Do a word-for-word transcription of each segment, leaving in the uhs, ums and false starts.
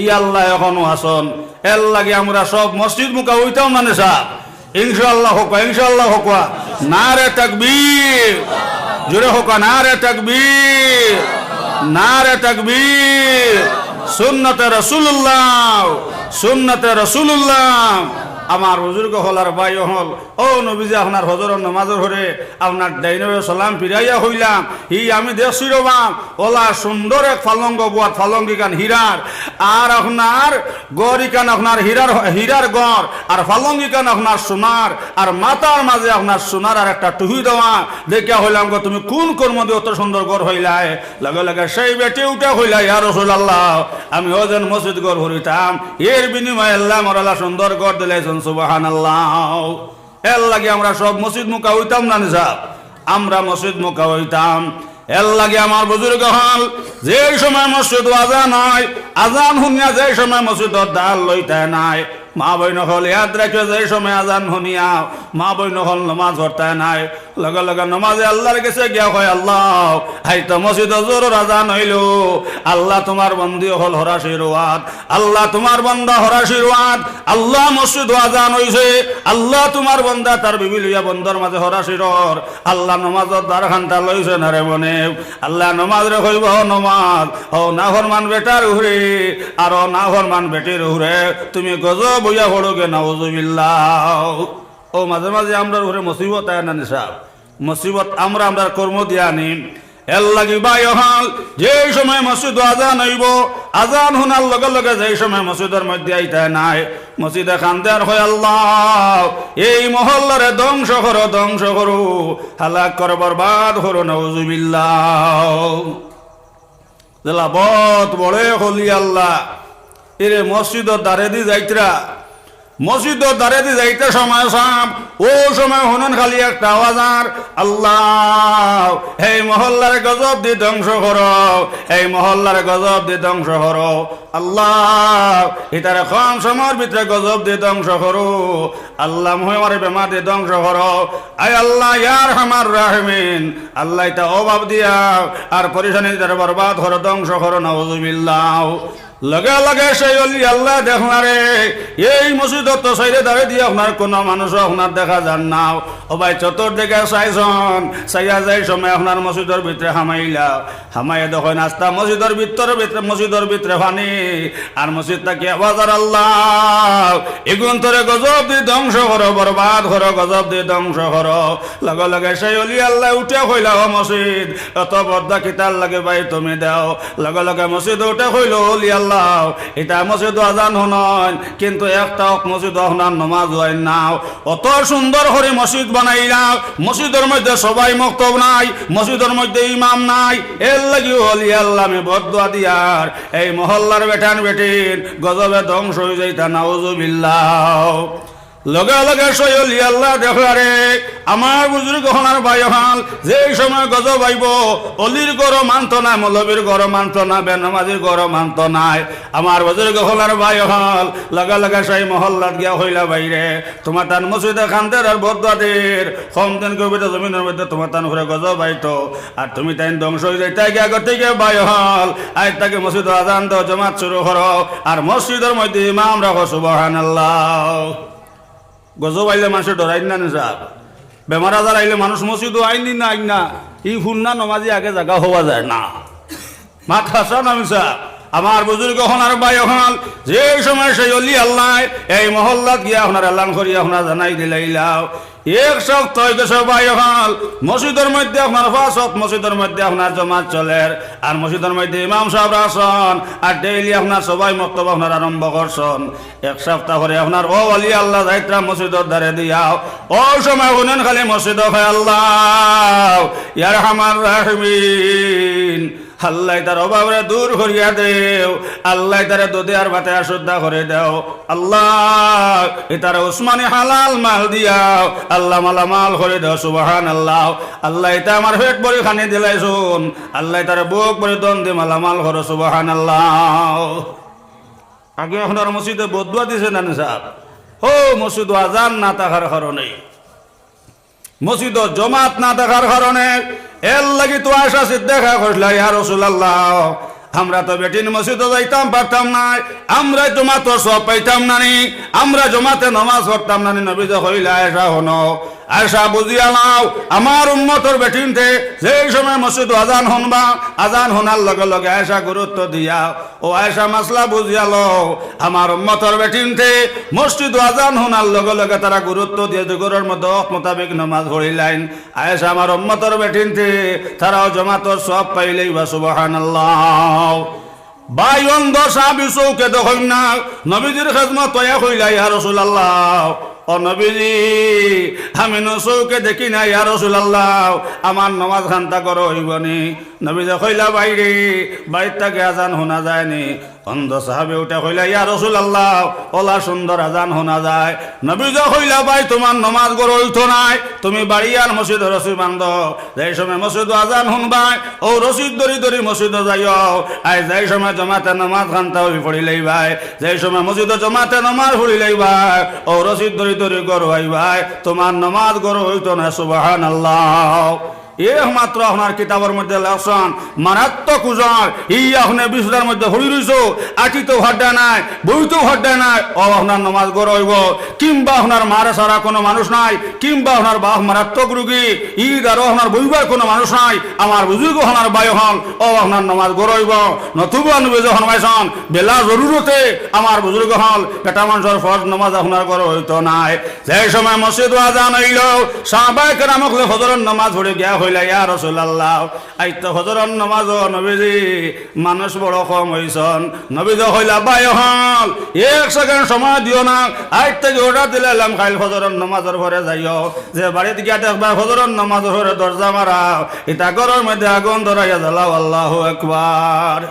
ই আল্লাহ এখনো আছইন। এরলাগি আমরা সব মসজিদমুখা অইতাম না নি সাব? ইনশাআল্লাহ কউক্কা, ইনশাআল্লাহ কউক্কা। নারে তাকবীর, জোরে কউক্কা, নারে তাকবীর, নারে তাকবীর। সুন্নতে রাসূলুল্লাহ, সুন্নতে রাসূলুল্লাহ। আমার বুজুর্গ অকল আর ভাই অকল, অউ নবীজি আপনার ফজরর নমাজর পরে আপনার ডাইনরে সালাম ফিরাইয়া কইলাম, ই আমি দেখছি রে বা, অলা সুন্দর এক পালঙ্গ, বওয়াত পালঙ্গিখান হীরার, আর আপনার ঘর ইখান আপনার হীরার, হীরার ঘর, আর পালঙ্গিখান আপনার সোনার, আর মাথার মাঝে আপনার সোনার আর একটা টুপি দেওয়া। দেখিয়া কইলাম গো, তুমি কোন কর্ম দি অত সুন্দর ঘর পাইলায়? লগে লগে সেই বেটি উঠে কইলা, ইয়া রাসূলুল্লাহ, আমি অউ যেন মসজিদ ঘর করিতাম, এর বিনিময়ে আল্লায় আমারে অলা সুন্দর ঘর দিলাইছইন। সুবহানাল্লাহ। এরলাগি আমরা সব মসজিদমুখা অইতাম না নি সাব? আমরা মসজিদমুখা অইতাম। এরলাগি আমার বুজুর্গ অকল, যেই সময় মসজিদো আজান অয়, আজান হুনিয়া যেই সময় মসজিদর দ্বার লইতায় নায়, মা-বইন অকল ইয়াদ রাখিও, যেই সময় আজান হুনিয়া মা-বইন অকল নমাজ পড়তায় নায়, লগে লগে নমাজে আল্লার গেছে গিয়া কয়, আল্লাহ, আইজ তো মসজিদো জোহরর আজান অইলো, আল্লাহ তুমার বন্দি অকল হরাশির ওয়াত, আল্লাহ তুমার বন্দা হরাশির ওয়াত, আল্লাহ মসজিদো আজান অইছে, আল্লাহ তুমার বন্দা তার বিবি লইয়া বন্দর মাঝে হরাশির, আল্লাহ নমাজর দ্বারখানতা লইছে না রে মনে, আল্লায় নমাজরে কইবা, ও নমাজ, অউ নাফরমান বেটার উপরে, আর অউ নাফরমান বেটির উপরে তুমি গজব অইয়া পড়োগে, নাউজুবিল্লাহ। অউ মাঝে মাঝে আমরার উপরে মুসিবত আয় না নি সাব? মুসিবত আমরা আমরার কর্ম দিয়া আনি। এরলাগি ভাই অকল, যেই সময় মসজিদো আজান অইবো, আজান হুনার লগে লগে যেই সময় মসজিদর মধ্যে আইতায় নায়, মসজিদে কান্দে আর কয়, আল্লাহ, এই মহল্লারে ধ্বংস করো, ধ্বংস করো, হালাক করো, বরবাদ করো, নাউজুবিল্লাহ। যেলা বউত বড় অলি আল্লাহ, এরে মসজিদর দ্বারেদি যাইতরা, মসজিদর দ্বারেদি যাইতে সময় সাব, অউ সময় হুনইন খালি একটা আওয়াজ আর, আল্লাহ, এই মহল্লারে গজব দি ধ্বংস করো, এই মহল্লারে গজব দি ধ্বংস করো, আল্লাহ, ইতারে কম সময়র ভিতরে গজব দি ধ্বংস করো। আল্লাহ মহে আমারে বেমার দি ধ্বংস করো। আয় আল্লাহ, ইয়া আরহামার রাহিমিন, আল্লাহ, ইতা অভাব দিয়া আর পেরেশানি দিয়া বরবাদ করো, ধ্বংস করো, নাউজুবিল্লাহ। লগে লগে সেই অলি আল্লায় দেখলা রে, এই মসজিদর তো চাইরো ধারে দিয়া আপনার কুনু মানুষও আপনার দেখা যার না। ও ভাই, চতুর্দিকে চাইছইন, চাইয়া যেই সময় আপনার মসজিদর ভিতরে হামাইলা, হামাইয়া দেখইন আস্তা মসজিদর ভিতরে, ভিতরে, মসজিদর ভিতরে পানি, আর মসজিদ থাকি আওয়াজ আর, আল্লাহ, ইগুইন্তরে গজব দি ধ্বংস করো, বরবাদ করো, গজব দি ধ্বংস করো। লগে লগে সেই অলি আল্লায় উঠিয়া কইলা, ও মসজিদ, অত বদদোয়া কিতার লাগি ভাই তুমি দেও? লগে লগে মসজিদে উঠিয়া কইলো, অলি আল্লাহ, ইতা মসজিদো আজান হুনইন, কিন্তু একটা অক্ত মসজিদো আপনার নমাজ অয় না। অত সুন্দর করি মসজিদ বানাইলা, মসজিদর মধ্যে সবাই মক্তব নাই, মসজিদর মধ্যে ইমাম নাই, এরলাগি অলি আল্লায় আমি বদদোয়া দিয়ার এই মহল্লার বেটাইন বেটিন গজবে ধ্বংস অইযাইতা, নাউজুবিল্লাহ। লগে লগে সেই অলি আল্লায় দেখলা রে, আমার বুজুর্গ অকল আর ভাই অকল, যেই সময় গজব আইবো, অলির ঘরও মানতো নায়, মৌলবীর ঘরও মানতো নায়, বেনমাজির ঘরও মানতো নায়। আমার বুজুর্গ অকল আর ভাই অকল, লগে লগে সেই মহল্লাত গিয়া কইলা, ভাইরে, তুমার তান মসজিদে কান্দের আর বদদোয়া দের, কম দিন কবিতা জমিনর মধ্যে তুমার তান উপরে গজব আইতো, আর তুমি তাইন ধ্বংস অইযাইতায় গিয়া। গতিকে ভাই অকল, আইজ থাকি মসজিদো আজান দেও, জমাত শুরু করো, আর মসজিদর মধ্যে ইমাম রাখো। সুবহানাল্লাহ। গজব আইলে মানষে ডরাইন না নি সাব? বেমার আজার আইলে মানুষ মসজিদো আইন নি না আইন না? ই হুন্না নমাজি আগে জাগা অওয়া যায় না। মাত হাছা না মিছা? আমার বুজুর্গ অকল আর ভাই অকল, যেই সময় সেই অলি আল্লায় এই মহল্লাত গিয়া আপনার এলান করিয়া আপনার জানাই দিলাইলা, এক সপ্তাহ অইগেছে ভাই অকল, মসজিদর মধ্যে আপনার পাঁচ অক্ত মসজিদর মধ্যে আপনার জমাত চলের, আর মসজিদর মধ্যে ইমাম সাব আছইন, আর ডেইলি আপনার সবাই মক্তব আপনার আরম্ভ করছইন। এক সপ্তাহ পরে আপনার অউ অলি আল্লায় যাইতরা মসজিদর ধারে দিয়া, অউ সময় হুনইন খালি মসজিদো কয়, আল্লাহ, ইয়া আরহামার রাহিমিন, আল্লাহ, ইতার অভাবরে দূর করিয়া দেও। আল্লাহ, ইতারে দুধে আর ভাতে আশুদ্ধা করি দেও। আল্লাহ, ইতারে উসমানি হালাল মাল দিয়া, আল্লাহ, মালামাল করি দেও। সুবহানাল্লাহ। আল্লাহ, ইতা আমার পেট ভরি খানি দিলাইছইন। আল্লাহ, ইতারে বুক ভরি ধন দি মালামাল করো। সুবহানাল্লাহ। আগে আপনার মসজিদে বদদোয়া দিছে না নি সাব? অউ মসজিদো আজান না থাকার কারণে, মসজিদো জমাত না থাকার কারণে, এরলাগি তো আয়েশা সিদ্দিকা কইলা, ইয়া রাসূলুল্লাহ, আমরা তো বেটিন মসজিদো যাইতাম পারতাম নায়, আমরা জমাতর সওয়াব পাইতাম না নি, আমরা জমাতে নমাজ পড়তাম না নি। নবীজি কইলা, আয়েশা হুনো, আয়েশা বুঝিয়া লও, আমার উম্মতর বেটিন্তে যেই সময় মসজিদো আজান হুনবা, আজান হুনার লগে লগে আয়েশা গুরুত্ব দিয়া, ও আয়েশা মাসলা বুঝিয়া লও, আমার উম্মতর বেটিন্তে মসজিদো আজান হুনার লগে লগে তারা গুরুত্ব দিয়া যে ঘরর মধ্যে অক্ত মোতাবেক নমাজ পড়িলাইন, আয়েশা আমার উম্মতর বেটিন্তে, তারাও জমাতর সওয়াব পাইলাইবা, সুবহানাল্লাহ। ভাই অন্ধ সাহাবী চউখে দেখইন না, নবীজির খেদমতো আইয়া কইলা, ইয়া রাসূলুল্লাহ, ও নবীজি, আমি নু চউখে দেখি না, ইয়া রাসূলুল্লাহ, আমার নমাজ খান্তা ঘরো অইবো নি? নবীজি কইলা, ভাইরে, বাইর থাকি আজান হুনা যায় নি? অন্ধ সাহাবী উঠা কইলা, ইয়া রাসূলুল্লাহ, অলা সুন্দর আজান হুনা যায়। নবীজি কইলা, ভাই, তুমার নমাজ ঘরো অইতো নায়, তুমি বাড়িয়ার মসজিদো রশি বান্ধো, যেই সময় মসজিদো আজান হুনবায়, অউ রশি ধরি ধরি মসজিদো যাইও। আইজ যেই সময় জমাতে নমাজ খান্তা অই পড়িলাইবায়, যেই সময় মসজিদো জমাতে নমাজ পড়িলাইবায়, অউ রশি ধরি ধরি ঘরো আইবায়, তুমার নমাজ ঘরো অইতো নায়। সুবহানাল্লাহ। একমাত্র আপনার কিতাবর মধ্যে লেখছন, মারাত্মক উজর, ই আপনে বিছনার মধ্যে পড়ি রইছো, আটিতেও পাররা নায়, বইতেও পাররা নায়, অউ আপনার নমাজ ঘরো অইবো। কিংবা আপনার মারে ছাড়া কুনু মানুষ নাই, কিংবা আপনার বাপ মারাত্মক রুগী, ইদ আরো আপনার বইবার কুনু মানুষ নাই, আমার বুজুর্গ অকল, ভাই অকল, অউ আপনার নমাজ ঘরো অইবো। নতুবা নবীজি ফরমাইছন, বেলা জরুরতে আমার বুজুর্গ অকল, বেটা মানষর ফরজ নমাজ আপনার ঘরো অইতো নায়। যেই সময় মসজিদো আজান অইলো, সাহাবায়ে কেরাম অকলে ফজরর নমাজ পড়ি গিয়া কইলা, ইয়া রাসূলুল্লাহ, আইজ তো ফজরর নমাজো নবীজি মানুষ বড় কম অইছন। নবীজি কইলা, ভাই অকল, এক সেকেন্ড সময় দিও না, আইজ থাকি অর্ডার দিলাইলাম, কাইল ফজরর নমাজর পরে যাইও, যে বাড়িত গিয়া দেখবায় ফজরর নমাজর পরে দরজা মারা, ইতা ঘরর মধ্যে আগুন ধরাইয়া জ্বালাও। আল্লাহু আকবার।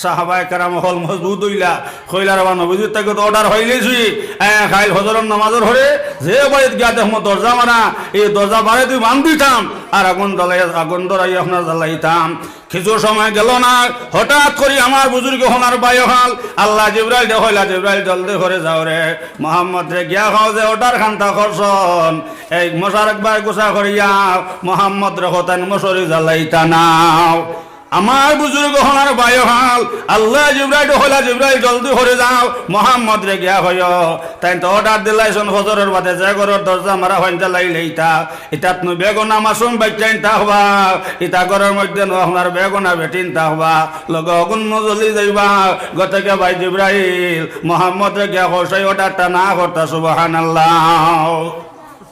সাহাবায়ে কেরাম অকল মজবুত অইলা, কইলা, রে বা, নবীজির থাকি তো অর্ডার পাইলাইছি, এ, কাইল ফজরর নমাজর পরে যে বাড়িত গিয়া দেখমু দরজা মারা, ই দরজা বাড়িদি বান্ধিতাম, আর আগুন জ্বালাইয়া, আগুন ধরাইয়া আপনার জ্বালাইতাম। কিছু সময় গেলো না, হঠাৎ করি আমার বুজুর্গ অকল, ভাই অকল, আল্লায় জিব্রাইলরে কইলা, জিব্রাইল, জলদি করি যাও রে, মুহাম্মদরে গিয়া কও যে অর্ডার খান্তা করছন, এই মশার একবার গুছা করিয়া মুহাম্মদরে কও তাইন মশারি জ্বালাইতা নাও। আমার বুজুর্গ অকল, ভাই অকল, আল্লায় জিব্রাইলরে কইলা, জিব্রাইল, জলদি করি যাও, মুহাম্মদরে গিয়া কইও, তাইন তো অর্ডার দিলাইছন ফজরর বাদে যে ঘরর দরজা মারা অইন জ্বালাইলাইতা। ইতাত নু বেগুনা মাসুম বাইচ্চাইন থাকবা, ইতা ঘরর মধ্যে নু আপনার বেগুনা বেটিন থাকবা, লগে অগুন নু জ্বলি যাইবা। গতিকে ভাই জিব্রাইল, মুহাম্মদরে গিয়া কও, সেই অর্ডারটা না করতা। সুবহানাল্লাহ।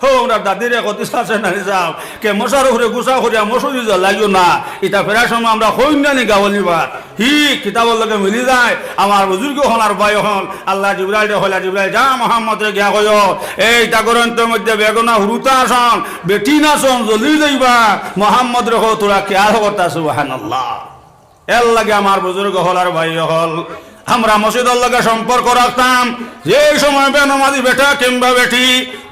ও, আমরার দাদিরে কতিস আছে না নি সাব, কে মশার উপরে গুছা করিয়া মশারি জ্বালাইও না। ইতা প্রায় সময় আমরা কই না নি গাওলিবায়। হি কিতাবর লগে মিলি যায়। আমার বুজুর্গ অকল, ভাই অকল, আল্লায় জিব্রাইলরে কইলা, জিব্রাইল, যা মুহাম্মদরে গিয়া কইও, এই ইতা ঘরর মধ্যে বেগুনা হুরুতা আছন, বেটিন আছন, জ্বলি যাইবা। মুহাম্মদরে কও থুড়া খেয়াল করতা। সুবহানাল্লাহ। এরলাগি আমার বুজুর্গ অকল, ভাই অকল, আমরা মসজিদর লগে সম্পর্ক রাখতাম। যেই সময় বেনমাজি বেটা কিংবা বেটি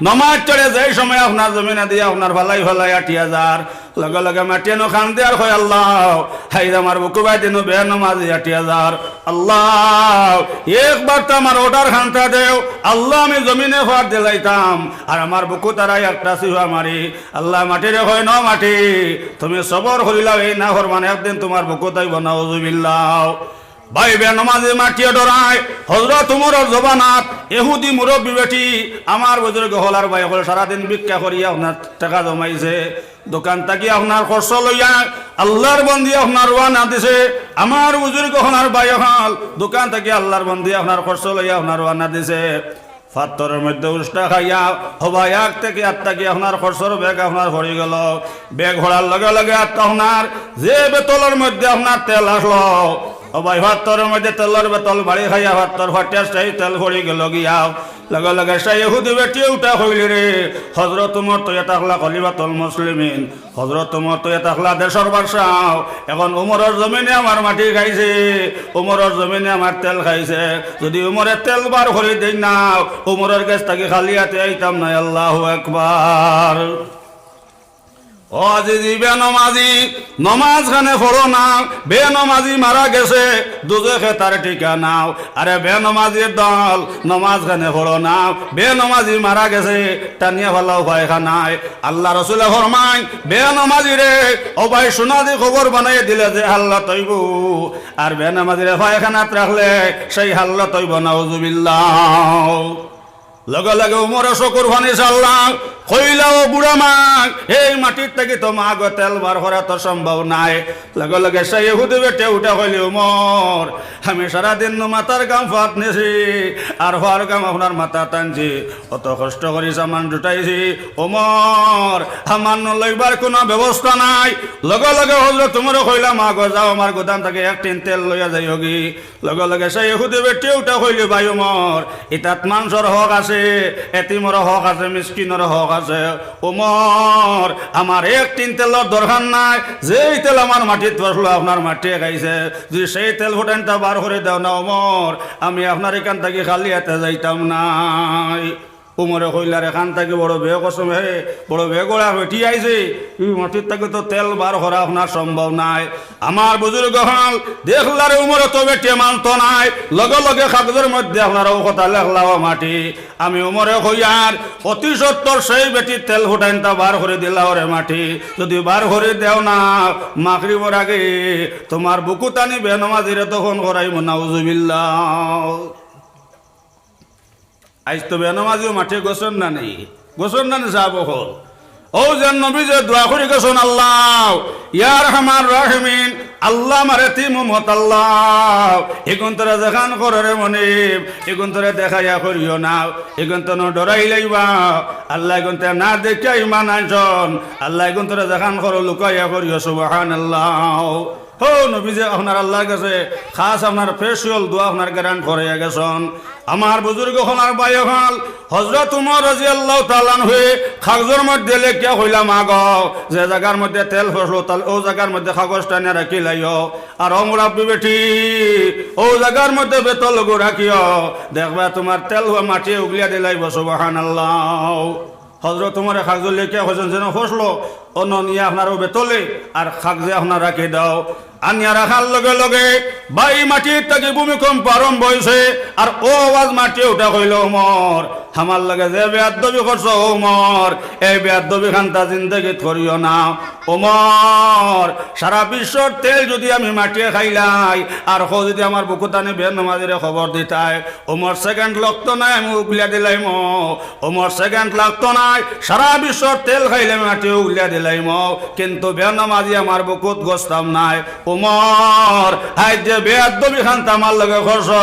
নমাজ ছাড়ে, যেই সময় আপনার জমিনেদি আপনার ফালাই ফালাই আটিয়া যার, লগে লগে মাটিয়ে নু কান্দে আর কয়, আল্লাহ, আইজ আমার বুকু বায়দি নু বেনমাজি আটিয়া যার। আল্লাহ, একবার তো আমার অর্ডার খান্তা দেও। আল্লাহ, আমি জমিনে ফার দিলাইতাম, আর আমার বুকু তারাই একটা চিহা মারি। আল্লায় মাটিরে কইন, ও মাটি, তুমি সবর করিলাও, এই নাফরমান একদিন তুমার বুকুত আইবো, নাউজুবিল্লাহ। ভাই, বেনমাজি মাটিয়ে ডরায়। হজরত উমরর জমানাত ইহুদি মুরব্বি বেটি, আমার বুজুর্গ অকল, ভাই অকল, সারাদিন ভিক্ষা করিয়া আপনার টেকা জমাইছে, দোকান থাকি আপনার খরচ লইয়া আল্লাহর বন্দি আপনার রওয়ানা দিছে। আমার বুজুর্গ অকল, ভাই অকল, দোকান থাকি আল্লাহর বন্দি আপনার খরচ লইয়া আপনার রওয়ানা দিছে। ফাত্তরর মধ্যে উষ্টা খাইয়া হবা এক থাকি আত থাকি আপনার খরচর ব্যাগ আপনার পড়ি গেলো। ব্যাগ পড়ার লগে লগে আত আপনার যে বেতলর মধ্যে আপনার তেল আসলো, ও ভাই, ফাত্তরর মধ্যে তেলর বেতল বাড়ি খাইয়া ফাত্তর ফাটিয়া সেই তেল পড়ি গেলো গিয়া। লগে লগে সেই ইহুদি বেটিয়ে উঠা কইলে, রে, হজরত উমর তো ইয়া থাকলা খলিফাতুল মুসলিমিন, হজরত উমর তো ইয়া থাকলা দেশর বাদশাহ, এখন উমরর জমিনে আমার মাটি খাইছে, উমরর জমিনে আমার তেল খাইছে, যদি উমরে তেল বার করি দেইন না, উমরর গেছ থাকি খালি আতে আইতাম নায়। আল্লাহু আকবার। ও আজিজি বেনমাজি, নমাজ খানে পড়ো না, বেনমাজি মারা গেছে, দুজখে তার ঠিকানা। আরে বেনমাজির দল, নমাজ খানে পড়ো না, বেনমাজি মারা গেছে, টানিয়া ফালাও পায়খানায়। আল্লার রসুলে ফরমাইন, বেনমাজিরে, ও ভাই, সোনাদি কবর বানাইয়া দিলে যে হালত অইবো, আর বেনমাজিরে পায়খানাত রাখলে সেই হালত অইবো, নাউজুবিল্লাহ। লগে লগে উমরে চকুর পানি ছাড়লা, কইলা, "ও বুড়া মাগ, এই মাটির থাকি তো মাগো তেল বার করা তো সম্ভব নায়।" লগে লগে সেই ইহুদি বেটিয়ে উঠা কইলে, "উমর, আমি সারাদিন নু মাথার ঘাম পাত নিছি, আর পাওর ঘাম আপনার মাথাত আনছি, অত কষ্ট করি সামান জুটাইছি, উমর, আমার নু লইবার কুনু ব্যবস্থা নাই।" লগে লগে হজরত উমরে কইলা, "মাগো, যাও, আমার গুদাম থাকি এক টিন তেল লইয়া যাইওগি।" লগে লগে সেই ইহুদি বেটিয়ে উঠা কইলে, "ভাই উমর, ইতাত মানষর হক আছে, এতিমর হক আছে, মিসকিনর হক আছে। উমর, আমার এক টিন তেলর দরকার নাই, যেই তেল আমার মাটিত পড়লো, আপনার মাটিয়ে খাইছে, যদি সেই তেল ফুটাইনতা বার করি দেও না উমর, আমি আপনার ইখান থাকি খালি আতে যাইতাম নায়।" উমরে কইলা, "রে, ইখান থাকি বড় বেকসম হে, বড় বেগড়া বেটি আইছে, ই মাটির থাকি তো তেল বার করা আপনার সম্ভব নায়।" আমার বুজুর্গ অকল দেখলা রে উমরে তো বেটিয়ে মানতো নায়, লগে লগে কাগজর মধ্যে আপনার অউ কথা লেখলা, "ও মাটি, আমি উমরে কইয়ার, অতি সত্বর সেই বেটির তেল ফুটাইনতা বার করি দিলাও রে মাটি, যদি বার করি দেও না, মাগরিবর আগে তুমার বুকুত আনি বেনমাজিরে দফন করাইমু, নাউজুবিল্লাহ।" আইজ তো বেনমাজিও মাটিয়ে গেছইন না নি, গেছইন না নি সাব অকল। অউ যে নবীজিয়ে দোয়া করি গেছইন, "আল্লাহ, ইয়া আরহামার রাহিমিন, আল্লাহ আমার এতিম উম্মত, আল্লাহ, ইগুনতরে যেখান করো রে মনিব, ইগুনতরে দেখাইয়া করিও না, ইগুনতনু ডরাইলাইবা, আল্লাহ ইগুনতে না দেখিয়া ইমান আনছইন, আল্লাহ ইগুনতরে যেখান করো লুকাইয়া করিও।" সুবহানাল্লাহ। হো নবীজি আপনার আল্লার গেছে খাস আপনার special দোয়া আপনার grant করাইয়া গেছইন। আমার বুজুর্গ অকল আর ভাই অকল, হজরত উমর রাদিয়াল্লাহু তাআলা আনহুয়ে কাগজর মধ্যে লেখিয়া কইলা, "মাগো, যে জাগার মধ্যে তেল পড়লো, তাইলে অউ জাগার মধ্যে কাগজ টানিয়া রাখিলাইও। আর ও মুরব্বি বেটি, অউ জাগার মধ্যে বেতলগু রাখিও, দেখবা তুমার তেল অওয়া মাটিয়ে উগলিয়া দিলাইবো।" সুবহানাল্লাহ। হজরত উমরে কাগজো লেখিয়া কইছইন, যেন পড়লো, অনো নিয়া আপনার অউ বেতলে আর কাগজে আপনার রাখি দেও। আনিয়া রাখার লগে লগে ভাই মাটির থাকি ভূমিকম্প আরম্ভ অইছে, আর অউ আওয়াজ মাটিয়ে উঠা কইলো, "উমর, আমার লগে যে বেয়াদবি করছো উমর, এই বেয়াদবি খানতা জিন্দেগিত করিও না। উমর, সারা বিশ্বর তেল যদি আমি মাটিয়ে খাইলাই, আর কেউ যদি আমার বুকুত আনি বেনমাজিরে কবর দিতায়, উমর second লাগতো নায়, আমি উগলিয়া দিলাইমু। উমর second লাগতো নায়, সারা বিশ্বর তেল খাইলে মাটিয়ে উগলিয়া দিলাইমু, কিন্তু বেনমাজি আমার বুকুত গছতাম নায়। উমর, আইজ যে বেয়াদবি খানতা আমার লগে করছো,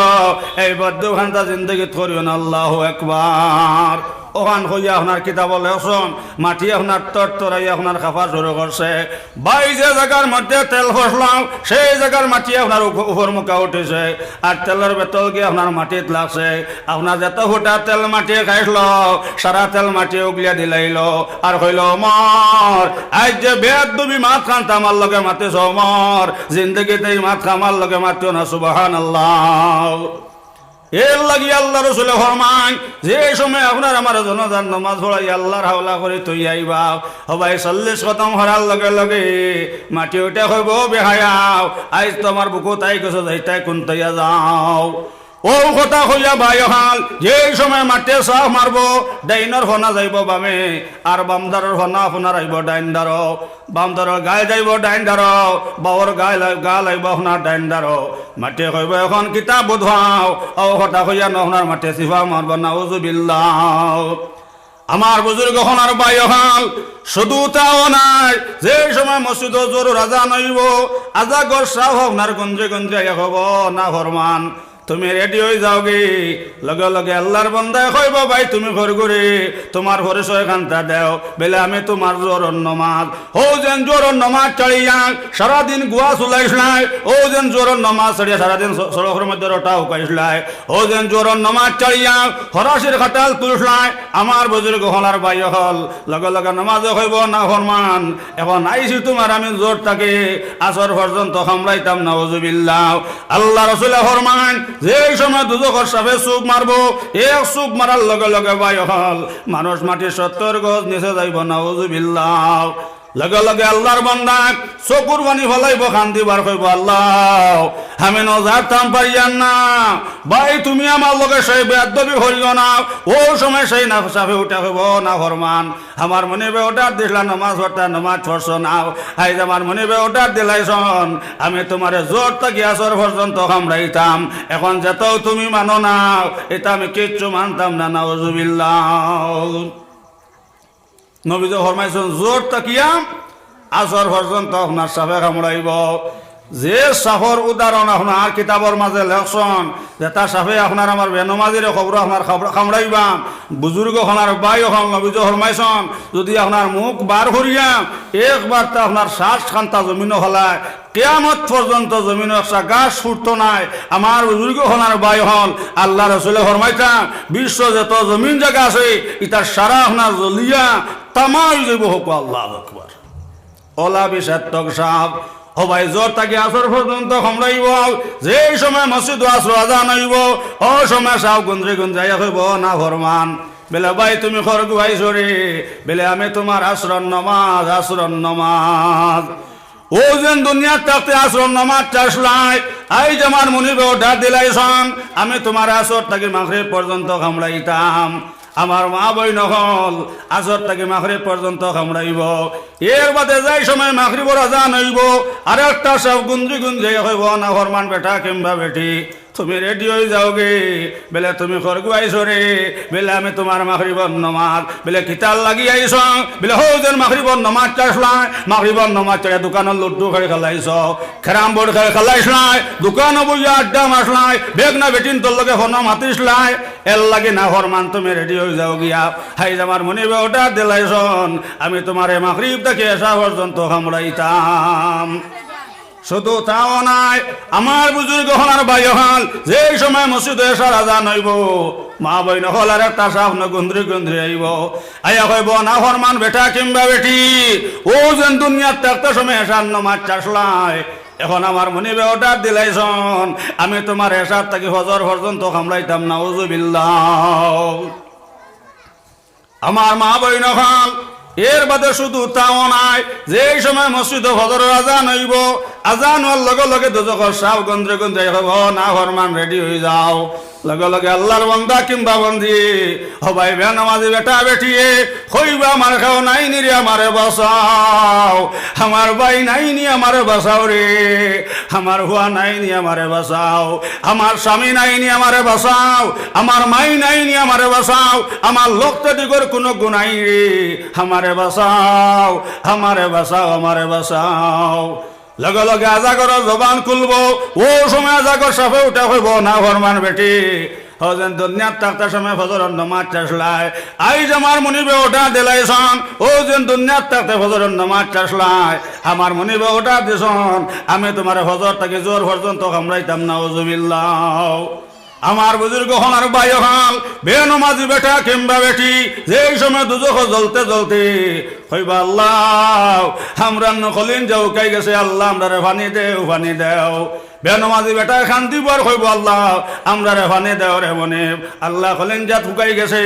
এই বেয়াদবি খানতা জিন্দেগিত করিও না।" আল্লাহু আকবার। অখান কইয়া আপনার কিতাবো লেখছইন, মাটি আপনার তরতরাইয়া আপনার কাঁপা শুরু করছে। ভাই, যে জাগার মধ্যে তেল পড়লো, সেই জাগার মাটি আপনার উপ-, উপর মুখা উঠিছে, আর তেলর বেতল গিয়া আপনার মাটিত লাগছে। আপনার যত ফুটা তেল মাটিয়ে খাইলো, সারা তেল মাটিয়ে উগলিয়া দিলাইলো, আর কইলো, "উমর, আইজ যে বেয়াদবি মাত খানতা আমার লগে মাতিছো উমর, জিন্দেগিত ই মাত খান আমার লগে মাতিও না।" সুবহানাল্লাহ। এরলাগি আল্লার রসুলে ফরমাইন, যে সময় আপনার আমার জানাজার নমাজ পড়াই আল্লার হাওলা করি থইয়া আইবা, হবায় চল্লিশ কদম হরার লগে লগে মাটি উঠে কইবো, "বেহায়াও, আইজ তুমার বুকুত আই গেছো, যাইতায় কুনতইয়া যাও।" অউ কথা কইয়া ভাই অকল, যে সময় মাটিয়ে চাপ মারবো, ডাইনর ফনা যাইবো বামে, আর বামদারর ফনা আপনার আইবো ডাইন দারো। বামদারর গাল যাইবো ডাইন দারো, বাওর গাল, গাল আইবো আপনার ডাইন দারো। মাটিয়ে কইবো, "অখন কিতা বুঝাও?" অউ কথা কইয়া নু আপনার মাটিয়ে চিফা মারবো, নাউজুবিল্লাহ। আমার বুজুর্গ অকল আর ভাই অকল, শুধু তাও নায়, যে সময় মসজিদো জোহরর আজান অইবো, আজাগর চাপ আপনার গঞ্জে গঞ্জে আইয়া কইবো, "নাফরমান, তুমি ready অই যাওগি।" লগে লগে আল্লার বান্দায় কইবো, "ভাই, তুমি ঘর ঘুরি তুমার পরিচয় খানতা দেও।" বেলে, "আমি তুমার জোহরর নমাজ।" অউ যেন জোহরর নমাজ ছাড়িয়া সারাদিন গুয়া চুলাইছলায়, অউ যেন জোহরর নমাজ ছাড়িয়া সারাদিন স-, সড়কর মধ্যে রটা হুকাইছলায়, অউ যেন জোহরর নমাজ ছাড়িয়া ফরাসির খাটাল তুলছলায়। আমার বুজুর্গ অকল আর ভাই অকল, লগে লগে নমাজে কইবো, "নাফরমান, অখন আইছি তুমার আমি জোহর থাকি আসর পর্যন্ত কামড়াইতাম, নাউজুবিল্লাহ।" আল্লার রসুলে ফরমাইন, যে সময় দুজখর চাপে চুপ মারবো, এক চুপ মারার লগে লগে ভাই অকল, মানুষ মাটির সত্তর গজ নিচে যাইবো, নাউজুবিল্লাহ। লগে লগে আল্লার বন্দা চকুর পানি ফালাইবো, কান্দিবো আর কইবো, "আল্লাহ, আমি নজাত তাম পারিয়ার না, ভাই, তুমি আমার লগে সেই বেয়াদবি করিও না।" ও সময় সেই না সাফে উঠে কইবো, "না ফরমান, আমার মনিবে অর্ডার দিছলা নমাজ পড়তা, নমাজ পড়ছো না। আইজ আমার মনিবে অর্ডার দিলাইছন, আমি তোমারে জোহর থাকি আসর পর্যন্ত কামড়াইতাম, এখন যেতাও তুমি মানো না, ইতা আমি কিচ্ছু মানতাম না।" নাউজুবিল্লাহ। নবীজি ফরমাইছন, জোহর থাকিয়া আসর পর্যন্ত আপনার সাফে কামড়াইবো। যে সাফর উদাহরণ আপনার কিতাবর মাঝে লেখছন, যেতা সাফে আপনার আমার বেনমাজিরে কবরো আপনার কামড়-, কামড়াইবা, বুজুর্গ অকল আর ভাই অকল, নবীজি ফরমাইছন, যুদি আপনার মুখ বার করিয়া একবার তা আপনার শ্বাস খান্তা জমিনো ফালায়, কিয়ামত পর্যন্ত জমিনো একটা ঘাস ছুটতো নায়। আমার বুজুর্গ অকল আর ভাই অকল, আল্লার রসুলে ফরমাইতা, বিশ্ব যত জমিন জাগা আছে, ইতা সারা আপনার জ্বলিয়া তামা অইযাইবো। কউক্কা আল্লাহু আকবার। অলা বিষাক্ত সাফ। ও ভাই, জোহর থাকি আসর পর্যন্ত কামড়াইবো। যেই সময় মসজিদো আসর আজান অইবো, ও সময় সাফ গুন্দ্রি গুন্দ্রাইয়া কইবো, "না ফরমান।" বেলে, "ভাই, তুমি খরগু আইছো রে।" বেলে, "আমি তোমার আসরর নমাজ, আসরর নমাজ।" ও যেন দুনিয়াত থাকতে আসরর নমাজ চাছলাই, আইজ আমার মনিবে অর্ডার দিলাইছন, আমি তোমার আসর থাকি মাগরিব পর্যন্ত কামড়াইতাম। আমার মা বইন অকল, আসর থাকি মাগরিব পর্যন্ত কামড়াইবো। এর বাদে যাই সময় মাগরিবর আজান অইবো, আরেকটা সাফ গুন্দ্রি গুন্দ্রি কইবো, "না ফরমান বেটা কিংবা বেটি, তুমি রেডি অইযাওগি।" বেলে, "তুমি খরগু আইছো রে।" বেলে, "আমি তোমার মাগরিবর নমাজ।" বেলে, "কিতার লাগি আইছো?" বেলে, "হউ যেন মাগরিবর নমাজ চাছলায়, মাগরিবর নমাজ চাইয়া দোকানো লুডু খেলি খেলাইছো, ক্যারাম বোর্ড খেলি খেলাইছলায়, দোকানো বইয়া আড্ডা মারছলায়, বেগ না বেটিন্তর লগে ফোনো মাতিছলায়, এর লাগি না ফরমান তুমি রেডি অইযাওগিয়া। আইজ আমার মনিবে অর্ডার দিলাইছন, আমি তোমারে মাগরিব থাকি এশা পর্যন্ত কামড়াইতাম।" শুধু তাও নায়, আমার বুজুর্গ অকল আর ভাই অকল, যেই সময় মসজিদো এশার আজান অইবো, মা বইন অকল আরেকটা সাফ গুন্দ্রি গুন্দ্রি আইবো। আইয়া কইবো, "না ফরমান বেটা কিংবা বেটি, ও যেন দুনিয়াত থাকতে সময় এশার নমাজ চাছলায়, এখন আমার মনিবে অর্ডার দিলাইছন, আমি তোমার এশার থাকি ফজর পর্যন্ত কামড়াইতাম।" নাউজুবিল্লাহ। আমার মা বইন অকল, এর বাদে শুধু তাও নায়, যেই সময় মসজিদো ফজরর আজান অইবো, আজান অওয়ার লগে লগে দুজখর সাফ গুন্দ্রি গুন্দ্রি কইবো, "না ফরমান রেডি অইযাও।" লগে লগে আল্লার বন্দা কিংবা বন্দি, ও ভাই বেনমাজি বেটা বেটিয়ে, কইবা, "আমার কেউ নাইনি রে, আমারে বাঁচাও, আমার ভাই নাইনি, আমারে বাঁচাও রে, আমার ফুয়া নাইনি, আমারে বাঁচাও, আমার স্বামী নাইনি, আমারে বাঁচাও, আমার মাই নাইনি, আমারে বাঁচাও, আমার লক্তে দিগর কুনু গুনাই রে, আমারে বাঁচাও, আমারে বাঁচাও, আমারে বাঁচাও।" লগে লগে আজাগরর জবান খুলবো, ও সময় আজাগর সাফে উঠা কইবো, "না ফরমান বেটি, ও যেন দুনিয়াত থাকতে সময় ফজরর নমাজ চাছলায়, আইজ আমার মনিবে অর্ডার দিলাইছন, ও যেন দুনিয়াত থাকতে ফজরর নমাজ চাছলায়, আমার মনিবে অর্ডার দিছন, আমি তোমারে ফজর থাকি জোহর পর্যন্ত কামড়াইতাম।" নাউজুবিল্লাহ। আমার বুজুর্গ অকল আর ভাই অকল, বেনমাজি বেটা কিংবা বেটি, যেই সময় দুজখো জ্বলতে জ্বলতে কইবা, "আল্লাহ, আমরার নু কলিঞ্জা হুকাই গেছে, আল্লাহ, আমরারে পানি দেও, পানি দেও।" বেনমাজি বেটায় কান্দিবো আর কইবো, "আল্লাহ, আমরারে পানি দেও রে মনিব, আল্লাহ, কলিঞ্জাত হুকাই গেছে,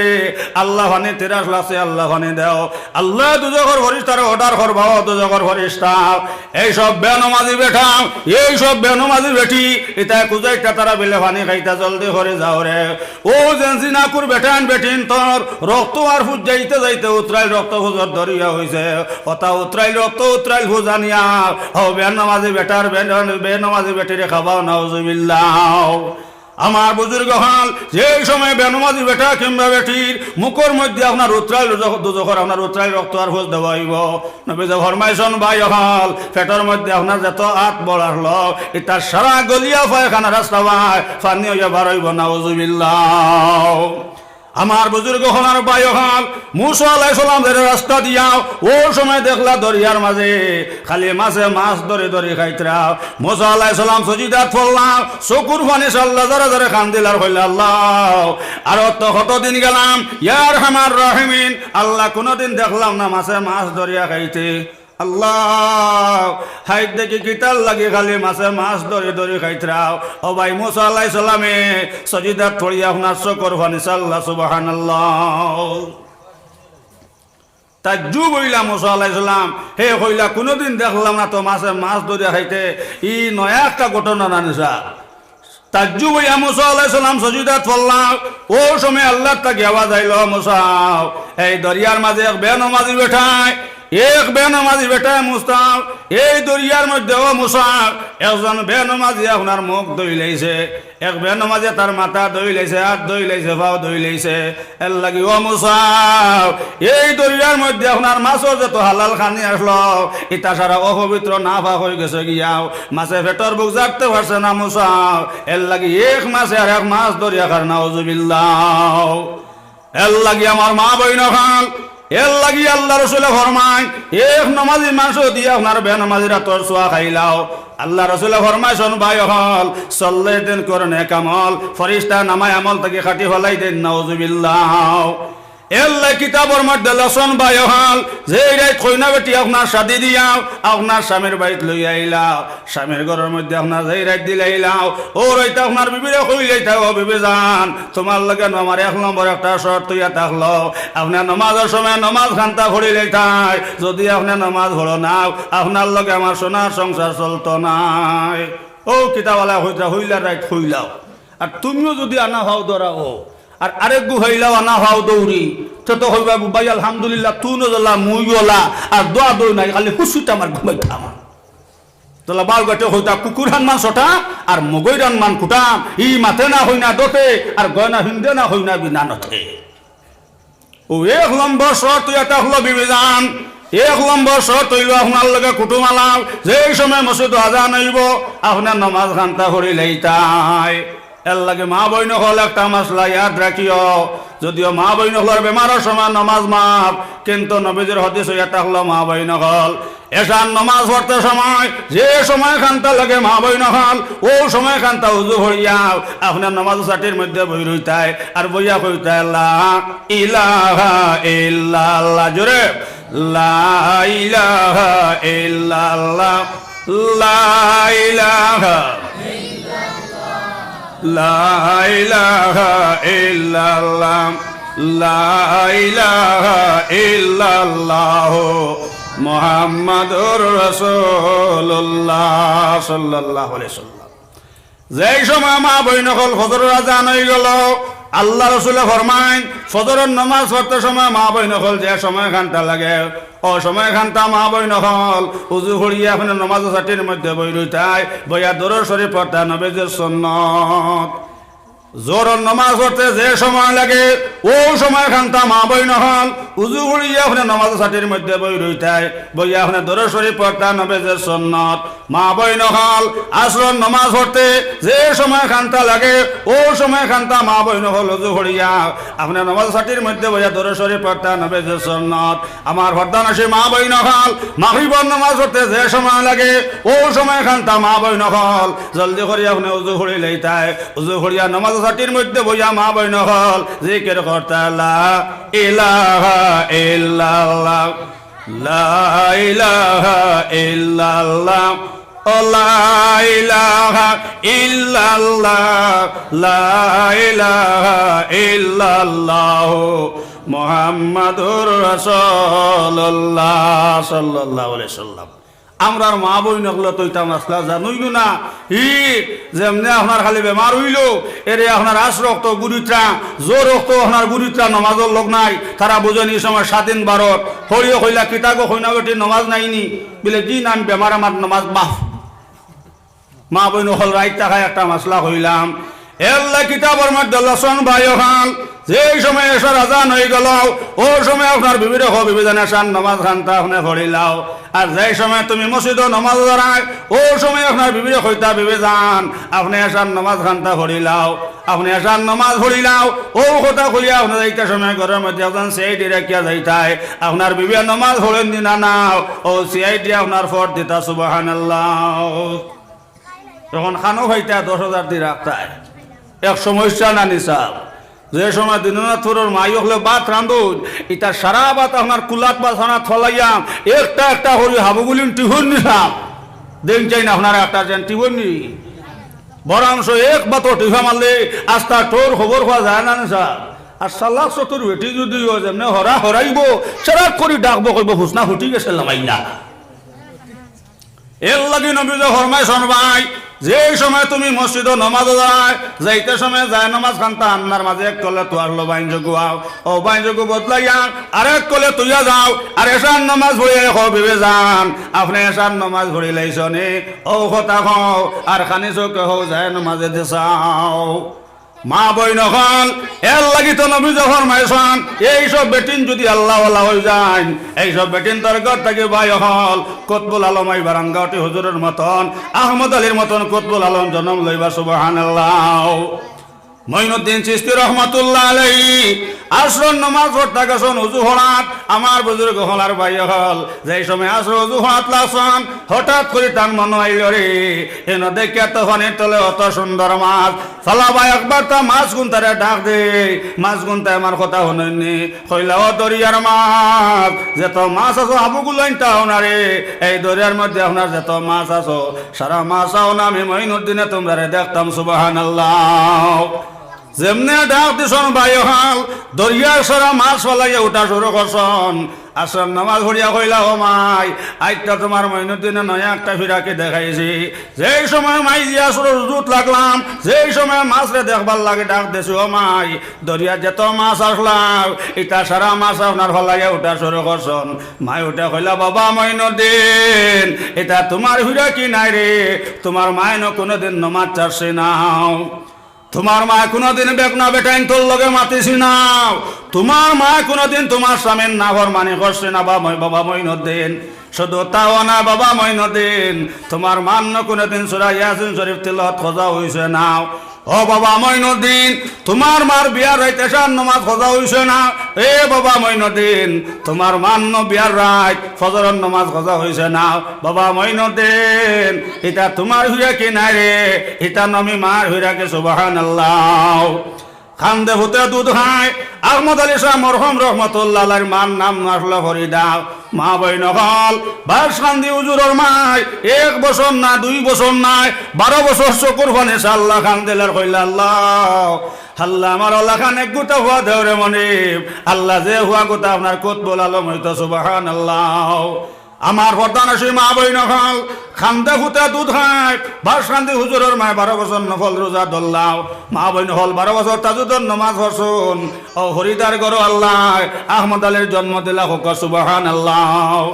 আল্লাহ, পানি তিরাস লাগছে, আল্লাহ, পানি দেও।" আল্লায় দুজখর ফিরিস্তারে অর্ডার করবা, "ও দুজখর ফিরিস্তা, এইসব বেনমাজি বেটা, এইসব বেনমাজি বেটি, ইতায় কুজাইতা তারা বিলে পানি খাইতা, জলদি করি যাও রে।" ও যেন জিনাকুর বেটাইন বেটিন্তর রক্ত আর ফুজ যাইতে যাইতে উতরাইল রক্ত ফুজর দরিয়া অইছে। অতা উতরাইল রক্ত, উতরাইল ফুজ আনিয়া, ও বেনমাজি বেটার, বেন-, বেনমাজি বেটিরে খাবাও, নাউজুবিল্লাহ। আমার বুজুর্গ অকল, যেই সময় বেনমাজি বেটা কিংবা বেটির মুখর মধ্যে আপনার উতরাইল দুজখ-, দুজখর আপনার উতরাইল রক্ত আর ফুজ দেওয়া অইবো, নবীজি ফরমাইছন, "ভাই অকল, পেটর মধ্যে আপনার যত আত বড় আছলো, ইতা সারা গলিয়া পায়খানা রাস্তা বায় পানি অইয়া বার অইবো।" নাউজুবিল্লাহ। আমার বুজুর্গ অকল আর ভাই অকল, মুসা আলাইহিস সালাম যাইরা রাস্তা দিয়া, ও সময় দেখলা দরিয়ার মাঝে খালি মাছে মাছ ধরি ধরি খাইতরা। মুসা আলাইহিস সালাম সজিদাত পড়লা, চকুর পানি ছাড়লা, জোরে জোরে কান্দিলা আর কইলা, "আল্লাহ, আরো তো কতদিন গেলাম, ইয়া আরহামার রাহিমিন, আল্লাহ, কুনুদিন দেখলাম না মাছে মাছ ধরিয়া খাইতে।" আল্লাহ, হাইত দেখি কিতার লাগি খালি মাছে মাছ ধরি ধরি খাইতরা। ও ভাই, মুসা আলাইহিস সালামে সজিদাত পড়িয়া আপনার চকুর পানি ছাড়লা, সুবহানাল্লাহ। তাজ্জুব অইলা মুসা আলাইহিস সালাম, হে কইলা, "কুনুদিন দেখলাম না তো মাছে মাছ ধরিয়া খাইতে, ই নয়া একটা ঘটনা না নি সাব?" তাজ্জুব অইয়া মুসা আলাইহিস সালাম সজিদাত পড়লা। অউ সময় আল্লার থাকি আওয়াজ আইলো, "মুসা, এই দরিয়ার মাঝে এক বেনমাজি বেটায়, এক বেনমাজি বেটায় মুস্তাও, এই দরিয়ার মধ্যে, ও মুসা, একজন বেনমাজি আপনার মুখ ধইলাইছে।" এক বেনমাজে তার মাথা ধইলাইছে, আত ধইলাইছে, পাও ধইলাইছে। এরলাগি ও মুসা, এই দরিয়ার মধ্যে আপনার মাছর যত হালাল খানি আছলো, ইতা সারা অপবিত্র নাপাক অইগেছে গিয়াও। মাছে পেটর ভুক জাগতে পারছে না মুসা, এরলাগি এক মাছে আরেক মাছ ধরিয়া খার, নাউজুবিল্লাহ। এরলাগি আমার মা-বইন অকল, এরলাগি আল্লার রসুলে ফরমাইন, এক নমাজি মানষে যুদি আপনার বেনমাজির আতর ছোঁয়া খাইলাও, আল্লার রসুলে ফরমাইছইন, ভাই অকল, চল্লিশ দিন করো নেক আমল, ফিরিস্তায় নামায় আমল থাকি কাটি ফালাই দেইন, নাউজুবিল্লাহ। এরলাগি কিতাবর মধ্যে লেখছইন, ভাই অকল, যেই রাইত কইনা বেটি আপনার শাদি দিয়াও, আপনার স্বামীর বাড়িত লইয়া আইলাও, স্বামীর ঘরর মধ্যে আপনার যেই রাইত দিলাইলাও, অউ রাইত আপনার বিবিরে কইলাইতা, "ও বিবি জান, তুমার লগে আমার এক নম্বর একটা শর্ত অইয়া থাকলো, আপনে নমাজর সময় নমাজ খান্তা পড়িলাইতায়, যুদি আপনে নমাজ পড়ো না, আপনার লগে আমার সোনার সংসার চলতো নায়।" অউ কিতাবআলায় কইতরা, "হইলা রাইত হইলাও, আর তুমিও যুদি আনা পাও ধরা অও, আর আরেকগু পাইলাও আনা পাও দৌড়ি, তে তো কইবা, 'ভাই আলহামদুলিল্লাহ, তুইও জ্বলা, মুইও জ্বলা, আর দোয়া দই নাই, খালি হুসুত আমার ঘুমাইতাম।'" তাইলে বাউ গাটে কইতা, "কুকুর হানমান ছটা, আর মগইর হানমান কুটা, ই মাতে না হই না দোতে, আর গয়না হিন্দে না হই না বিনা নথে।" অউ এক নম্বর শর্ত অইয়া থাকলো বিবি জান, এক নম্বর শর্ত অইলো আপনার লগে কুটুম আলাপ, যেই সময় মসজিদো আজান অইবো, আপনে নমাজ খান্তা পড়িলাইতায়। এরলাগি মা-বইন অকল একটা মাসলা ইয়াদ রাখিও, যুদিও মা-বইন অকলর বেমারর সময় নমাজ মাফ, কিন্তু নবীজির হাদিস অইয়া থাকলো মা-বইন অকল, এশার নমাজ পড়তে সময় যে সময় খান্তা লাগে মা-বইন অকল, অউ সময় খান্তা উজু করিয়া আপনে নমাজ ছাটির মধ্যে বই রইতায়, আর বইয়া কইতায়, "লা ইলাহা ইল্লাল্লাহ।" জোরে, "লা ইলাহা ইল্লাল্লাহ, লা ইলাহা, লা ইলাহা ইল্লাল্লাহ, লা ইলাহা ইল্লাল্লাহ, মুহাম্মাদুর রাসূলুল্লাহ সাল্লাল্লাহু আলাইহি ওয়াসাল্লাম।" যেই সময় মা-বইন অকল ফজরর আজান অইগেলো, আল্লার রসুলে ফরমাইন, ফজরর নমাজ পড়তে সময় মা-বইন অকল যে সময় খান্তা লাগে, অউ সময় খান্তা মা-বইন অকল উজু করিয়া আপনে নমাজ ছাটির মধ্যে বই রইতায়, বইয়া দুরুদ শরিফ পড়তা নবীজির সুন্নত। জোহরর নমাজ পড়তে যে সময় লাগে, অউ সময় খান্তা মা-বইন অকল উজু করিয়া আপনে নমাজ ছাটির মধ্যে বই রইতায়, বইয়া আপনে দুরুদ শরিফ পড়তা নবীজির সুন্নত। মা-বইন অকল আছরর নমাজ পড়তে যে সময় খান্তা লাগে, অউ সময় খান্তা মা-বইন অকল উজু করিয়া আপনে নমাজ ছাটির মধ্যে বইয়া দুরুদ শরিফ পড়তা নবীজির সুন্নত। আমার পর্দানশীন মা-বইন অকল মাগরিবর নমাজ পড়তে যে সময় লাগে, অউ সময় খান্তা মা-বইন অকল জলদি করি আপনে উজু করিলাইতায়, উজু করিয়া নমাজ ছাটির মধ্যে বইয়া মা-বইন অকল জিকির করতা, "লা ইলাহা ইল্লাল্লাহ, লা ইলাহা ইল্লাল্লাহ, ও লা ইলাহা ইল্লাল্লাহ, লা ইলাহা ইল্লাল্লাহ, মুহাম্মাদুর রাসূলুল্লাহ সাল্লাল্লাহু আলাইহি ওয়াসাল্লাম।" আমরার মা-বইন অকলে তো ইতা মাসলা জানইন না। ই যেমনে আপনার খালি বেমার অইলো, এরে আপনার আছ রক্ত গুরিতরা, জো রক্ত আপনার গুরিতরা নমাজর লগ নাই। তারা বুঝইন ই সময় স্বাধীন ভারত। হরিয়ে কইলা, "কিতা গো কইনা বেটি, নমাজ নাই নি?" বলে, "জি না, আমি বেমার, আমার নমাজ মাফ।" মা-বইন অকল রাইত থাকায় একটা মাসলা কইলাম। এরলাগি কিতাবর মধ্যে লেখছইন ভাই অকল, যেই সময় এশার আজান অইগেলো, অউ সময় আপনার বিবিরে কও, "বিবি জান, এশার নমাজ খান্তা আপনে পড়িলাও।" আর যেই সময় তুমি মসজিদো নমাজ দাঁড়ায়, অউ সময় আপনার বিবিরে কইতা, "বিবি জান, আপনে এশার নমাজ খান্তা পড়িলাও, আপনে এশার নমাজ পড়িলাও।" অউ কথা কইয়া আপনে যাইতা সময় ঘরর মধ্যে একজন CID রাখিয়া যাইতায়, আপনার বিবিয়ে নমাজ পড়ইন নি না, না, অউ CID আপনার ফট দিতা, সুবহানাল্লাহ। অখন খানো খাইতা দশ হাজার দি রাখতায়, এক সমস্যা না নি সাব? যে সময় দিননাথপুরর মাই অকলে ভাত রান্ধইন, ইতা সারা ভাত আপনার কুলাত বা ছানাত ফালাইয়া একটা একটা করি হাবুগুলিন টিফিন নিছাম। দিন চাইন আপনারা একটা যেন টিফিন নি। বরঞ্চ এক ভাতো টিফা মারলে আস্তা টোর খবর পাওয়া যায় না নি সাব? আর চালাক চতুর বেটি যুদি অয়, যেমনে হরা হরাইবো, সেরাক করি ডাকবো, কইবো, "হুসনা হুটি গেছে, লামাইলা।" এরলাগি নবীজি ফরমাইছইন ভাই, যেই সময় তুমি মসজিদো নমাজো যাইরায়, যাইতে সময় যায় নমাজ খান্তা আন্নার মাঝে এক কলে তুয়ার লো বাইঞ্জগু আও, অউ বাইঞ্জগু বদলাইয়া আরেক কলে তুইয়া যাও, আর এশার নমাজ পড়িয়া কও, "বিবি জান, আপনে এশার নমাজ পড়িলাইছনি?" অউ কথা কও, আর খানি চউখে কও, "যায় নমাজেদি চাও।" মা বইন অকল, এরলাগি তো নবীজি ফরমাইছইন, এইসব বেটিন যুদি আল্লাওয়ালা অইযাইন, এইসব বেটিনতর ঘর থাকি ভাই অকল, কুতবুল আলম আইবা রাঙ্গাউটি হুজুরর মতন, আহমদ আলীর মতন কুতবুল আলম জনম লইবা, সুবহানাল্লাহ। মঈনুদ্দিন চিশতি রহমাতুল্লাহ আলাইহি আসরর নমাজ পড়তা গেছইন অজু করাত, আমার বুজুর্গ অকল আর ভাই অকল, যেই সময় আসরর অজু করাত লাগছইন, হঠাৎ করি তান মনো আইলো রে, এনো দেখিয়ার তো পানির তলে অত সুন্দর মাছ, ফালাবা একবার তা মাছ গুনতারে ডাক দেই, মাছ গুনতায় আমার কথা হুনইননি, কইলা, "ও দরিয়ার মাছ, যত মাছ আছো হাবুগুলাইন তাও না রে, এই দরিয়ার মধ্যে আপনার যত মাছ আছো, সারা মাছ আও না, আমি মঈনুদ্দিনে তুমরারে দেখতাম।" সুবহানাল্লাহ। যেমনে ডাক দিছইন ভাই অকল, দরিয়ার সারা মাছ ফালাইয়া উঠা শুরু করছইন। আসরর নমাজ পড়িয়া কইলা, "ও মাই, আইজ তো তুমার মঈনুদ্দিনে নয়া একটা ফিরাকি দেখাইছে।" যেই সময় মাই জিয়া আসরর অজুত লাগলাম, যেই সময় মাছরে দেখবার লাগি ডাক দেছি, "ও মাই, দরিয়াত যত মাছ আছলা, ইতা সারা মাছ আপনার ফালাইয়া উঠা শুরু করছইন।" মাই উঠে কইলা, "বাবা মঈনুদ্দিন, ইতা তুমার ফিরাকি নায় রে, তুমার মায় নু কুনুদিন নমাজ ছাড়ছে না।" তুমার মায় কুনুদিন বেকনা বেটাইন্তর লগে মাতিছে না। তুমার মায় কুনুদিন তুমার স্বামীর নাফরমানি করছে না, বাবা মই-, বাবা মঈনুদ্দিন। শুধু তাও না, বাবা মঈনুদ্দিন, তুমার মার নু কুনুদিন সূরা ইয়াসিন শরীফ তিলাওয়াত কজা অইছে না। ও বাবা মঈনুদ্দিন, তুমার মার বিয়ার রাইত এশার নমাজ কজা অইছে না। এ বাবা মঈনুদ্দিন, তুমার মার নু বিয়ার রাইত ফজরর নমাজ কজা অইছে না। বাবা মঈনুদ্দিন, ইতা তুমার ফিরাকি নায় রে, ইতা নবীর মার ফিরাকি। সুবহানাল্লাহ। কান্দে পুতে দুধ খায়। আহমদ আলী শাহ মরহুম রহমতুল্লাহ আলাইহির মার নাম আছলা ফরিদা। মা বইন অকল, বাঁশকান্দি হুজুরর মায় এক বছর না, দুই বছর নায়, বারো বছর চকুর পানি ছাড়লা, কান্দিলা আর কইলা, "আল্লাহ, আল্লাহ, আমার অলাখান এক গুতা ফুয়া দেও রে মনিব। আল্লাহ, যে ফুয়া গুতা আপনার কুতবুল আলম অইতো।" সুবহানাল্লাহ। আমার পর্দানশীন মা বইন অকল, কান্দে পুতে দুধ খায়, বাঁশকান্দি হুজুরর মায় বারো বছর নফল রোজা ধরলা। মা বইন অকল বারো বছর তাহাজ্জুদর নমাজ পড়ছইন। অউ ফরিদার ঘরো আল্লায় আহমদ আলীর জন্ম দিলা, কউক্কা সুবহানাল্লাহ।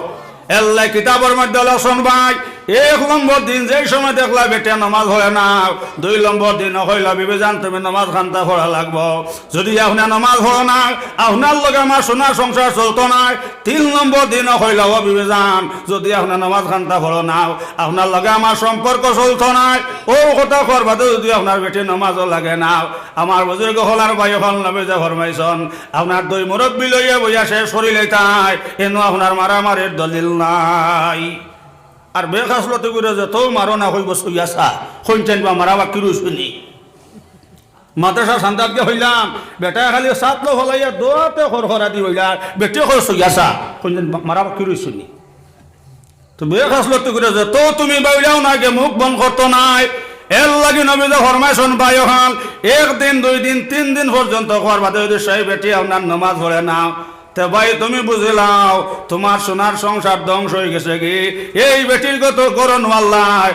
এরলাগি কিতাবর মধ্যে লেখছইন ভাই, এক নম্বর দিন যেই সময় দেখলা বেটিয়ে নমাজ পড়ে না, দুই নম্বর দিন কইলা, "বিবি জান, তুমি নমাজ খান্তা পড়া লাগবো।" যুদি আপনে নমাজ পড়ো না, আপনার লগে আমার সোনার সংসার চলতো নায়। তিন নম্বর দিন কইলা, "ও বিবি জান, যুদি আপনে নমাজ খান্তা পড়ো না, আপনার লগে আমার সম্পর্ক চলতো নায়।" অউ কথা কওয়ার বাদে যুদি আপনার বেটি নমাজো লাগে না, আমার বুজুর্গ অকল আর ভাই অকল, নবীজি ফরমাইছইন, আপনার দুই মুরব্বি লইয়া বইয়া শেষ করিলাইতায়, এনো আপনার মারামারির দলিল নাই। আর বেখাছলতি করি যত মারো না কইবো, "সইয়া সা, কইনচাইন বা মারা বাকি রইছনি।" মাদ্রাসা চান্দাত গিয়া কইলাম, বেটায় খালি ছাতলো ফালাইয়া দোয়াতে খরখরা দি কইলা, বেটিয়ে কয়, "সইয়া সা, কইনচাইন বা মারা বাকি রইছনি।" তো বেখাছলতি করি যত তুমি বাউলাও না গে মুখ বন্ধ করতো নায়। এরলাগি নবীজি ফরমাইছইন, ভাই অকল, এক দিন, দুই দিন, তিন দিন পর্যন্ত কওয়ার বাদে যুদি সেই বেটি আপনার নমাজ পড়ে না, তে ভাই তুমি বুঝিলাও, তুমার সোনার সংসার ধ্বংস অইগেছেগি। এই বেটির গত গরন আল্লায়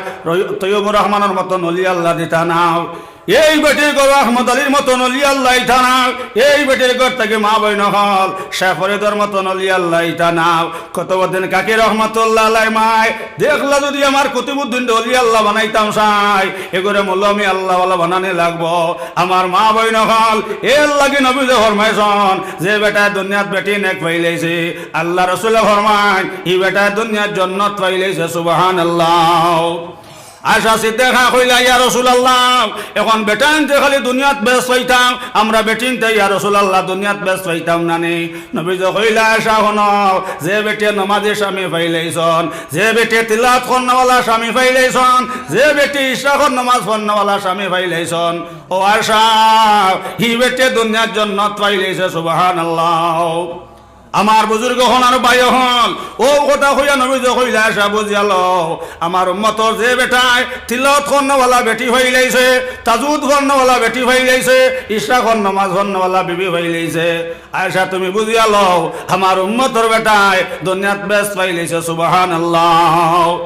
তৈয়বুর রহমানর মতন অলি আল্লাহ দিতা নায়। এই বেটির ঘরো আহমদ আলীর মতন অলি আল্লাহ আইতা নায়, এই বেটির ঘর থাকি মা বইন অকল শেখ ফরিদর মতন অলি আল্লাহ আইতা নায়। কুতুবউদ্দিন কাকি রহমতুল্লাহ আলাইহির মায় দেখলা, যুদি আমার কুতুবউদ্দিনরে অলি আল্লাহ বানাইতাম চাই, এগুরে মৌলভী আল্লাহওয়ালা বানানি লাগবো। আমার মা বইন অকল, এরলাগি নবীজি ফরমাইছইন, যে বেটায় দুনিয়াত বেটি নেক পাইলাইছে, আল্লার রসুলে ফরমাইন, ই বেটায় দুনিয়াত জন্নত পাইলাইছে। সুবহানাল্লাহ। আয়েশা সিদ্দিকা কইলা, "ইয়া রাসূলুল্লাহ, অখন বেটাইন্তে খালি দুনিয়াত বেহেস্ত পাইতাম, আমরা বেটিন্তে ইয়া রাসূলুল্লাহ দুনিয়াত বেহেস্ত পাইতাম না নি?" নবীজি কইলা, "আয়েশা হুনো, যে বেটিয়ে নমাজি স্বামী পাইলাইছইন, যে বেটিয়ে তিলাওয়াত করনেওয়ালা স্বামী পাইলাইছইন, যে বেটিয়ে ইশরাকর নমাজ পড়নেওয়ালা স্বামী পাইলাইছইন, ও আয়েশা, হি বেটিয়ে দুনিয়াত জন্নত পাইলাইছে।" সুবহানাল্লাহ। আমার বুজুর্গ অকল আর ভাই অকল, অউ কথা কইয়া নবীজি কইলা, আয়েশা বুঝিয়া লও, আমার উম্মতর যে বেটায় তিলাওয়াত করনেওয়ালা বেটি পাইলাইছে, তাজুদ পড়নেওয়ালা বেটি পাইলাইছে, ইশরাকর নমাজ পড়নেওয়ালা বিবি পাইলাইছে, আয়েশা তুমি বুঝিয়া লও, আমার উম্মতর বেটায় দুনিয়াত বেহেস্ত পাইলাইছে। সুবহানাল্লাহ।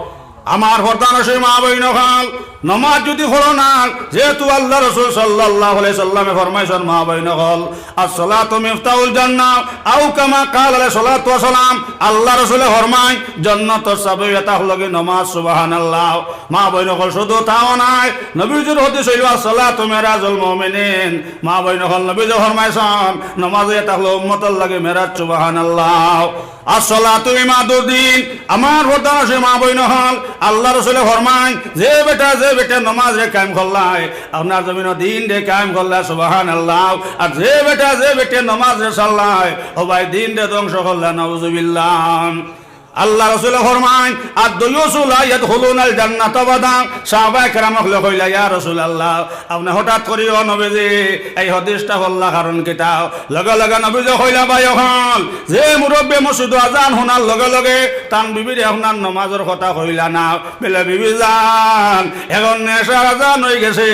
আমার পর্দানশীন মা বইন অকল, নমাজ যুদি পড়ো না, যেহেতু আল্লার রসুল সাল্লাল্লাহু আলাইহি সাল্লামে ফরমাইছইন, মা বইন অকল, "আসসালাতু মিফতাহুল জান্নাহ", আও কামা ক্বালা আলাইহিস সালাতু ওয়াস সালাম, আল্লার রসুলে ফরমাইন, জন্নতর চাবি অইয়া থাকলোগি নমাজ। সুবহানাল্লাহ। মা বইন অকল, শুধু তাও নায়, নবীজির হাদিস অইলো, "আসসালাতু মিরাজুল মুমিনিন।" মা বইন অকল, নবীজি ফরমাইছইন, নমাজ অইয়া থাকলো উম্মতর লাগি মেরাজ। সুবহানাল্লাহ। আসসালাতু ইমাদুদ্দিন, আমার পর্দানশীন মা বইন অকল, আল্লার রসুলে ফরমাইন, যে বেটা, যে বেটা নমাজরে কায়েম করলায়, আপনার জমিনো দিনরে কায়েম করলায়, সুবহানাল্লাহ। আর যে বেটা, যে বেটা নমাজরে ছাড়লায়, ও ভাই, দিনরে ধ্বংস করলায়, নাউজুবিল্লাহ। আল্লার রসুলে ফরমাইন, "আদ-দুয়ুসু লা ইয়াদখুলুনাল জান্নাতা আবাদা।" সাহাবায়ে কেরাম অকলে কইলা, "ইয়া রাসুলাল্লাহ, আপনে হঠাৎ করি ও নবীজি, এই হাদিসটা পড়লা কারণ কিতা?" লগে লগে নবীজি কইলা, "ভাই অকল, যে মুরব্বিয়ে মসজিদো আজান হুনার লগে লগে তান বিবিরে আপনার নমাজর কথা কইলা না, বলে, 'বিবি জান, অখন এশার আজান অইগেছে,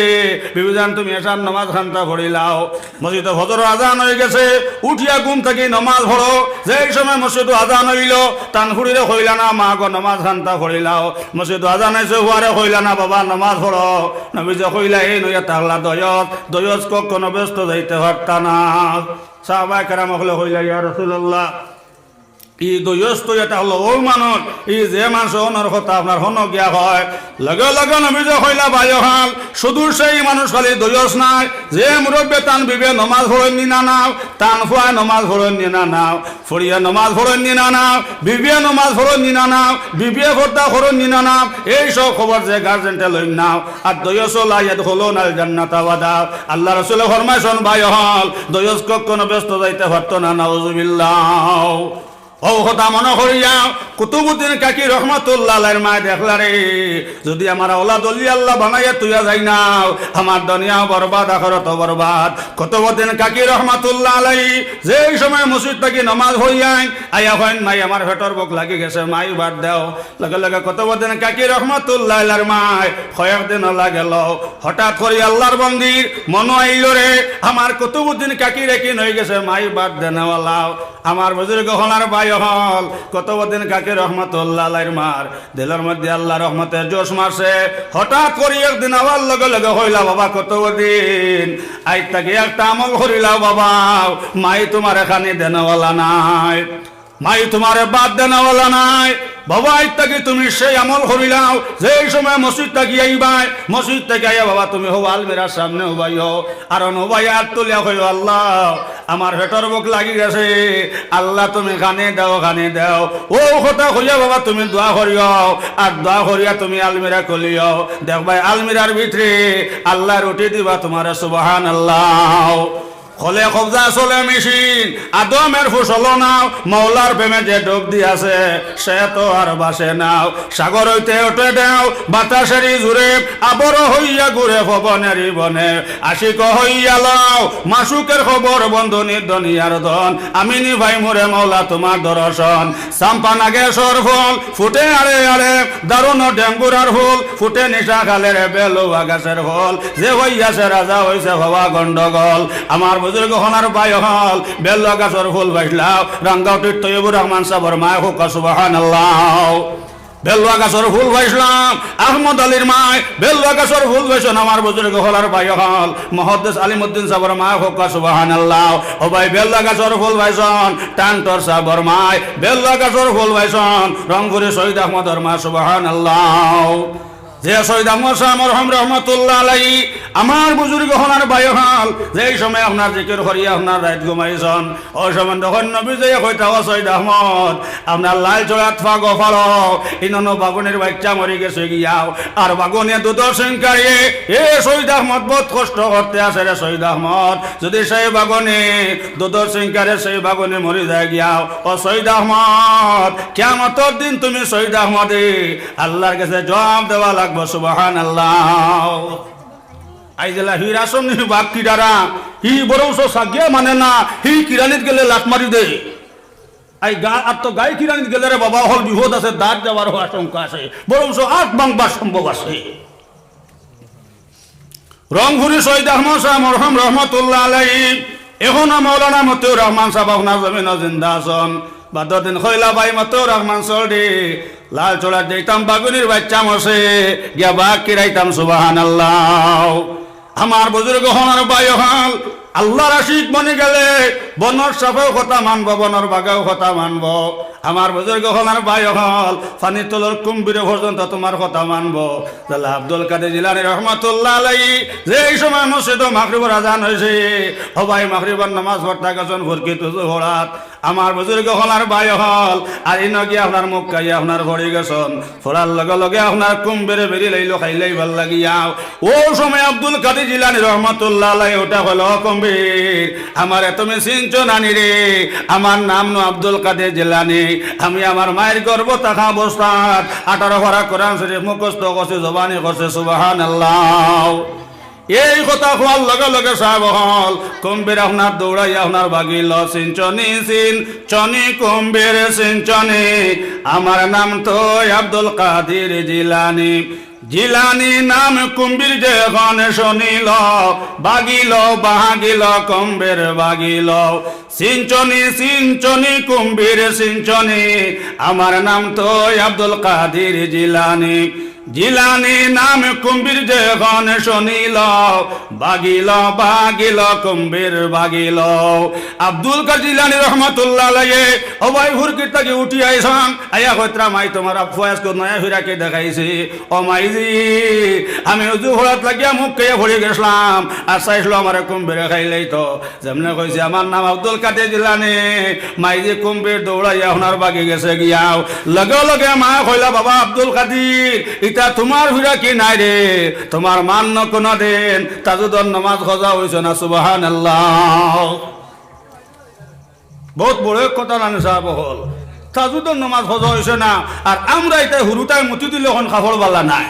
বিবি জান, তুমি এশার নমাজ খান্তা পড়িলাও।' মসজিদো ফজরর আজান অইগেছে, উঠিয়া ঘুম থাকি নমাজ পড়ো।" যেই সময় মসজিদো আজান অইলো, তান ফুড়িরে কইলা না, "মা গো, নমাজ খান্তা পড়িলাও।" মসজিদো আজান অইছে, ফুয়ারে কইলা না, "বাবা, নমাজ পড়ো।" নবীজি কইলা, "এইন অইয়া থাকলা দয়স, দয়স কখনো বেহেস্তো যাইতে পারতা না।" সাহাবায়ে কেরাম অকলে কইলা, "ইয়া রাসুলাল্লাহ, ই দয়স তো ইটা অইলো অউ মানুষ, ই যে মানুষ অনর কথা আপনার হনো গিয়া কয়।" লগে লগে নবীজি কইলা, "ভাই অকল, শুধু সেই মানুষ খালি দয়স নায়, যে মুরব্বিয়ে তান বিবিয়ে নমাজ পড়ইন নি না নাও, তান ফুয়ায় নমাজ পড়ইন নি না নাও, ফুড়িয়ে নমাজ পড়ইন নি না নাও, বিবিয়ে নমাজ পড়ইন নি না নাও, বিবিয়ে পর্দা করইন নি না নাও, এই সব খবর যে গার্জেন্টে লইন নাও। আর দয়ুসু লা ইয়াদখুলুনাল জান্নাতা আবাদা।" আল্লার রসুলে ফরমাইছইন, ভাই অকল, দয়স কখনো বেহেস্তো যাইতে পারতো না, নাউজুবিল্লাহ। অউ কথা মনো করিয়া কুতুবউদ্দিন কাকি রহমতুল্লাহ আলাইহির মায় দেখলা রে, যুদি আমার আওলাদ অলি আল্লাহ বানাইয়া থুইয়া যাই নাও, আমার দুনিয়াও বরবাদ, আখিরাতও বরবাদ। কুতুবউদ্দিন কাকি রহমতুল্লাহ আলাইহি যেই সময় মসজিদ থাকি নমাজ পড়ি আইন, আইয়া কইন, "মাই, আমার পেটর ভুক লাগি গেছে, মাই ভাত দেও।" লগে লগে কুতুবউদ্দিন কাকি রহমতুল্লাহ আলাইহির মায় কয়েকদিন অলা গেল, হঠাৎ করি আল্লার বন্দির মনো আইলো রে, আমার কুতুবউদ্দিন কাকিরে কিন অইগেছে, মাই ভাত দেনেওয়ালা। আমার বুজুর্গ অকল আর ভাই অকল, কুতুবউদ্দিন কাকি রহমতুল্লাহ আলাইহির মার দিলর মধ্যে আল্লার রহমতে জোশ মারছে। হঠাৎ করি একদিন আবার লগে লগে কইলা, "বাবা কুতুবউদ্দিন, আইজ থাকি একটা আমল করিলাও বাবা, মাই তুমারে খানি দেনেওয়ালা নায়, মাই তুমারে ভাত দেনেওয়ালা নায়। বাবা, আইজ থাকি তুমি সেই আমল করিলাও, যেই সময় মসজিদ থাকি আইবায়, মসজিদ থাকি আইয়া বাবা তুমি হউ আলমিরার সামনে উবাইও, আর উবাইয়া আত তুলিয়া কইও, 'আল্লাহ, আমার পেটর ভুক লাগি গেছে, আল্লাহ তুমি খানি দেও, খানি দেও।' অউ কথা কইয়া বাবা তুমি দোয়া করিও, আর দোয়া করিয়া তুমি আলমিরা খুলিও। দেখবায় আলমিরার ভিতরে আল্লায় রুটি দিবা তুমারে।" সুবহানাল্লাহ। কলে কবজা চলে মেশিন, আদমের ফসল নাও, মওলার প্রেমে যে ডুব দিয়াছে, সে তো আর বাঁচে নাও। সাগর অইতে উঠে ঢেউ, বাতাসেরই জোরে, আবর হইয়া ঘুরে পবনেরই বনে। আশিক হইয়া লও মাশুকের খবর, বন্ধু নির দুনিয়ার ধন। আমি নি পাইমু রে মওলা তুমার দর্শন। চাম্পা নাগেশর ফুল ফুটে আড়ে আড়ে, দারুণ ডেঙ্গুরার ফুল ফুটে নিশা খালের বেলুয়া গাছের ফুল। যে হইয়াছে রাজা হইছে হওয়া গন্ডগোল। আমার বুজুর্গ অকল আর ভাই অকল, বেলুয়া গাছর ফুল পাইছলাও, রাঙ্গাউটির তৈয়বুর রহমান সাবর মায় কউক্কা সুবহানাল্লাহ। বেলুয়া গাছর ফুল পাইছলাম, আহমদ আলীর মায় বেলুয়া গাছর ফুল পাইছইন। আমার বুজুর্গ অকল আর ভাই অকল, মুহাদ্দিস আলিমউদ্দিন সাবর মায় কউক্কা সুবহানাল্লাহ। ও ভাই, বেলুয়া গাছর ফুল পাইছইন, টাংটর সাবর মায় বেলুয়া গাছর ফুল পাইছইন, রংপুরি শহীদ আহমদর মা সুবহানাল্লাহ। যে শহীদ আহমদ শাহ মরহুম রহমতুল্লাহ আলাইহি, আমার বুজুর্গ অকল আর ভাই অকল, যেই সময় আপনার জিকির করিয়া আপনার রাইত ঘুমাইছইন, অউ সময় তখন নবীজিয়ে কইতা, "ও শহীদ আহমদ, আপনার লাল চড়াত ফাগো ফাড়ো, ইনো বাগুনির বাইচ্চা মরি গেছে গিয়াও।" আর বাগুনিয়ে দুধর সিংকারে, "এ শহীদ আহমদ, বউত কষ্ট করতে আছে রে শহীদ আহমদ। যুদি সেই বাগুনি দুধর সিংকারে সেই বাগুনি মরি যায় গিয়াও, ও শহীদ আহমদ, কিয়ামতর দিন তুমি শহীদ আহমদে আল্লার গেছে জবাব দেওয়া লাগবো।" সুবহানাল্লাহ। আইজলা হির আসন নি বাক কিরারা, হি বরং সো সাগিয়া মানে না, হি কিরানিত গেলে লাত মারি দে। আই গা-, আর তো গাই কিরানিত গেলে রে বাবা, হকল বিপদ আছে, দাঁত যাওয়ারও আশঙ্কা আছে, বরঞ্চ আত ভাঙবার সম্ভব আছে। রংপুরি সৈয়দ আহমদ শাহ মরহুম রহমতুল্লাহ আলাইহি, এখনো মৌলানা মতিউর রহমান সাব আপনার জমিনো জিন্দা আছইন। বাদর দিন কইলা, ভাই মতিউর রহমান চৌধুরী, লালছড়াত যাইতাম, বাগুনির বাইচ্চা মরছে, গিয়া বাঘ কিরাইতাম, সুবহানাল্লাহ। আমার বুজুর্গ অকল আর ভাই অকল, আল্লাহর আশিক বনি গেলে বনর সাপেও কথা মানবো, বনর বাঘেও কথা মানবো। আমার বুজুর্গ অকল আর ভাই অকল, পানির তলর কুম্ভীরে পর্যন্ত তুমার কথা মানবো। তাইলে আব্দুল কাদের জিলানী রহমতুল্লাহ আলাইহি যেই সময় মসজিদো মাগরিবর আজান অইছে, ও ভাই, মাগরিবর নামাজ পড়তা গেছইন ফুরকিত উজু করাত, আমার বুজুর্গ অকল আর ভাই অকল, আর ইনো গিয়া আপনার মুখ খাইয়া আপনার পড়ি গেছইন। পড়ার লগে লগে আপনার কুম্ভীরে বেড়ি লাইলো, খাইলাইবার লাগিয়া। অউ সময় আব্দুল কাদের জিলানী রহমতুল্লাহ আলাইহি উঠা কইলো, "ও কুম্ভীর, আমারে তুমি চিনছো না নি রে? আমার নাম নু আব্দুল কাদের জিলানী। আমি আমার মায়ের গর্ভ থাকা অবস্থাত আঠারো পারা কোরআন শরীফ মুখস্থ করছি, জবানি করছি।" সুবহানাল্লাহ। এই কথা কওয়ার লগে লগে সাব অকল, কুম্ভীর আপনার দৌড়াইয়া আপনার ভাগিলো, "চিনছো নি, চিনছো নি কুম্ভীর, চিনছো নি? আমার নাম তো আব্দুল কাদের জিলানী।" জিলানী নাম কুম্ভীর যেখন শুনিল, ভাগিল, ভাগিল, কুম্ভীর ভাগিল। চিনছো নি, চিনছো নি কুম্ভীর, চিনছো নি? আমার নাম তো আব্দুল কাদের জিলানী। জিলানী নাম কুম্ভীর যেখন শুনিল, ভাগিল, ভাগিল, কুম্ভীর ভাগিল। আব্দুল কাদের জিলানী রহমতুল্লাহ আলাইহি, ও ভাই, ফুরকিত থাকি উঠি আইছইন, আইয়া কইতরা, "মাই, তুমার আব্বায় আইজকু নয়া ফিরাকি দেখাইছে। ও মাইজি, আমি উজু করাত লাগিয়া মুখ খাইয়া পড়ি গেছলাম, আর চাইছলাম আমারে কুম্ভীরে খাইলাইতো।" যেমনে কইছি, "আমার নাম আব্দুল কাদের জিলানী", মাইজি কুম্ভীর দৌড়াইয়া আপনার ভাগি গেছে গিয়াও। লগে লগে মায় কইলা, "বাবা আব্দুল কাদির, ইতা তুমার ফিরাকি নায় রে, তুমার মার নু কুনুদিন তাহাজ্জুদর নামাজ কাজা অইছে না।" সুবহানাল্লাহ। বউত বড় এক কথা নানি সাব অকল, তাহাজ্জুদর নামাজ কাজা অইছে না। আর আমরা ইতায় হুরুতায় মুতি দিলে অখন কাপড় বালা নায়।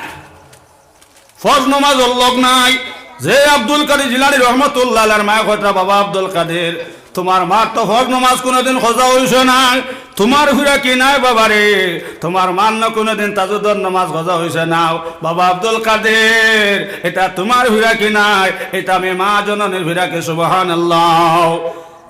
ফরজ নমাজর লগ নাই। যে আব্দুল কাদির জিলানী রহমতুল্লাহ আলাইহির মায়ে কইতরা, "বাবা আব্দুল কাদির, তুমার মার তো ফরজ নমাজ কুনুদিন কাজা অইছে না, তুমার ফিরাকি নায় বাবা রে, তুমার মার নু কুনুদিন তাহাজ্জুদর নমাজ কাজা অইছে না। বাবা আব্দুল কাদির, ইতা তুমার ফিরাকি নায়, ইতা আমি মা জননীর ফিরাকি।" সুবহানাল্লাহ।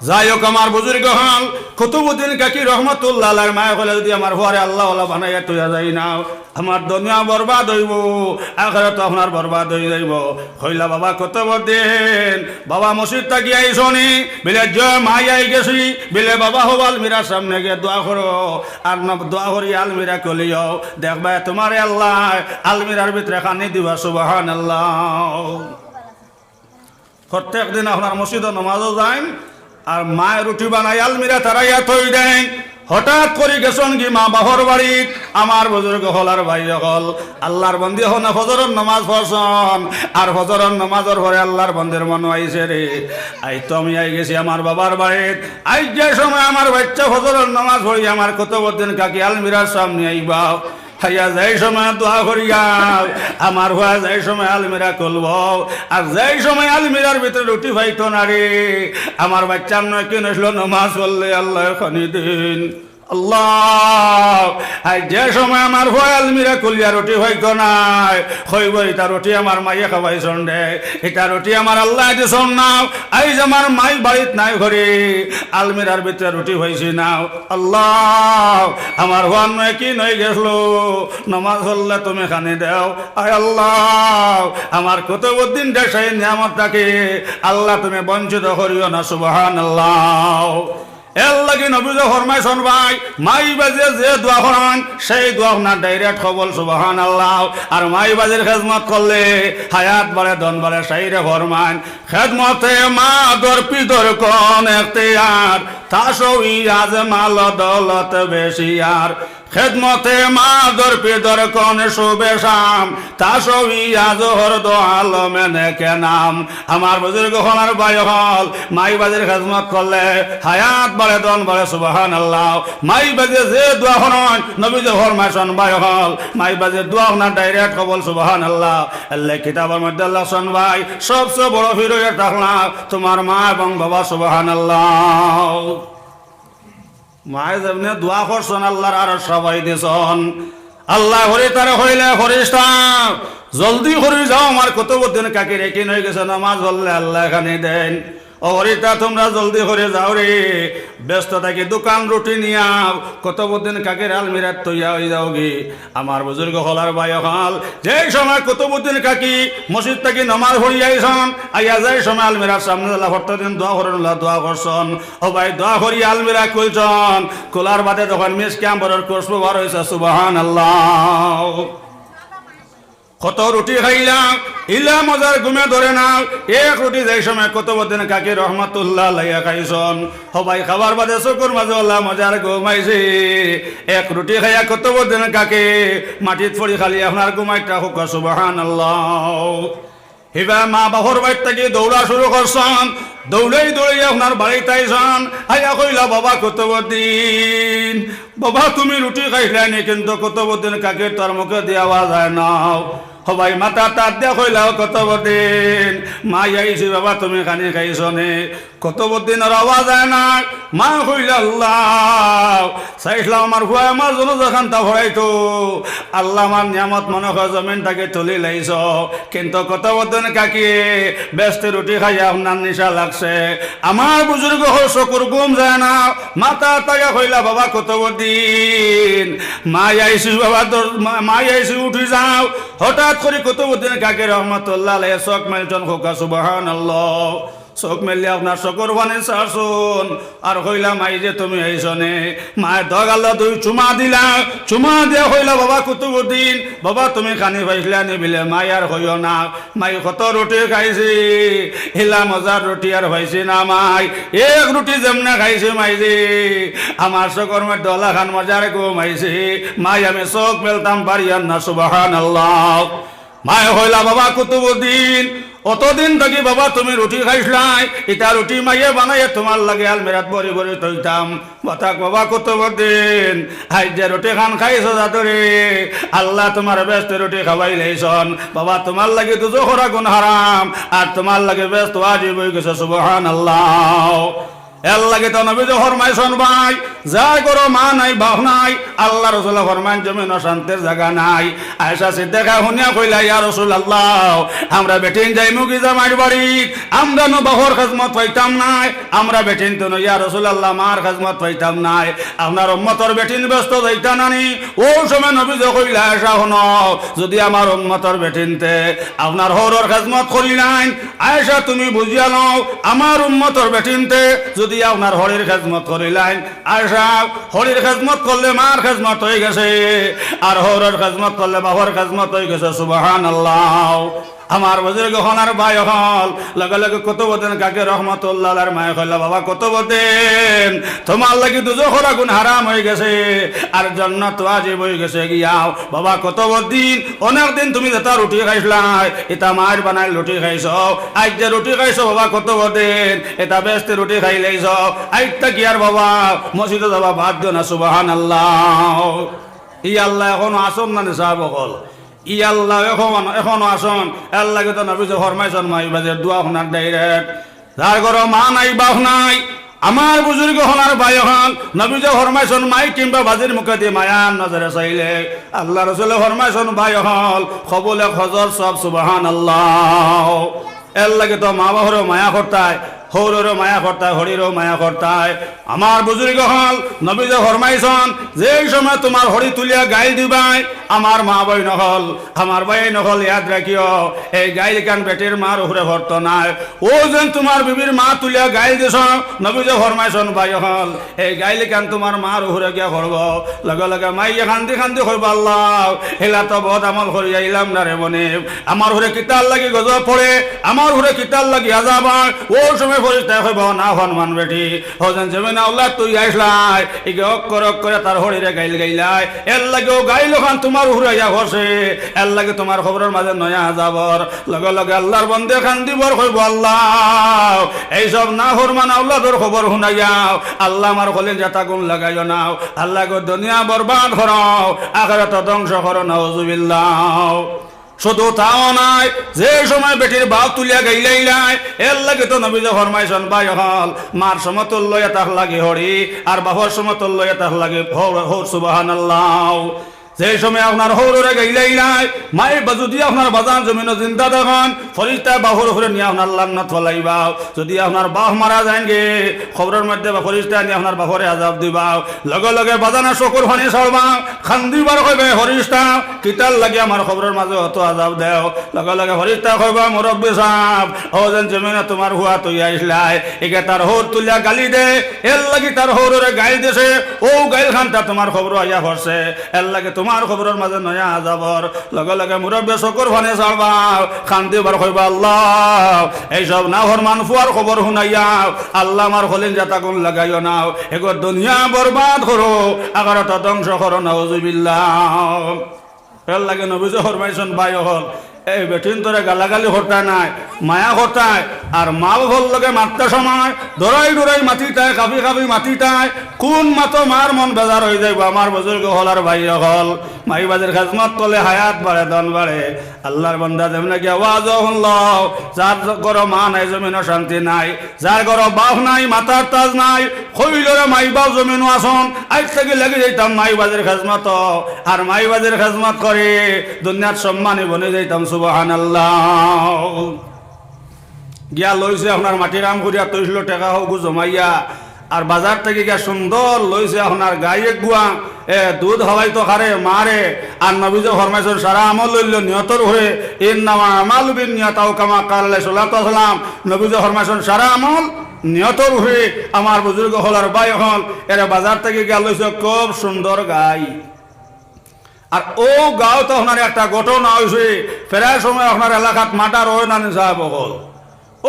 যাই হউক, আমার বুজুর্গ অকল, কুতুবউদ্দিন কাকি রহমতুল্লাহ আলাইহির মায়ে কইলা, "যুদি আমার ফুয়ারে আল্লাহওয়ালা বানাইয়া থইয়া যাই না, আমার দুনিয়া বরবাদ অইবো, আখিরাতও আপনার বরবাদ অই যাইবো।" কইলা, "বাবা কুতুবউদ্দিন, বাবা মসজিদ থাকি আইছো নি?" বিলে, "জি অয় মাই, আই গেছি।" বিলে, "বাবা, হউ আলমিরার সামনে গিয়া দোয়া করো, আর না দোয়া করি আলমিরা খুলিও, দেখবায় তুমারে আল্লায় আলমিরার ভিতরে খানি দিবা।" সুবহানাল্লাহ। প্রত্যেক দিন আপনার মসজিদো নমাজো যাইন, আর মায় রুটি বানাই আলমিরা তারাইয়া থই দেইন। হঠাৎ করি গেছইন গি মা বাফর বাড়িত, আমার বুজুর্গ অকল আর ভাই অকল, আল্লার বন্দি অকলে ফজরর নমাজ পড়ছইন, আর ফজরর নমাজর পরে আল্লার বন্দির মনো আইছে রে, আইজ তো আমি আই গেছি আমার বাবার বাড়িত, আইজ যে সময় আমার বাইচ্চা ফজরর নমাজ পড়ি আমার কুতুবউদ্দিন কাকি আলমিরার সামনে আইবা, আইয়া যেই সময় দোয়া করিয়া, আমার ফুয়া যেই সময় আলমিরা খুলবো, আর যেই সময় আলমিরার ভিতরে রুটি পাইতো না রে, আমার বাইচ্চার নয় কি নইছিল নমাজ পড়লে আল্লায় খানি দেইন। আল্লাহ, আর যে সময় আমার ফুয়া আলমিরা খুলিয়া রুটি পাইতো নায়, কইবো, "ইতা রুটি আমার মাইয়ে খাওয়াইছইন রে, ইতা রুটি আমার আল্লায় দিছইন না।" আইজ আমার মাই বাড়িত নাই ঘরে, আলমিরার ভিতরে রুটি পাইছি না। আল্লাহ, আমার ফুয়ার নয় কি নই গেছিল, নমাজ পড়লে তুমি খানি দেও। আয় আল্লাহ, আমার কুতুবউদ্দিন দেশাই নিয়ামত থাকি আল্লাহ তুমি বঞ্চিত করিও না। সুবহানাল্লাহ। এরলাগি নবীজি ফরমাইছইন ভাই, মাই বাজে যে দোয়া করইন, সেই দোয়া আপনার direct কবুল। সুবহানাল্লাহ। আর মাই বাজির খেজমত করলে হায়াত বাড়ে, ধন বাড়ে। শাইরে ফরমাইন, "খেদমতে মা দর পি দর কোন এখতিয়ার, তা সবই আজ মাল দৌলত বেশি আর।" খেদমতে মা দর পি দর কোন শুভে শাম, তা সবই আজ হর দো আলমে নেকে নাম। আমার বুজুর্গ অকল আর ভাই অকল, মাই বাজির খেজমত করলে হায়াত বাড়ে, ধন বাড়ে। সুবহানাল্লাহ। মাই বাজে যে দোয়া করইন, নবীজি ফরমাইছইন ভাই অকল, মাই বাজির দোয়া আপনার direct কবুল। সুবহানাল্লাহ। আল্লাহ কিতাবর মধ্যে লেখছইন ভাই, সবচেয়ে বড় ফিরোজা থাকলা তুমার মা এবং বাবা। সুবহানাল্লাহ। মায়ে যেমনে দোয়া করছন, আল্লার আরশ সাবাই দিছন। আল্লায় হরিতারে কইলা, "ফিরিস্তা, জলদি করি যাও, আমার কুতুবউদ্দিন কাকির একিন অইগেছে, নমাজ পড়লে আল্লায় খানি দেইন। ও হরিতা, তুমরা জলদি করি যাও রে, বেহেস্ত থাকি দুখান রুটি নিয়া কুতুবউদ্দিন কাকির আলমিরাত থইয়া অই যাওগি।" আমার বুজুর্গ অকল আর ভাই অকল, যেই সময় কুতুবউদ্দিন কাকি মসজিদ থাকি নমাজ পড়িয়া আইছন, আইয়া যেই সময় আলমিরার সামনে আল্লায় প্রত্যেকদিন দোয়া করইন, আল্লায় দোয়া করছন। ও ভাই, দোয়া করি আলমিরা খুলছন, খুলার বাদে তখন মিশকে আম্বরর খুশবু বার অইছে, সুবহানাল্লাহ। কত রুটি খাইলা, ইলা মজার ঘুমে ধরে না। এক রুটি যেই সময় কুতুবউদ্দিন কাকি রহমতুল্লাহ আলাইহি খাইছন, ও ভাই, খাবার বাদে চকুর মাঝে অলা মজার ঘুম আইছে। এক রুটি খাইয়া কুতুবউদ্দিন কাকি মাটিত পড়ি খালি আপনার ঘুমাইতা, কউক্কা সুবহানাল্লাহ। হিবা মা বাফর বাড়িত থাকি দৌড়া শুরু করছন, দৌড়াই দৌড়াই আপনার বাড়িত আইছন, আইয়া কইলা, "বাবা কুতুবউদ্দিন, বাবা তুমি রুটি খাইলায় নি, কিন্তু কুতুবউদ্দিন কাকির তো আর মুখেদি আওয়াজ আয় না।" ও ভাই, মাথাত আত দিয়া কইলা, "ও কুতুবউদ্দিন, মাই আইছি বাবা, তুমি খানি খাইছো নি?" কুতুবউদ্দিনর আওয়াজ আয় না। মায় কইলা, "আল্লাহ, চাইছলাম আমার ফুয়ায় আমার জানাজা খানতা পড়াইতো, আল্লাহ আমার নিয়ামত মনে কয় জমিন থাকি তুলিলাইছো, কিন্তু কুতুবউদ্দিন কাকি বেহেস্তি রুটি খাইয়া আপনার নিশা লাগছে।" আমার বুজুর্গ অকল চকুর ঘুম যায় না, মাথাত আত দিয়া কইলা, "বাবা কুতুবউদ্দিন, মাই আইছি বাবা, তোর মা-, মাই আইছি, উঠি যাও।" হঠাৎ করি কুতুবউদ্দিন কাকি রহমতুল্লাহ আলাইহি চউখ মেলছন, কউক্কা সুবহানাল্লাহ। চউখ মেলিয়া আপনার চকুর পানি ছাড়ছন, আর কইলা, "মাই যে তুমি আইছো নি?" মায় দুই গালো দুই চুমা দিলা, চুমা দিয়া কইলা, "বাবা কুতুবউদ্দিন, বাবা তুমি খানি পাইছলায় নি?" বিলে, "মাই আর কইও না, মাই কত রুটি খাইছি, ইলা মজার রুটি আর পাইছি না মাই। এক রুটি যেমনে খাইছি মাই জি, আমার চকুর মধ্যে অলাখান মজার ঘুম আইছে, মাই আমি চউখ মেলতাম পারিয়ার না।" সুবহানাল্লাহ। মায় কইলা, "বাবা কুতুবউদ্দিন, অতদিন থাকি বাবা তুমি রুটি খাইছলায়, ইতা রুটি মাইয়ে বানাইয়া তুমার লাগি আলমিরাত ভরি ভরি থইতাম। বাতাক বাবা কুতুবউদ্দিন, আইজ যে রুটি খান খাইছো যাদুরে, আল্লায় তুমারে বেহেস্তি রুটি খাওয়াইলাইছন। বাবা তুমার লাগি দুজখর আগুন হারাম, আর তুমার লাগি বেহেস্ত ওয়াজিব অইগেছে।" সুবহানাল্লাহ। এরলাগি তো নবীজি ফরমাইছন, ভাই, যার ঘরো মা নাই, বাফ নাই, আল্লার রসুলে ফরমাইন, জমিনো শান্তির জাগা নাই। আয়েশা সিদ্দিকায় হুনিয়া কইলা, "ইয়া রাসুলাল্লাহ, আমরা বেটিন যাইমুগি জামাইর বাড়িত, আমরা নু বাফর খেজমত পাইতাম নায়, আমরা বেটিন তো নু, ইয়া রাসুলাল্লাহ, মার খেজমত পাইতাম নায়, আপনার উম্মতর বেটিন বেহেস্তো যাইতা না নি?" অউ সময় নবীজি কইলা, "আয়েশা হুনো, যুদি আমার উম্মতর বেটিন্তে আপনার হউরর খেজমত করিলাইন, আয়েশা তুমি বুঝিয়া লও, আমার উম্মতর বেটিন্তে যুদি আপনার হড়ির খেজমত করিলাইন, আয়েশা, হড়ির খেজমত করলে মার খেজমত অইগেছে, আর হউরর খেজমত করলে বাফর খেজমত অইগেছে।" সুবহানাল্লাহ। আমার বুজুর্গ অকল আর ভাই অকল, লগে লগে কুতুবউদ্দিন কাকি রহমতুল্লাহ আলাইহির মায়ে কইলা, "বাবা কুতুবউদ্দিন, তুমার লাগি দুজখর আগুন হারাম অইগেছে, আর জান্নাত ওয়াজিব অইগেছে গিয়া। বাবা কুতুবউদ্দিন, অনেক দিন তুমি যেতা রুটি খাইছলায়, ইতা মাইর বানাইল রুটি খাইছো, আইজ যে রুটি খাইছো বাবা কুতুবউদ্দিন, ইতা বেহেস্তি রুটি খাইলাইছো, আইজ থাকি আর বাবা মসজিদো যাওয়া বাদ দিও না।" সুবহানাল্লাহ। ই আল্লাহ অখনো আছন না নি সাব অকল? ই আল্লাহ অখন, অখনো আছন। এরলাগি তো নবীজি ফরমাইছন, মাই বাজির দোয়া হুনার direct। যার ঘরো মা নাই, বাফ নাই, আমার বুজুর্গ অকল আর ভাই অকল, নবীজি ফরমাইছন, মাই কিংবা বাজির মুখেদি মায়ার নজরে চাইলে, আল্লার রসুলে ফরমাইছন, ভাই অকল, কবুলে হজর সব। সুবহানাল্লাহ। এরলাগি তো মা বাফরেও মায়া করতায়, হউররেও মায়া করতায়, হড়িরেও মায়া করতায়। আমার বুজুর্গ অকল, নবীজি ফরমাইছন, যেই সময় তুমার হড়ি তুলিয়া গাইল দিবায়, আমার মা বইন অকল, আমার ভাইয়াইন অকল, ইয়াদ রাখিও, এই গাইল খান বেটির মার উপরে পড়তো নায়। অউ যেন তুমার বিবির মা তুলিয়া গাইল দিছো, নবীজি ফরমাইছন, ভাই অকল, এই গাইল খান তুমার মার উপরে গিয়া পড়বো। লগে লগে মাইয়ে কান্দি কান্দি কইবো, "আল্লাহ, ইলা তো বদ আমল করি আইলাম না রে মনিব, আমার উপরে কিতার লাগি গজব পড়ে, আমার উপরে কিতার লাগি আজাব অয়।" অউ সময় ফিরিস্তায় কইবো, "না ফরমান বেটি, অউ যেন জমিনো আওলাদ থইয়া আইছলায়, ইগে অক্ষরে অক্ষরে তার হড়িরে গাইল গাইলায়, এরলাগি অউ গাইল অখান তুমার উপরে আইয়া পড়ছে, এরলাগি তুমার কবরর মাঝে নয়া আজাব অর।" লগে লগে আল্লার বন্দে কান্দিবো আর কইবো, "আল্লাহ, এইসব নাফরমান আওলাদর খবর হুনাইয়াও, আল্লাহ আমার কলিজাত আগুন লাগাইও না, আল্লাহ গো দুনিয়া বরবাদ করো, আখেরাত ধ্বংস করো, নাউজুবিল্লাহ।" শুধু তাও নায়, যে সময় বেটির বাপ তুলিয়া গাইলাইলায়, এর লাগি তো নবীজি ফরমাইছইন, ভাই অকল, মার সমতুল্য অইয়া থাকলা গি হরি, আর বাপর সমতুল্য অইয়া থাকলা গি হৌর, হৌর, সুবহানাল্লাহ। যে সময় আপনার হৌররে গাইলাইলায়, মাই বা যুদি আপনার বাজান জমিনো জিন্দা থাকইন, ফিরিস্তায় বাপর উপরে নিয়া আপনার লানত ফালাইবা। যুদি আপনার বাপ মারা যাইন গি, কবরর মধ্যে বা ফিরিস্তায় নিয়া আপনার বাপরে আজাব দিবা। লগে লগে বাজানর চকুর পানি ছাড়বা, কান্দিবার কইবা, ফিরিস্তা, কিতার লাগি আমার কবরর মাঝে অত আজাব দেও? লগে লগে ফিরিস্তায় কইবা, মুরব্বি সাব, অউ যেন জমিনো তুমার পুয়া থইয়া আইছলায়, ইগে তার হৌর তুলিয়া গালি দে, এর লাগি তার হৌররে গাইল দিছে, অউ গাইল খানটা তুমার কবরো আইয়া পড়ছে, এর লাগি তুমার কবরর মাঝে নয়া আজাবর। লগে লগে মুরব্বিয়ে চকুর পানি ছাড়বা, কান্দিবার কইবা, আল্লাহ, এইসব নাফরমান পুয়ার খবর হুনাইয়া, আল্লাহ, আমার কলিজাত আগুন লাগাইও না, এগর দুনিয়া বরবাদ করো, আখেরাত ধ্বংস করো, নাউজুবিল্লাহ। এর লাগি নবীজি ফরমাইছইন, ভাই অকল, এই বেটিন্তরে গালাগালি করতায় নায়, মায়া করতায়, আর মা বাপর লগে মাততে সময় ডরাই ডরাই মাতিতায়, কাঁপি কাঁপি মাতিতায়। কুন মাতো মার মন বেজার অইযাইবো। আমার বুজুর্গ অকল আর ভাই অকল, মাই বাজির খেজমত করলে হায়াত বাড়ে, ধন বাড়ে। আল্লাহর বান্দা, যেমনে গিয়া ওয়াজো হুনলাও, যার ঘরো মা নাই, জমিনো শান্তি নাই, যার ঘরো বাপ নাই, মাথার তাজ নাই, কইলো রে, মাই বাপ জমিনো আছইন, আইজ থাকি লাগি যাইতাম মাই বাজির খেজমতো, আর মাই বাজির খেজমত করি দুনিয়াত সম্মানী বনি যাইতাম। সুবহানাল্লাহ। গিয়া লইছে আপনার মাটির আম করিয়া তৈছিল টেকা হগু জমাইয়া, আর বাজার থাকি গিয়া সুন্দর লইছে আপনার গাই এগুয়া, এ, দুধ খাওয়াইতো কারে, মারে। আর নবীজি ফরমাইছইন, সারা আমল অইলো নিয়তর উপরে, ইন্নামা আমালু বিন নিয়াত, আও কামা ক্বালা আলাইহিস সালাতু ওয়াস সালাম। নবীজি ফরমাইছইন, সারা আমল নিয়তর উপরে। আমার বুজুর্গ অকল আর ভাই অকল, এরা বাজার থাকি গিয়া লইছে খুব সুন্দর গাই। আর অউ গাঁওত আপনার একটা ঘটনা অইছে, প্রায় সময় আপনার এলাকাত মার্ডার অয় না নি সাব অকল?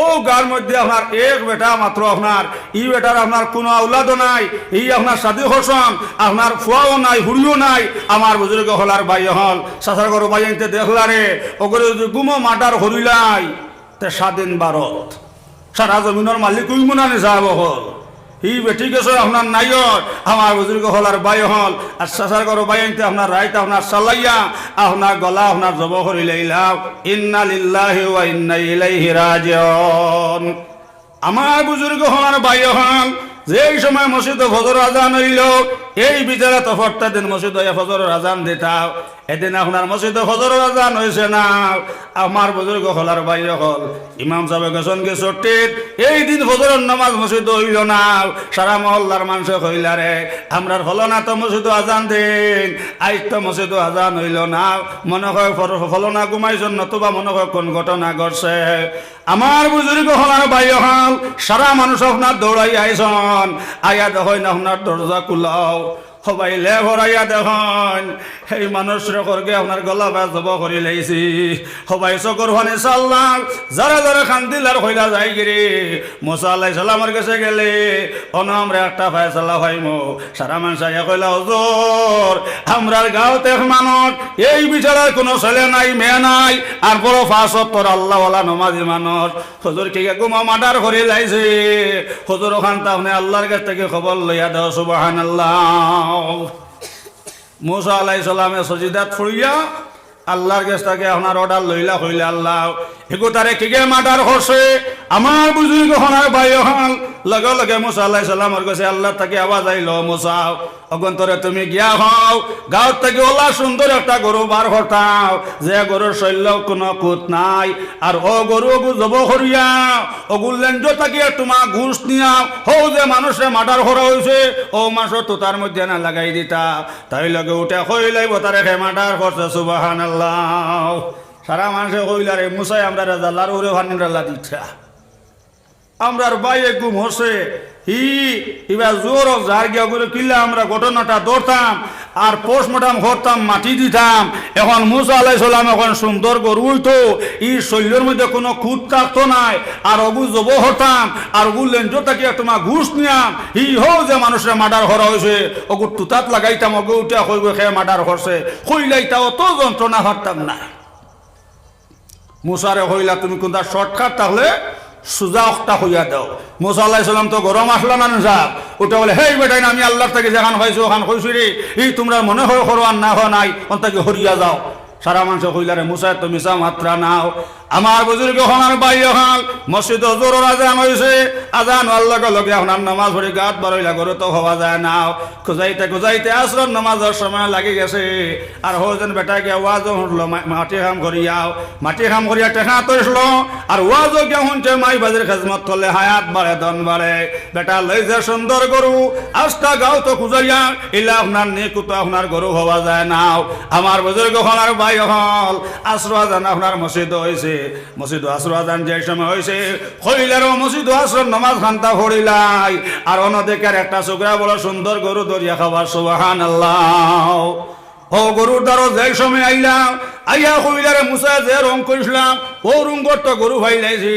অউ গাঁওর মধ্যে আপনার এক বেটা মাত্র আপনার, ই বেটার আপনার কুনু আওলাদও নাই, ই আপনার শাদি করছইন, আপনার ফুয়াও নাই, ফুড়িও নাই। আমার বুজুর্গ অকল আর ভাই অকল, চাচার ঘরর ভাইয়াইন্তে দেখলা রে, অগুরে যুদি গুমো মার্ডার করিলাই, তে স্বাধীন ভারত, সারা জমিনর মালিক অইমু না নি সাব অকল? ই বেটি গেছে আপনার নাইয়র, আমার বুজুর্গ অকল আর ভাই অকল, আর চাচার ঘরর ভাইয়াইন্তে আপনার রাইত আপনার চালাইয়া, আপনার গলা আপনার জবো করিলাইলা। ইন্না লিল্লাহি ওয়া ইন্না ইলাইহি রাজিউন। আমার বুজুর্গ অকল আর ভাই অকল, যেই সময় মসজিদো ফজরর আজান অইলো, এই বিচারা তো প্রত্যেক দিন মসজিদো আইয়া ফজরর আজান দিতা। এদিন আপনার মসজিদো ফজরর আজান অইছে না। আমার বুজুর্গ অকল আর ভাই অকল, ইমাম সাবে গেছইন গি ছুট্টিত, এই দিন ফজরর নামাজ মসজিদো অইলো না। সারা মহল্লার মানষে কইলা রে, আমরার ফলনা তো মসজিদো আজান দেইন, আইজ তো মসজিদো আজান অইলো না, মনে কয় ফর-, ফলনা ঘুমাইছইন, নতুবা মনে কয় কুন ঘটনা ঘটছে। আমার বুজুর্গ অকল আর ভাই অকল, সারা মানুষ আপনার দৌড়াইয়া আইছইন, আইয়া দেখইন আপনার দরজা খুলাও। হবাই লেফরাইয়া দেখইন, এই মানুষরে করগে আপনার গলা বায় জবো করিলাইছি। হবাই চকুর পানি ছাড়লা, যারা যারা কান্দিলা আর কইলা যাইগিরি। মুসা আলাইহিস সালামর গেছে গেলে, অনো আমরা একটা ফয়সালা পাইমু। সারা মানষে আইয়া কইলা, হুজুর, আমরার গাঁওত এক মানুষ, এই বিচারার কুনু ছেলে নাই, মেয়ে নাই, আর বড় পাঁচ ওয়াক্তর আল্লাহওয়ালা নমাজি মানুষ। হুজুর কিগু গুমো মার্ডার করিলাইছে। হুজুর, অখানতা আপনে আল্লাহর গেছ থাকি খবর লইয়া দেও। সুবহানাল্লাহ। মুসা আলাইহিস সালামে সজিদাত পড়িয়া আল্লাহর গেছ থাকি আপনার অর্ডার লইলা, কইলা, আল্লাহ, ইগুতারে কিগে মার্ডার করছে? আমার বুজুর্গ অকল আর ভাই অকল, লগে লগে মুসা আলাইহিস সালামর গেছে আল্লাহর থাকি আওয়াজ আইলো, মুসা, অগুন্তরে তুমি গিয়া কও, গাঁওত থাকি অলা সুন্দর একটা গরু বার করতাও, যে গরুর শইল্লো কুনু খুত নাই, আর অউ গরু অগু জবো করিয়া, অগুর লেঞ্জ থাকি একটুমা গুস্ত নিয়া, হউ যে মানুষরে মার্ডার করা অইছে, অউ মানষর তুতার মধ্যে না লাগাই দিতা। তাইলে গি উঠে কইলাইবো তারে কে মার্ডার করছে। সুবহানাল্লাহ। সারা মানষে কইলা রে, মুসায় আমরারে জালার উপরে পানি ঢালা দিতা। আমরার ভাই এগু মরছে, হি, ইবা জোর যার গিয়া অগুরে কিলা আমরা ঘটনাটা ধরতাম, আর পোস্টমর্টম করতাম, মাটি দিতাম। এখন মুসা আলাইহিস সালাম এখন সুন্দর গরু অইতো, ই শইল্লোর মধ্যে কুনু খুত থাকতো নায়, আর অগু জবো করতাম, আর অগুর লেঞ্জ থাকি একটুমা গুস্ত নিয়াম, হি হউ যে মানুষরে মার্ডার করা অইছে, অগুর তুতাত লাগাইতাম, অগু উঠিয়া কইবো কে মার্ডার করছে, কইলাইতা অত যন্ত্রণা পারতাম না। মুসারে কইলা, তুমি কুনটা শর্টকাট থাকলে সুজা অকটা কইয়া দেও। মুসা আলাইহিস সালাম তো গরম আছলা না নি সাব, উঠে বলে, হেই বেটাইন, আমি আল্লাহর থাকি যেখান পাইছি অখান কইছি রে, ই তুমরার মনে কয় করো আর না কয় নাই, অন থাকি হরিয়া যাও। সারা মানষে কইলা, "রে মুসায় তো মিছা মাতরা নায়।" আমার বুজুর্গ অকল আর ভাই অকল, মসজিদো জোহরর আজান অইছে, আজান অওয়ার লগে লগে আপনার নামাজ পড়ি গাত বার অইলা, গরু তো পাওয়া যায় না। খুজাইতে খুজাইতে আসরর নামাজর সময় লাগি গেছে। আর হউ যেন বেটা গিয়া ওয়াজো হুনলো, মা-, মাটি কাম করিয়া, মাটি কাম করিয়া টেকা তুললো, আর ওয়াজো গিয়া হুনছে মাই বাজির খেজমত করলে হায়াত বাড়ে, ধন বাড়ে। বেটা লইছে সুন্দর গরু, আস্তা গাঁও তো খুজাইয়া, ইলা আপনার নি কুতা আপনার গরু পাওয়া যায় না। আমার বুজুর্গ অকল আর ভাই অকল, আসরর আজান আপনার মসজিদো অইছে, মসজিদো আসরর আজান যে সময় অইছে, কইলা, "রে মসজিদো আসরর নামাজ খান্তা পড়িলাই।" আর অনদিকে একটা ছোকরা বড় সুন্দর গরু ধরিয়া খাবার, সুবহানাল্লাহ। অউ গরুর দ্বারো যে সময় আইলাম, আইয়া কইলা, "রে মুসায় যে রং কইছলাম, অউ রঙর তো গরু পাইলাইছি,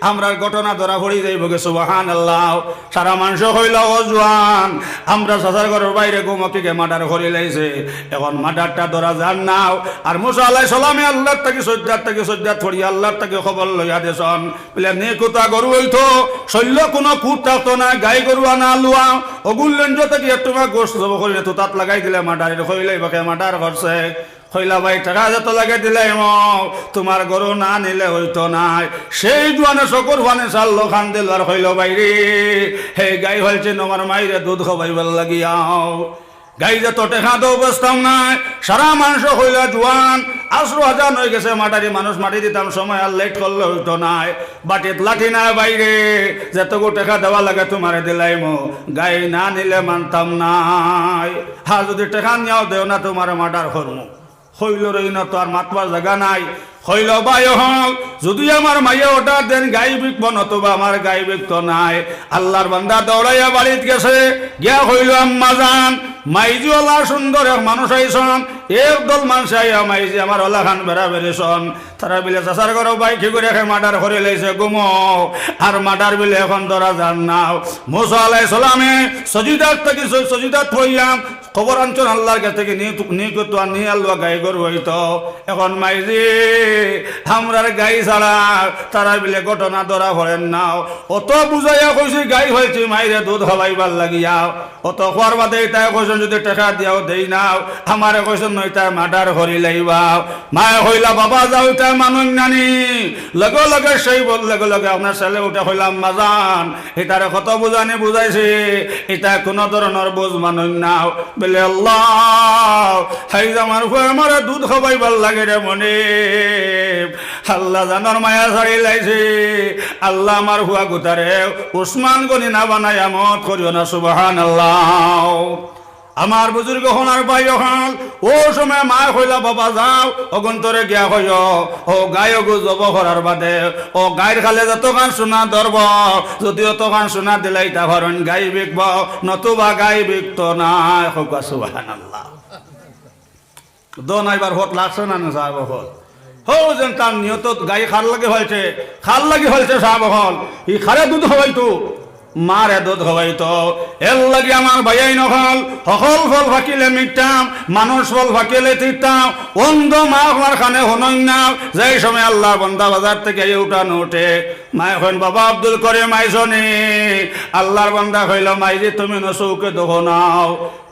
আমরার ঘটনা ধরা পড়ি যাইবোগি।" সুবহানাল্লাহ। সারা মানষে কইলা, "ও জুয়ান, আমরার চাচার ঘরর ভাইরে গু মক্কিকে মার্ডার করিলাইছে, অখন মার্ডারটা ধরা যার নায়।" আর মুসা আলাইহিস সালামে আল্লার থাকি সইজদাত থাকি সইজদাত পড়িয়া আল্লার থাকি খবর লইয়া দিছইন। বলে, "নি কুতা গরু অইতো, শইল্লো কুনু কুত থাকতো নায়, গাই গরু আনা লুয়া, অগুর লেঞ্জ থাকি একটুমা গোশত জবো করি নে, তুতাত লাগাই দিলে মার্ডার, কইলে ইবাকে মার্ডার করছে।" কইলা, "ভাই, টেকা যত লাগে দিলাইমু, তুমার গরু না নিলে অইতো নায়।" সেই জুয়ানে চকুর পানি ছাড়লো, কান্দিলো আর কইলো, "ভাইরে, হে গাই পালছি আমার মাইরে দুধ খাওয়াইবার লাগিয়াও।" গাই যত টেকা দেও বেচতাম নায়। সারা মানষে কইলা, "জুয়ান, আসরর আজান অইগেছে, মার্ডারি মানুষ মারি দিতাম, সময় আর লেট করলে অইতো নায়। বাটিত লাঠি নাই ভাইরে, যেতগু টেকা দেওয়া লাগে তুমারে দিলাইমু, গাই না নিলে মানতাম নায়। আর যুদি টেকা নিয়াও দেও না, তুমারে মার্ডার করমু।" কইলো, "রে, ইনো তো আর মাতবার জাগা নাই।" কইলো, "ভাই অকল, যুদি আমার মাইয়ে অর্ডার দেইন গাই বিকবো, নতুবা আমার গাই বিকতো নায়।" আল্লার বান্দা দৌড়াইয়া বাড়িত গেছে, গিয়া কইলো, "আম্মাজান, মাইজি অলা সুন্দর এক মানুষ আইছইন, একদল মানষে আইয়া মাইজি আমার অলাখান বেড়াবেড়ি ছইন। তারা বিলে চাচার ঘরর ভাই কি করি কে মার্ডার করিলাইছে, গু মো, আর মার্ডার বিলে অখন ধরা যার না।" মুসা আলাইহিস সালামে সজিদাত থাকি স-, সজিদাত পড়িয়া খবর আনছইন আল্লার গেছ থাকি, "নি তু-, নি কুতা নি আল্লা গাই গরু অইতো। অখন মাইজি, আমরার গাই ছাড়া তারা বিলে ঘটনা ধরা পড়ের না। অত বুঝাইয়া কইছি গাই পালছি মাইরে দুধ খাওয়াইবার লাগিয়া। অত কওয়ার বাদে ইতায় কইছইন যুদি টেকা দিয়াও দেই না, আমারে কইছইন নইতায় মার্ডার করিলাইবা।" মায়ে কইলা, "বাবা যাও, ইতায় মানইন না নি।" লগে লগে সেই বল-, লগে লগে আপনার ছেলে উঠে কইলা, "আম্মাজান, ইতারে কত বুঝানি বুঝাইছি, ইতায় কুনু ধরনর বুঝ মানইন না।" বলে, "আল্লা, হাইজ আমার ফুয়া আমারে দুধ খাওয়াইবার লাগি রে মনিব, আল্লা জানর মায়া ছাড়িলাইছে, আল্লা আমার ফুয়া গুতারে উসমান গনি না বানাইয়া মউত করিও না।" সুবহানাল্লাহ। আমার বুজুর্গ অকল আর ভাই অকল, অউ সময় মায়ে কইলা, "বাবা যাও, অগুইন্তরে গিয়া কইও, অউ গাই অগু জবো করার বাদে অউ গাইর খালে যতখান সোনা ধরবো, যুদি অতখান সোনা দিলাইতা পারইন গাই বিকবো, নতুবা গাই বিকতো নায়।" কউক্কা সুবহানাল্লাহ। দোনাইবার পথ লাগছে না নি সাব অকল? হউ যেন তার নিয়ত গাই কার লাগি পালছে, কার লাগি পালছে সাব অকল? ই কারে দুধ খাওয়াইতো? মারে দুধ খাওয়াইতো। এরলাগি আমার ভাইয়াইন অকল, হকল ফল পাকিলে মিঠা, মানুষ ফল পাকিলে তিতা। অন্ধ মা অকলর কানে হুনইন না, যেই সময় আল্লার বান্দা বাজার থাকি আইয়া উঠানো উঠে, মায়ে কইন, "বাবা আব্দুল করিম আইছো নি?" আল্লার বান্দা কইলো, "মাইজি, তুমি নু চউখে দেখো না।"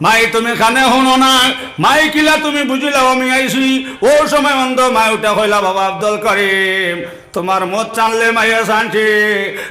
মাই, তুমি কানে হুনো না, মাই কিলা তুমি বুঝিলাও আমি আইছি? অউ সময় অন্ধ মাই উঠা কইলা, "বাবা আব্দুল করিম, তুমার মুখ চানলে মাইয়ে চানছি,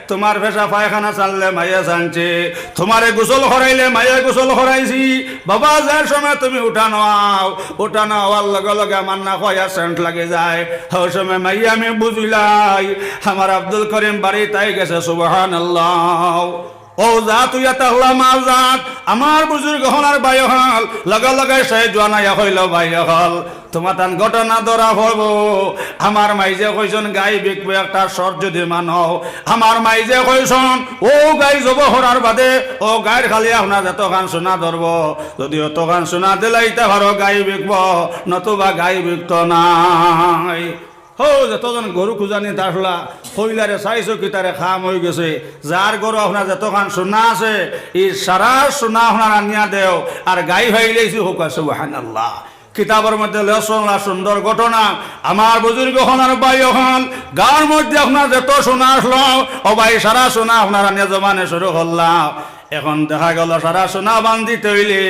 তুমার পেশাব পায়খানা চানলে মাইয়ে চানছি, তুমারে গোসল করাইলে মাইয়ে গোসল করাইছি। বাবা, যে সময় তুমি উঠানো আও, উঠানো আওয়ার লগে লগে আমার নাকো আইয়া সেন্ট লাগি যায়। অউ সময় মাইয়ে আমি বুঝিলাই, আমার আব্দুল করিম বাড়িত আইগেছে।" সুবহানাল্লাহ। অউ জাত অইয়া থাকলা মার জাত। আমার বুজুর্গ অকল আর ভাই অকল, লগে লগে সেই জোয়ান আইয়া কইলো, "ভাই অকল, তুমাতান ঘটনা ধরা পড়বো। আমার মাইজে কইছইন গাই বিকবো, একটা শর্ত যুদি মানো।" আমার মাইজে কইছইন, অউ গাই জবো করার বাদে অউ গাইর খালে আপনার যতখান সোনা ধরবো, যুদি অতখান সোনা দিলাইতা পারো গাই বিকবো, নতুবা গাই বিকতো নায়। হউ, যতজন গরু খুজানিত আছলা, কইলারে চাইছো কিতারে কাম অইগেছে। যার ঘরো আপনার যতখান সোনা আছে, ই সারা সোনা আপনার আনিয়া দেও, আর গাই পাইলাইছি, কউক্কা সুবহানাল্লাহ। কিতাবর মধ্যে লেখছইন না সুন্দর ঘটনা, আমার বুজুর্গ অকল আর ভাই অকল, গাঁওর মধ্যে আপনার যত সোনা আছলা, ও ভাই, সারা সোনা আপনার আনিয়া জমানি শুরু করলা। এখন দেখা গেল সারা সোনা বান্ধিতে অইলে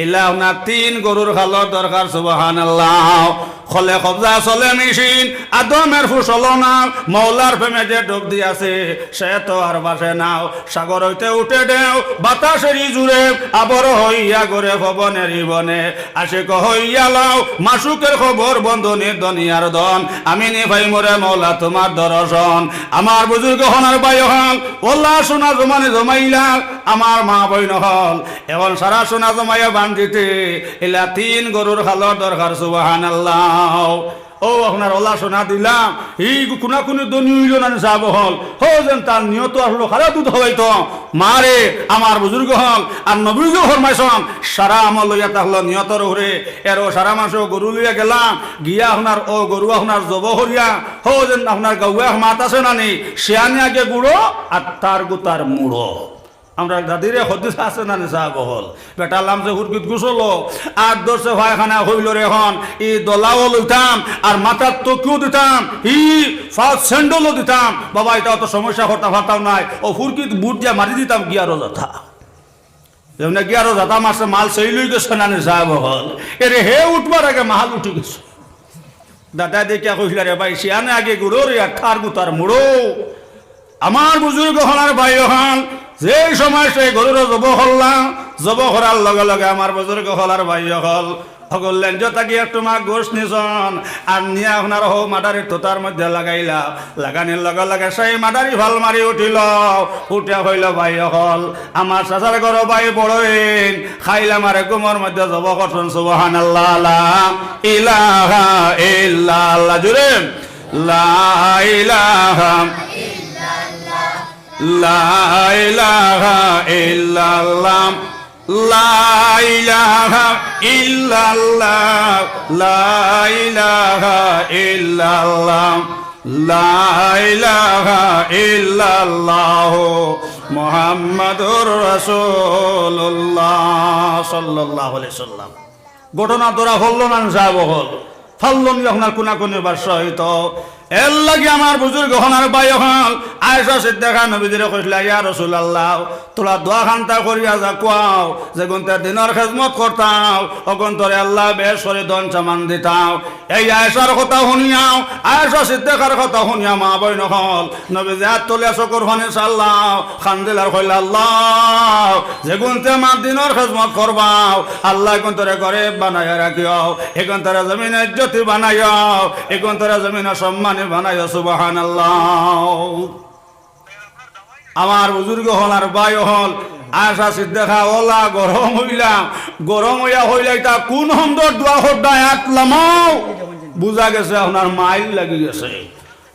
ইলা আপনার তিন গরুর খালর দরকার, সুবহানাল্লাহ। খলে কবজা চলে মেশিন, আদমের ফুসল না, মৌলার প্রেমে যে ডুব দিয়াছে, সে তো আর বাঁচে না। সাগর হইতে উঠে ঢেউ, বাতাসের জুরে, আবর হইয়া ঘুরে পবনের বনে। আশিক হইয়া লও মাশুকের খবর, বন্ধু নি দুনিয়ার ধন। আমি নি পাইমু রে মৌলা তুমার দর্শন। আমার বুজুর্গ অকল আর ভাই অকল, অলা সোনা জমানে জমাইলা আমার মা বইন অকল। এখন সারা সোনা জমাইয়া বান্ধিতে ইলা তিন গরুর খালর দরকার, সুবহানাল্লাহ। অউ আপনার অলা সোনা দিলাম, ই কুনাকুনি ধনী অইলো না নি সাব অকল, হউ যেন তার নিয়ত আসলো খারা দুধ খাওয়াইতো। মারে, আমার বুজুর্গ অকল, আর নবীজিও ফরমাইছন, সারা আমল লইয়া থাকলো নিয়তর উপরে। এরও সারা মাসে গরু লইয়া গেলাম, গিয়া আপনার অউ গরু আপনার জব করিয়া, হউ যেন আপনার গাউয়া মাত আছে না নি, শিয়ানে আগে গুড়ো আর তার গুতার মুড়ো। আমরার দাদিরে হদিস আছে না নি সাব অকল? বেটা লামছে ফুরকিত গুছলো, আর ধরছে পায়খানা, কইলো রে অখন ই দলাও লইতাম, আর মাথাত টুপিও দিতাম, ই পাওত স্যান্ডেলও দিতাম। বাবা, ইতা অত সমস্যা করতা পারতাম নায়, অউ ফুরকিত বুট দিয়া মারি দিতাম গিয়ারো যাতা। যেমনে গিয়ারো যাতা মারছে, মাল সেই লই গেছে না নি সাব অকল? এরে হে উঠবার আগে মাল উঠি গেছে। দাদায় দেখিয়া কইলা, রে ভাই, শিয়ানে আগে গুড়ো রে, আর তার গুতার মুড়ো। আমার বুজুর্গ অকল আর ভাই অকল, যেই সময় সেই গরুরে জব করলাম, জব করার লগে লগে আমার বুজুর্গ অকল আর ভাই অকল, হকল লেঞ্জ থাকি একটুমা গোশ নিছন, আর নিয়া আপনার হউ মাটারির থুতার মধ্যে লাগাইলা। লাগানির লগে লগে সেই মাটারি ফাল মারি উঠিল, উঠিয়া কইল, ভাই অকল, আমার চাচার ঘরো ভাই বড়ইন, কাইল আমারে ঘুমর মধ্যে জব করছন, সুবহানাল্লাহ, লা ইলাহা ইল্লাল্লাহ। জুরে, লা ইলাহা, লা ইলাহা ইল্লাল্লাহ, লা ইলাহা ইল্লাল্লাহ, লা ইলাহা ইল্লাল্লাহ, লা ইলাহা ইল্লাল্লাহ, মুহাম্মাদুর রাসূলুল্লাহ সাল্লাল্লাহু আলাইহি ওয়াসাল্লাম। ঘটনা ধরা পড়লো না নি সাব অকল? পারলো নি আপনার কুনাকুনি বাদশা অইতো। এর লাগি আমার বুজুর্গ অকল আর ভাই অকল, আয়েশা সিদ্দিকা নবীজিরে কইছলা, ইয়া রাসূলুল্লাহ, থুড়া দোয়া খান্তা করিয়া যা কও, যেগুনতে দিনর খেজমত করতাও, অগুনতরে আল্লায় বেশ করি ধন সামান দিতাও। এই আয়েশার কথা হুনিয়াও, আয়েশা সিদ্দিকার কথা হুনিয়া মা বইন অকল, নবীজি আত তুলিয়া চকুর পানি ছাড়লাও, কান্দিলা আর কইলা, আল্লাহ, যেগুনতে আমার দিনর খেজমত করবাও, আল্লাহ এগুনতরে গরিব বানাইয়া রাখিও, এগুনতরে জমিনো ইজ্জতি বানাইও, এগুনতরে জমিনো সম্মানী বানাইও। সুবহানাল্লাহ। আমার বুজুর্গ অকল আর ভাই অকল, আয়েশা সিদ্দিকা অলা গরম অইলা, গরম অইয়া কইলা, ইতা কুন হন্দর দোয়া কররায়, আত লামাও। বুঝা গেছে আপনার মাইল লাগি গেছে।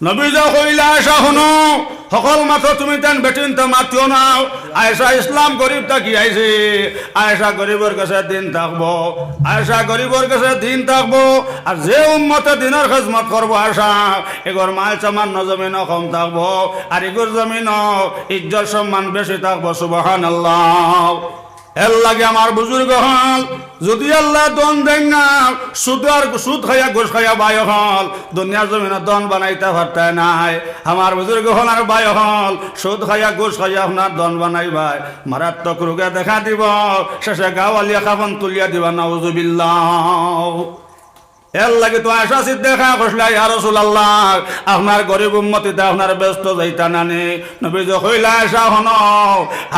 নবীজিয়ে কইলা, আয়েশা হুনো, হকল মাতো তুমি তান বেটিন্তে মাতিও না। আয়েশা ইসলাম গরিব থাকি আইছে, আয়েশা গরিবর গেছে দিন থাকবো, আয়েশা গরিবর গেছে দিন থাকবো। আর যে উম্মতে দিনর খেজমত করবো আয়েশা, এগুর মাল সামান জমিনো কম থাকবো, আর এগুর জমিনো ইজ্জত সম্মান বেশি থাকবো। সুবহানাল্লাহ। এর লাগি আমার বুজুর্গ অকল, যুদি আল্লায় ধন দেইন না, সুদ আর, সুদ খাইয়া, ঘুষ খাইয়া ভাই অকল, দুনিয়ার জমিনো ধন বানাইতা পারতায় নায়। আমার বুজুর্গ অকল আর ভাই অকল, সুদ খাইয়া, ঘুষ খাইয়া আপনার ধন বানাইবায়, মারাত্মক রোগে দেখা দিবো, শেষে গাওয়ালিয়ে কাফন তুলিয়া দিবা, নাউজুবিল্লাহ। এর লাগি তো আয়েশা সিদ্দিকায় কইছলা, ইয়া রাসূলুল্লাহ, আপনার গরিব উম্মতিতে আপনার বেহেস্তো যাইতা না নি? নবীজিয়ে কইলা, আয়েশা হুনো,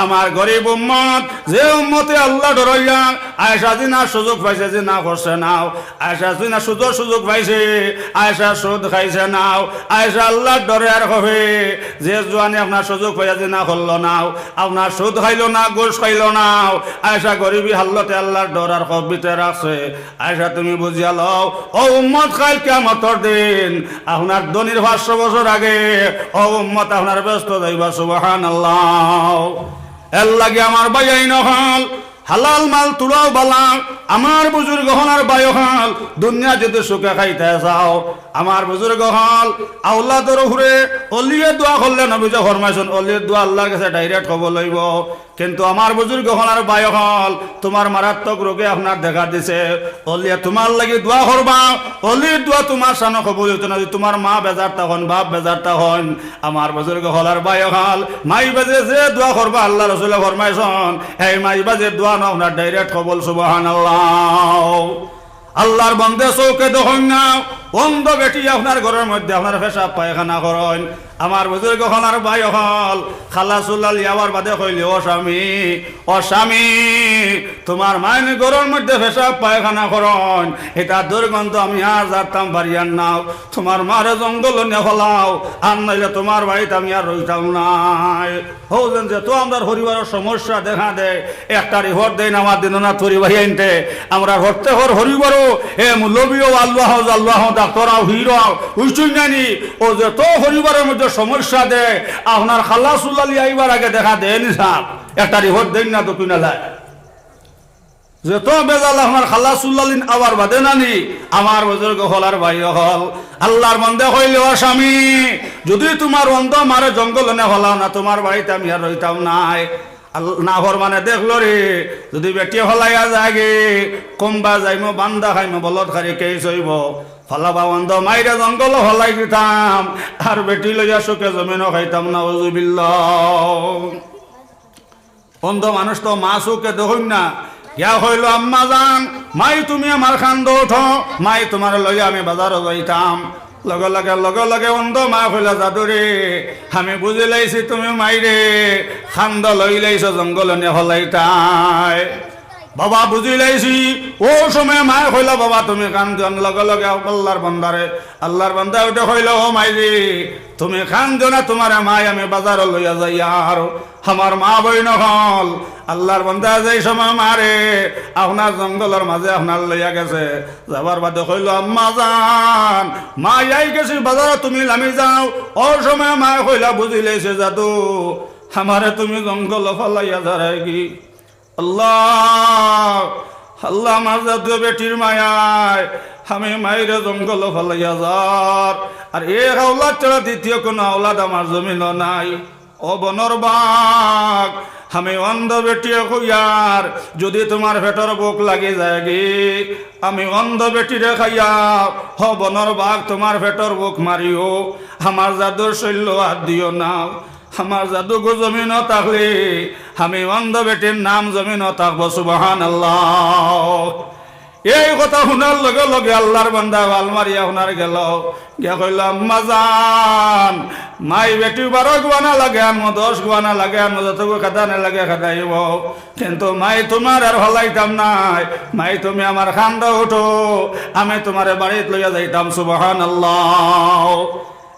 আমার গরিব উম্মত, যে উম্মতে আল্লাহ ডরাইয়া, আয়েশা জিনার সুযোগ পাইছে, জিনা করছে নাও, আয়েশা জিনার সুযোগ, সুযোগ পাইছে, আয়েশা সুদ খাইছে নাও, আয়েশা আল্লাহর ডরে আর খফে, যে জোয়ানে আপনার সুযোগ পাইয়া জিনা করলো নাও, আপনার সুদ খাইলো না, ঘুষ খাইলো নাও, আয়েশা গরিবি হালতে আল্লাহর ডর আর খফ ভিতরে রাখছে। আয়েশা, তুমি বুঝিয়া লও, অউ উম্মত কাইল কিয়ামতর দিন, আপনার ধনির পাঁচশো বছর আগে অউ উম্মত আপনার বেহেস্তো যাইবা। সুবহানাল্লাহ। এর লাগি আমার ভাইয়াইন অকল, হালাল মাল থুড়াও বালা। আমার বুজুর্গ অকল আর ভাই অকল, দুনিয়া যুদি সুখে খাইতায় চাও, আমার বুজুর্গ অকল, আওলাদর উপরে অলিয়ে দোয়া করলে নবীজি ফরমাইছইন, অলির দোয়া আল্লার গেছে direct কবুল অইবো। কিন্তু আমার বুজুর্গ অকল আর ভাই অকল, তুমার মারাত্মক রোগে আপনার দেখা দিছে, অলিয়ে তুমার লাগি দোয়া করবা, অলির দোয়া তুমার শানো কবুল অইতো না। যদি তুমার মা বেজার থাকইন, বাপ বেজার থাকইন, আমার বুজুর্গ অকল আর ভাই অকল, মাই বাজে যে দোয়া করবা, আল্লার রসুলে ফরমাইছইন, এই মাই বাজে দোয়া নু আপনার direct কবুল। সুবহানাল্লাহ। আল্লার বন্দে চউখে দেখইন না, অন্ধ বেটি আপনার ঘরর মধ্যে আপনার পেশাব পায়খানা করইন। আমার বুজুর্গ অকল আর ভাই অকল, খালা চুল্লা লিয়াবার বাদে কইলে, "ও স্বামী, ও স্বামী, তুমার মায় নি ঘরর মধ্যে পেশাব পায়খানা করইন, ইটা দুর্গন্ধ আমি আর জারতাম পারিয়ার না। তুমার মারে জঙ্গলো নিয়া ফালাও, আর নাইলে তুমার বাড়িত আমি আর রইতাম নায়।" অউ যেন যেতো আমরার পরিবারো সমস্যা দেখা দেয়, একটা report দেইন আমার দিননাথ পরিবারর আইনতে, আমরার প্রত্যেকর পরিবারো, এ মৌলবী অও, আল্লাহ অও, আল্লাহ অও, ডাক্তার অও, হিরো অও, উইচুই নানি, অউ যেতো পরিবারর মধ্যে সমস্যা দেয়, আপনার খালা চুল্লা লিয়া আইবার আগে দেখা দেয় নি সাব, একটা report দেইন না দক্ষিণালায়। যেতো বেজাল আপনার খালা চুল্লা লিন আবার বাদে নানি, আমার বুজুর্গ অকল আর ভাই অকল, আল্লার বন্দে কইলে, "ও স্বামী, যদি তুমার অন্ধ মারে জঙ্গলো নিয়া ফালাও না, তুমার বাড়িত আমি আর রইতাম নায়।" আল-, নাফরমানে দেখলো রে, যদি বেটিয়ে ফালাইয়া যায়গি, কুম্বা যাইমু, বান্দা খাইমু, বলদ খারি কেস অইবো, ফালাবা অন্ধ মাইরে জঙ্গলো ফালাই দিতাম, আর বেটি লইয়া সুখে জমিনো খাইতাম, নাউজুবিল্লাহ। অন্ধ মানুষ তো মা চউখে দেখইন না। গিয়া কইলো, "আম্মা জান, মাই তুমি আমার কান্দো উঠো, মাই তুমারে লইয়া আমি বাজারো যাইতাম।" লগে লগে, লগে লগে অন্ধ মায় কইলা, "জাদু রে, আমি বুঝিলাইছি তুমি মাইরে কান্দো লইলাইছো জঙ্গলো নিয়া ফালাইতায়। বাবা বুঝিলাইছি।" অউ সময় মায় কইলা, "বাবা তুমি কান্দিও না।" লগে লগে আল্লার বন্দারে, আল্লার বন্দা উঠে কইলা, "ও মাইজি, তুমি কান্দিও না, তুমারে মাই আমি বাজারো লইয়া যাইয়ার।" আমার মা বইন অকল, আল্লার বন্দা যেই সময় মারে আপনার জঙ্গলর মাঝে আপনার লইয়া গেছে, যাবার বাদে কইলো, "আম্মা জান, মাই আই গেছি বাজারো, তুমি লামি যাও।" অউ সময় মায় কইলা, "বুঝিলাইছি জাদু, আমারে তুমি জঙ্গলো ফালাইয়া যারায়গি।" আল্লাহ, আল্লাহ, আমার জাদু বেটির মায়ায় আমি মাইরে জঙ্গলো ফালাইয়া যার, আর এক আওলাদ ছাড়া দ্বিতীয় কুনু আওলাদ আমার জমিনো নাই। ও বনর বাঘ, আমি অন্ধ বেটিয়ে কইয়ার, যদি তুমার পেটর ভুক লাগি যায়গি, আমি অন্ধ বেটিরে খাইয়া, হ বনর বাঘ, তুমার পেটর ভুক মারিও, আমার জাদুর শল্য আর দিও না, আমার জাদুগু জমিনো থাকলে আমি অন্ধ বেটির নাম জমিনো থাকবো। সুবহানাল্লাহ। এই কথা হুনার লগে লগে আল্লার বান্দা ওয়াল মারিয়া হুনার গেল, গিয়া কইল, "আম্মা জান, মাই বেটি বারো গুয়ানা লাগে আনমু, দশ গুয়ানা লাগে আনমু, যতগু খেদানে লাগে খেদাইব, কিন্তু মাই তুমার আর ফালাইতাম নায়, মাই তুমি আমার কান্দো উঠো, আমি তুমারে বাড়িত লইয়া যাইতাম।" সুবহানাল্লাহ।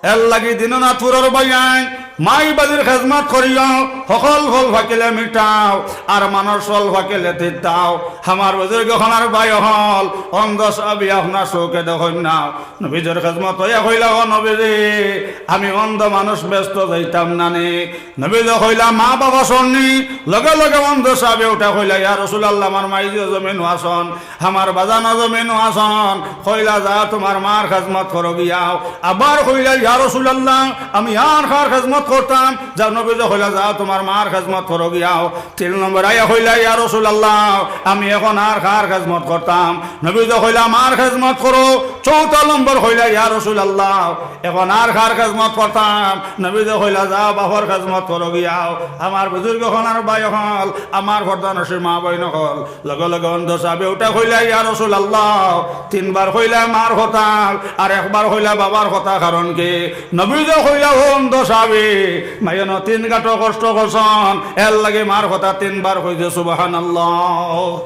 এর লাগি দিননাথপুরর ভাইয়াইন, মাই বাজির খেজমত করিও, হকল ফল ফাকিলে মিঠাও, আর মানুষ ফল ফাকিলে তিতাও। আমার বুজুর্গ অকল আর ভাই অকল, অন্ধ সাহাবি আপনার চউখে দেখইন না, নবীজির খেজমত অইয়া কইলা, "ও নবীজি, আমি অন্ধ মানুষ বেহেস্তো যাইতাম না নি?" নবীজি কইলা, "মা বাবা সন্নি।" লগে লগে অন্ধ সাহাবি উঠা কইলা, "ইয়া রাসূলুল্লাহ, আমার মাইজিও জমিনো আছন, আমার বাজানও জমিনো আছন।" কইলা, "যাও তুমার মার খেজমত করো গিয়াও।" আবার কইলা, "ইয়া রাসূলুল্লাহ, আমি আর কার খেজমত করতাম?" যাও, নবীজি কইলা, "যাও তুমার মার খেজমত করো গিয়াও।" তিন নম্বর আইয়া কইলা, "ইয়া রাসূলুল্লাহ, আমি এখন আর কার খেজমত করতাম?" নবীজি কইলা, "মার খেজমত করো।" চৌথা নম্বর কইলা, "ইয়া রাসূলুল্লাহ, এখন আর কার খেজমত করতাম?" নবীজি কইলা, "যাও বাপর খেজমত করো গিয়াও।" আমার বুজুর্গ অকল আর ভাই অকল, আমার পর্দানশীন মা বইন অকল, লগে লগে অন্ধ সাহাবি উঠা কইলা, "ইয়া রাসূলুল্লাহ।" তিনবার কইলা মার কথা, আর একবার কইলা বাবার কথা। কারণ কি? নবীজি কইলা, "ও অন্ধ সাহাবি, মাইয়াইন তিন গাটো কষ্ট করছন, এর লাগি মার কথা তিনবার কইছে।" সুবহানাল্লাহ।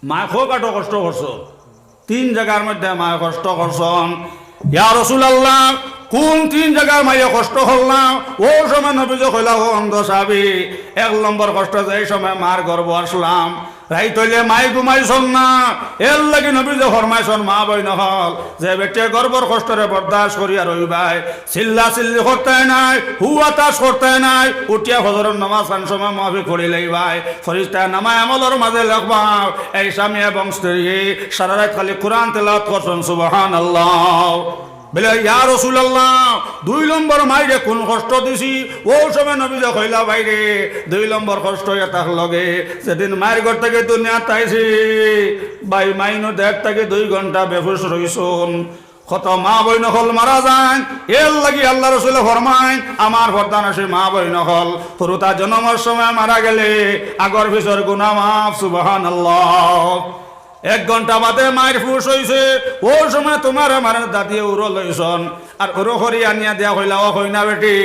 মায় কয় গাটো কষ্ট করছো? তিন জাগার মধ্যে মায় কষ্ট করছন। ইয়া রাসূলুল্লাহ, কুন তিন জাগার মাইয়ে কষ্ট করলাম? অউ সময় নবীজি কইলা, "ও অন্ধ সাহাবি, এক নম্বর কষ্ট যেই সময় মার গর্ভো আছলাম, রাইত অইলে মাই ঘুমাইছইন না, এরলাগি নবীজিয়ে ফরমাইছইন, মা-বইন অকল, যে বেটিয়ে গর্ভর কষ্টরে বরদাস্ত করিয়া রইবায়, চিল্লা-চিল্লি করতায় নায়, হু-বাতাস করতায় নায়, উঠিয়া ফজরর নামাজ খান সময় মাফিক পড়িলাইবায়, ফিরিস্তায় নামায়ে আমলর মাজে লেখবা, এই স্বামী এবং স্ত্রী সারা রাইত খালি কুরআন তেলাওয়াত করছইন, সুবহানাল্লাহ। বলে, ইয়া রাসুলাল্লাহ, দুই নম্বর মাইরে কুন কষ্ট দিছি? অউ সময় নবীজিয়ে কইলা, ভাইরে, দুই নম্বর কষ্ট ইয়া তার লগে, যেদিন মাইর ঘর থাকি দুনিয়াত আইছি, ভাই, মাই নু দেড় থাকি দুই ঘন্টা বেহুশ রইছইন। কত মা-বইন অকল মারা যাইন, এরলাগি আল্লার রসুলে ফরমাইন, আমার পর্দানশীন মা-বইন অকল, হুরুতা জনমর সময় মারা গেলে আগর পিছর গুনা মাফ, সুবহানাল্লাহ। এক ঘন্টা বাদে মাইর হুশ অইছে, অউ সময় তুমার আমার দাদিয়ে উরো লইছইন, আর উরো করি আনিয়া দিয়া কইলা, ও কইনা বেটি,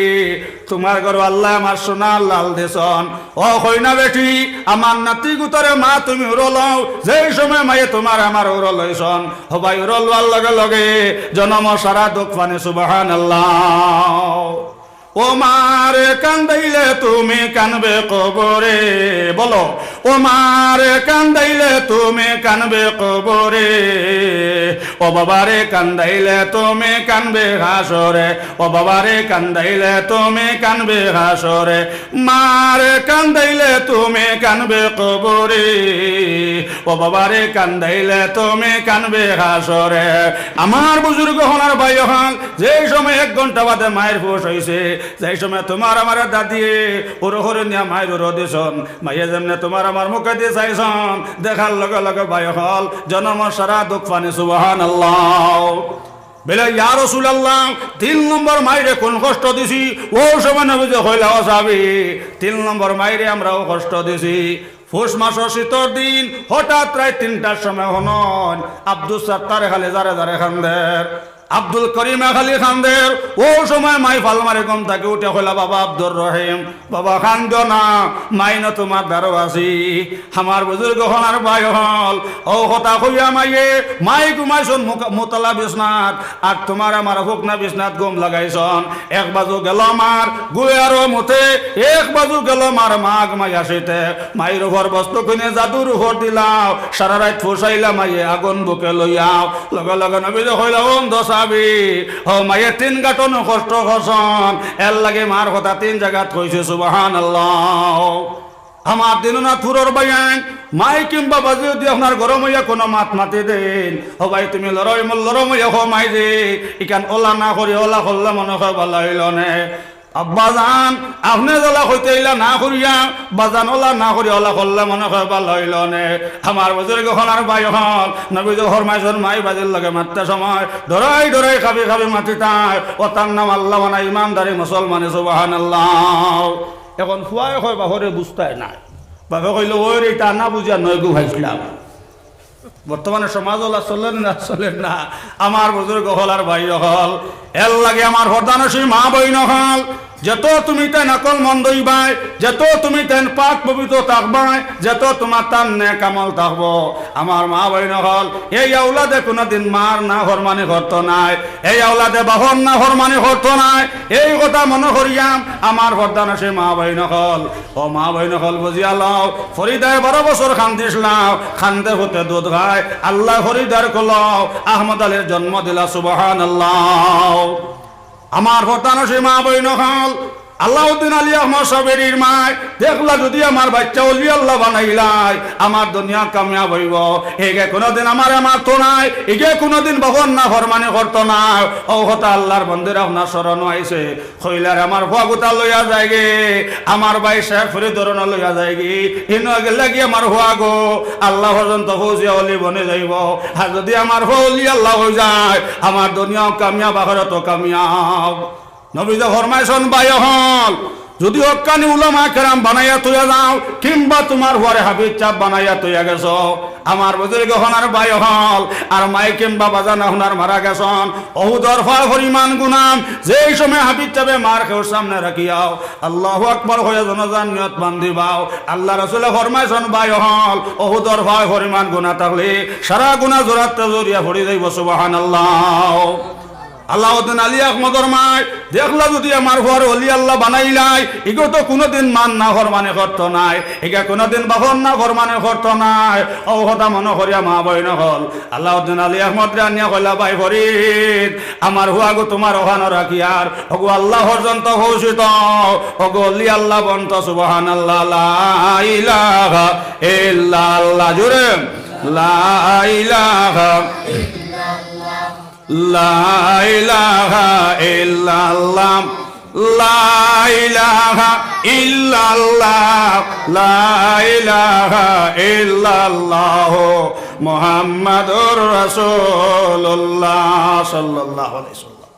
তুমার ঘরো আল্লায় আমার সোনার লাল দিছইন। ও কইনা বেটি, আমার নাতি গুতারে মা তুমি উরো লও। যেই সময় মাইয়ে তুমার আমার উরো লইছইন, হবায় উরো লওয়ার লগে লগে জনমর সারা দুখ ফানি, সুবহানাল্লাহ। ও মারে কান্দাইলে তুমি কানবে কবরে, বলো, ও মারে কান্দাইলে তুমি কানবে কবরে, ও বাবারে কান্দাইলে তুমি কানবে হাসরে, ও বাবারে কান্দাইলে তুমি কানবে হাসরে, মারে কান্দাইলে তুমি কানবে কবরে, ও বাবারে কান্দাইলে তুমি কানবে হাসরে। আমার বুজুর্গ অকল আর ভাই অকল, যেই সময় এক ঘন্টা বাদে মাইর হুশ অইছে, যেই সময় তুমার আমার দাদিয়ে উরো করি নিয়া মাইর উরো দিছইন, মাইয়ে যেমনে তুমার আমার মুখেদি চাইছইন, দেখার লগে লগে ভাই অকল জনমর সারা দুখ ফানি, সুবহানাল্লাহ। বলে, ইয়া রাসুলাল্লাহ, তিন নম্বর মাইরে কুন কষ্ট দিছি? অউ সময় নবীজিয়ে কইলা, ও সাহাবি, তিন নম্বর মাইরে আমরাও কষ্ট দিছি। পুষ মাসর শীতর দিন হঠাৎ রাইত তিনটার সময় হুনইন আব্দুস সাত্তারে খালি জারে জারে কান্দের, আব্দুল করিমে খালি কান্দের। অউ সময় মাই ফাল মারি ঘুম থাকি উঠে কইলা, বাবা আব্দুর রহিম, বাবা কান্দিও না, মাই নু তুমার দ্বারো আছি। আমার বুজুর্গ অকল আর ভাই অকল, অউ কথা কইয়া মাইয়ে, মাই ঘুমাইছইন মুক-, মুতলা বিছনাত, আর তুমার আমার ফুকনা বিছনাত ঘুম লাগাইছইন। এক বাজু গেল মার গুয়ারো মুতে, এক বাজু গেল মার মাগ মাইয়া শীতে। মাইর উপর বস্তু কুনে জাদুর উপর দিলাও, সারা রাইত ফুষাইলা মাইয়ে আগুন বুকে লইয়াও। লগে লগে নবীজিয়ে কইলা, ও অন্ধ সাহাবি, ও মাইয়ে তিন গাটনো কষ্ট করছইন, এরলাগি মার কথা তিন জাগাত কইছি, সুবহানাল্লাহ। আমার দিননাথপুরর ভাইয়াইন, মাই কিংবা বাজি যদি আপনার গরম অইয়া কুনু মাত মাতি দেইন, ও ভাই, তুমি লড়াই মল লড়াই অইয়া কও মাই যে, ইখান অলা না করি অলা করলে মনে কয় ভালা অইলো নে। আব্বাজান, আপনে যেলা কইতা ইলা না করিয়া, বাজান অলা না করি অলা করলে মনে কয় ভালা অইলো নে। আমার বুজুর্গ অকল আর ভাই অকল, নবীজিয়ে ফরমাইছইন, মাই বাজির লগে মাততে সময় ডরাই ডরাই কাঁপি কাঁপি মাতিতায়, অতার নাম আল্লাহ মানা ইমানদারি মুসলমানি, সুবহানাল্লাহ। এখন পুয়ায় কয়, বাপরে বুঝতায় নায়। বাপে কইলো, ওই রে, ইতা না বুঝিয়া নয় গু ভাইছলাম। বর্তমানে সমাজ অলা চলের না, চলের না। আমার বুজুর্গ অকল আর ভাই অকল, এরলাগি আমার পর্দানশীন মা-বইন অকল, যেত তুমি তাইন আকলমন্দ অইবায়, যেত তুমি তাইন পাক পবিত্র থাকবায়, যেত তুমার তান নেক আমল থাকবো, আমার মা-বইন অকল, এই আওলাদে কুনুদিন মার নাফরমানি করতো নায়, এই আওলাদে বাপর নাফরমানি করতো নায়। এই কথা মনো করিয়া আমার পর্দানশীন মা-বইন অকল, ও মা-বইন অকল, বুঝিয়া লও, ফরিদায় বারো বছর কান্দিছলাও, কান্দে পুতে দুধ খায়, আল্লায় ফরিদার কুলো আহমদ আলীর জন্ম দিলা, সুবহানাল্লাহ। আমার পর্দানশীন মা-বইন অকল, আলাউদ্দিন আলী আহমদ সাহেবের মায় দেখলা, যদি আমার বাইচ্চা অলি আল্লাহ বানাইলায়, আমার দুনিয়া কামিয়াব অইবো। ইগে কুনুদিন আমারে মারতো নায়, ইগে কুনুদিন বাপর নাফরমানি করতো নায়। অউ কথা আল্লার বন্দির আপনার স্মরণো আইছে। কইলা, রে আমার পুয়া গুতা লইয়া যায়গি, আমার ভাই শেখ ফরিদরে লইয়া যায়গি। ইনো গেলেগি আমার পুয়া গো, আল্লাহ পর্যন্ত পৌঁছিয়া অলি বনি যাইবো। আর যদি আমার পুয়া অলি আল্লাহ অই যায়, আমার দুনিয়াও কামিয়াব, আখেরাতও কামিয়াব। নবীজিয়ে ফরমাইছইন, ভাই অকল, যদি হক্কানি উলামায়ে কেরাম বানাইয়া থইয়া যাও, কিংবা তুমার পুয়ারে হাফিজ সাব বানাইয়া থইয়া গেছো, আমার বুজুর্গ অকল আর ভাই অকল, আর মাই কিংবা বাজান আপনার মারা গেছইন, অহুদর ফার পরিমাণ গুনা। যেই সময় হাফিজ সাবে মার খেউর সামনে রাখিয়াও, আল্লাহু আকবার কইয়া জানাজার নিয়ত বান্ধিবাও। আল্লার রসুলে ফরমাইছইন, ভাই অকল, অহুদর ফার পরিমাণ গুনা থাকলে সারা গুনা জোড়াতে জড়িয়া পড়ি যাইবো, সুবহানাল্লাহ। আলাউদ্দিন আলী আহমদর মায় দেখলা যুদি আমার ফুয়ারে অলি আল্লাহ বানাইলাই, ইগু তো কুনুদিন মার নাফরমানি করতো নায়, ইগু কুনুদিন বাফর নাফরমানি করতো নায়। অউ কথা মনো করিয়া মা বইন অকল, আলাউদ্দিন আলী আহমদরে আনিয়া কইলা, "ভাই ফরিদ, আমার ফুয়াগু তুমার অখানো রাখিয়ার, অগু আল্লাহ পর্যন্ত পৌঁছিত, অগু অলি আল্লাহ বনতো।" সুবহানাল্লাহ, লা ইলাহা ইল্লাল্লাহ, জোরে, লা ইলাহা, লা ইলাহা ইল্লাল্লাহ, লা ইলাহা ইল্লাল্লাহ, লা ইলাহা ইল্লাল্লাহ, মুহাম্মাদুর রাসূলুল্লাহ সাল্লাল্লাহু আলাইহি ওয়াসাল্লাম।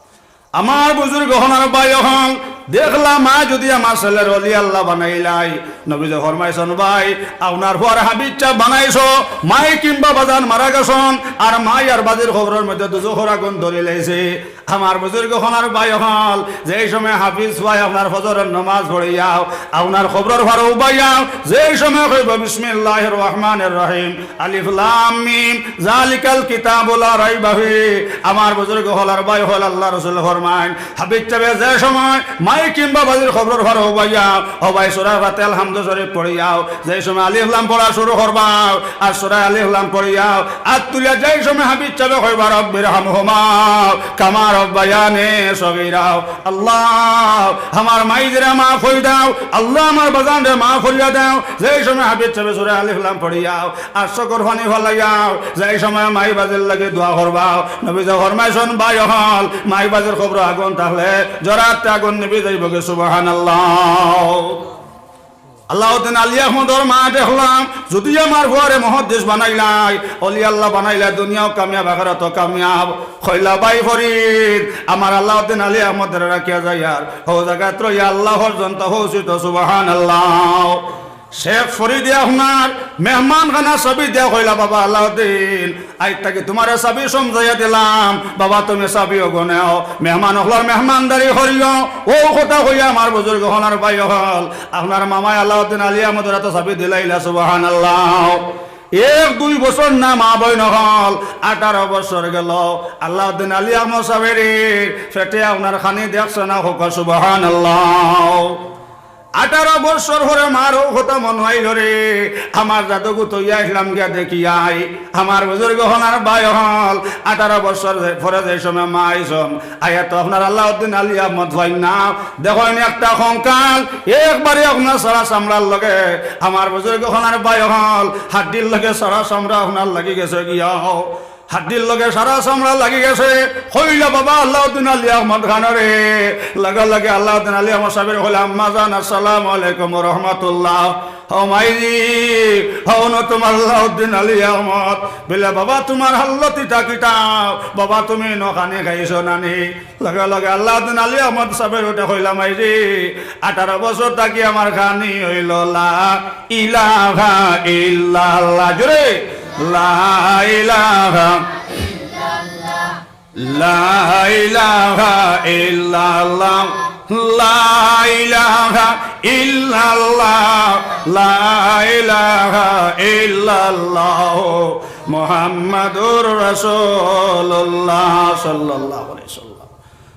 আমার বুজুর্গ অকল আর ভাই অকল, দেখলা মায় যুদি আমার ছেলেরে অলি আল্লাহ বানাইলাই, নবীজি ফরমাইছন, "ভাই, আপনার ফুয়ারে হাফিজ সাব বানাইছো, মাই কিংবা বাজান মারা গেছন, আর মাই আর বাজির কবরর মধ্যে দুজখর আগুন ধরিলাইছে।" আমার বুজুর্গ অকল আর ভাই অকল, যেই সময় হাফিজ ফুয়ায় আপনার ফজরর নমাজ পড়িয়াও, আপনার কবরর পারো উবাইয়াও, যেই সময় কইবো, "বিসমিল্লাহির রহমানির রহিম, আলিফ লাম মিম, যালিকাল কিতাবু লা রাইবা ফি।" আমার বুজুর্গ অকল আর ভাই অকল, আল্লার রসুল ফরমাইন, হাফিজ সাবে যে সময় মাই কিংবা বাজির কবরর পারো উবাইয়াও, ও ভাই, সূরা ফাতিহা আলহামদু শরীফ পড়িয়াও, যেই সময় আলিফ লাম পড়া শুরু করবাও, আর সূরা আলিফ লাম পড়িয়াও, আত তুলিয়া যেই সময় হাফিজ সাবে কইবা, "রব্বির হামহুমা কামা রব্বায়ানি সগীরা।" আল্লাহ, আমার মাইজিরে মাফ করি দাও, আল্লাহ, আমার বাজানরে মাফ করিয়া দাও। যেই সময় হাফিজ সাবে সূরা আলিফ লাম পড়িয়াও, আর চকুর পানি ফালাইয়াও, যেই সময় মাই বাজির লাগি দোয়া করবাও, নবীজি ফরমাইছন, ভাই অকল, মাই বাজির কবরো আগুন থাকলে জরাতে আগুন নিবি যাইবোগি। সুবহানাল্লাহ। আলাউদ্দিন আলী আহমদর মায় দেখলাম, যুদি আমার ফুয়ারে মুহাদ্দিস বানাইলাই, অলি আল্লাহ বানাইলাই, দুনিয়াও কামিয়াব, আখিরাতও কামিয়াব। কইলা, "ভাই ফরিদ, আমার আলাউদ্দিন আলী আহমদরে রাখিয়া যাইয়ার, অউ জাগাত রইয়া আল্লাহ পর্যন্ত পৌঁছিত।" সুবহানাল্লাহ। শেখ ফরিদে আপনার মেহমানখানার চাবি দিয়া কইলা, "বাবা আলাউদ্দিন, আইজ থাকি তুমারে চাবি সমঝাইয়া দিলাম, বাবা তুমি চাবি অগু নেও, মেহমান অকলর মেহমানদারি করিও।" অউ কথা কইয়া আমার বুজুর্গ অকল আর ভাই অকল, আপনার মামায় আলাউদ্দিন আলী আহমদর আতো চাবি দিলাইলা। সুবহানাল্লাহ। এক দুই বছর না মা বইন অকল, আঠারো বছর গেল। আলাউদ্দিন আলী আহমদ সাবের পেটে আপনার খানি দেখছে না, কউক্কা সুবহানাল্লাহ। আঠারো বছর পরে মার অউ কথা মনো আইলো রে, আমার জাদুগু থইয়া আইলাম গিয়া দেখি আই। আমার বুজুর্গ অকল আর ভাই অকল, আঠারো বছর পরে যে সময় মা আইছন, আইয়া তো আপনার আলাউদ্দিন আলী আহমদ পাইন না। দেখইন একটা কঙ্কাল, একবারে আপনার সারা চামড়ার লগে, আমার বুজুর্গ অকল আর ভাই অকল, হাড্ডির লগে সারা চামড়া আপনার লাগি গেছে গিয়া। হাড্ডির লগে সারা চামড়া লাগি গেছে। কইলা, "বাবা আলাউদ্দিন আলী আহমদ খানরে।" লগে লগে আলাউদ্দিন আলী আহমদ সাবের কইলা, "আম্মা জান, আসসালামু আলাইকুম ওয়া রাহমাতুল্লাহ।" "ও মাইজি, অউ নু তুমার আলাউদ্দিন আলী আহমদ।" বলে, "বাবা, তুমার হালত ইতা কিতা? বাবা, তুমি ইনো খানি খাইছো না নি?" লগে লগে আলাউদ্দিন আলী আহমদ সাবের উঠে কইলা, "মাইজি, আঠারো বছর থাকি আমার খানি অইলো লা ইলাহা ইল্লাল্লাহ।" জোরে, লা ইলাহা, লা ইলাহা ইল্লাল্লাহ, লা ইলাহা ইল্লাল্লাহ, লা ইলাহা ইল্লাল্লাহ, মুহাম্মাদুর রাসূলুল্লাহ সাল্লাল্লাহু আলাইহি ওয়াসাল্লাম।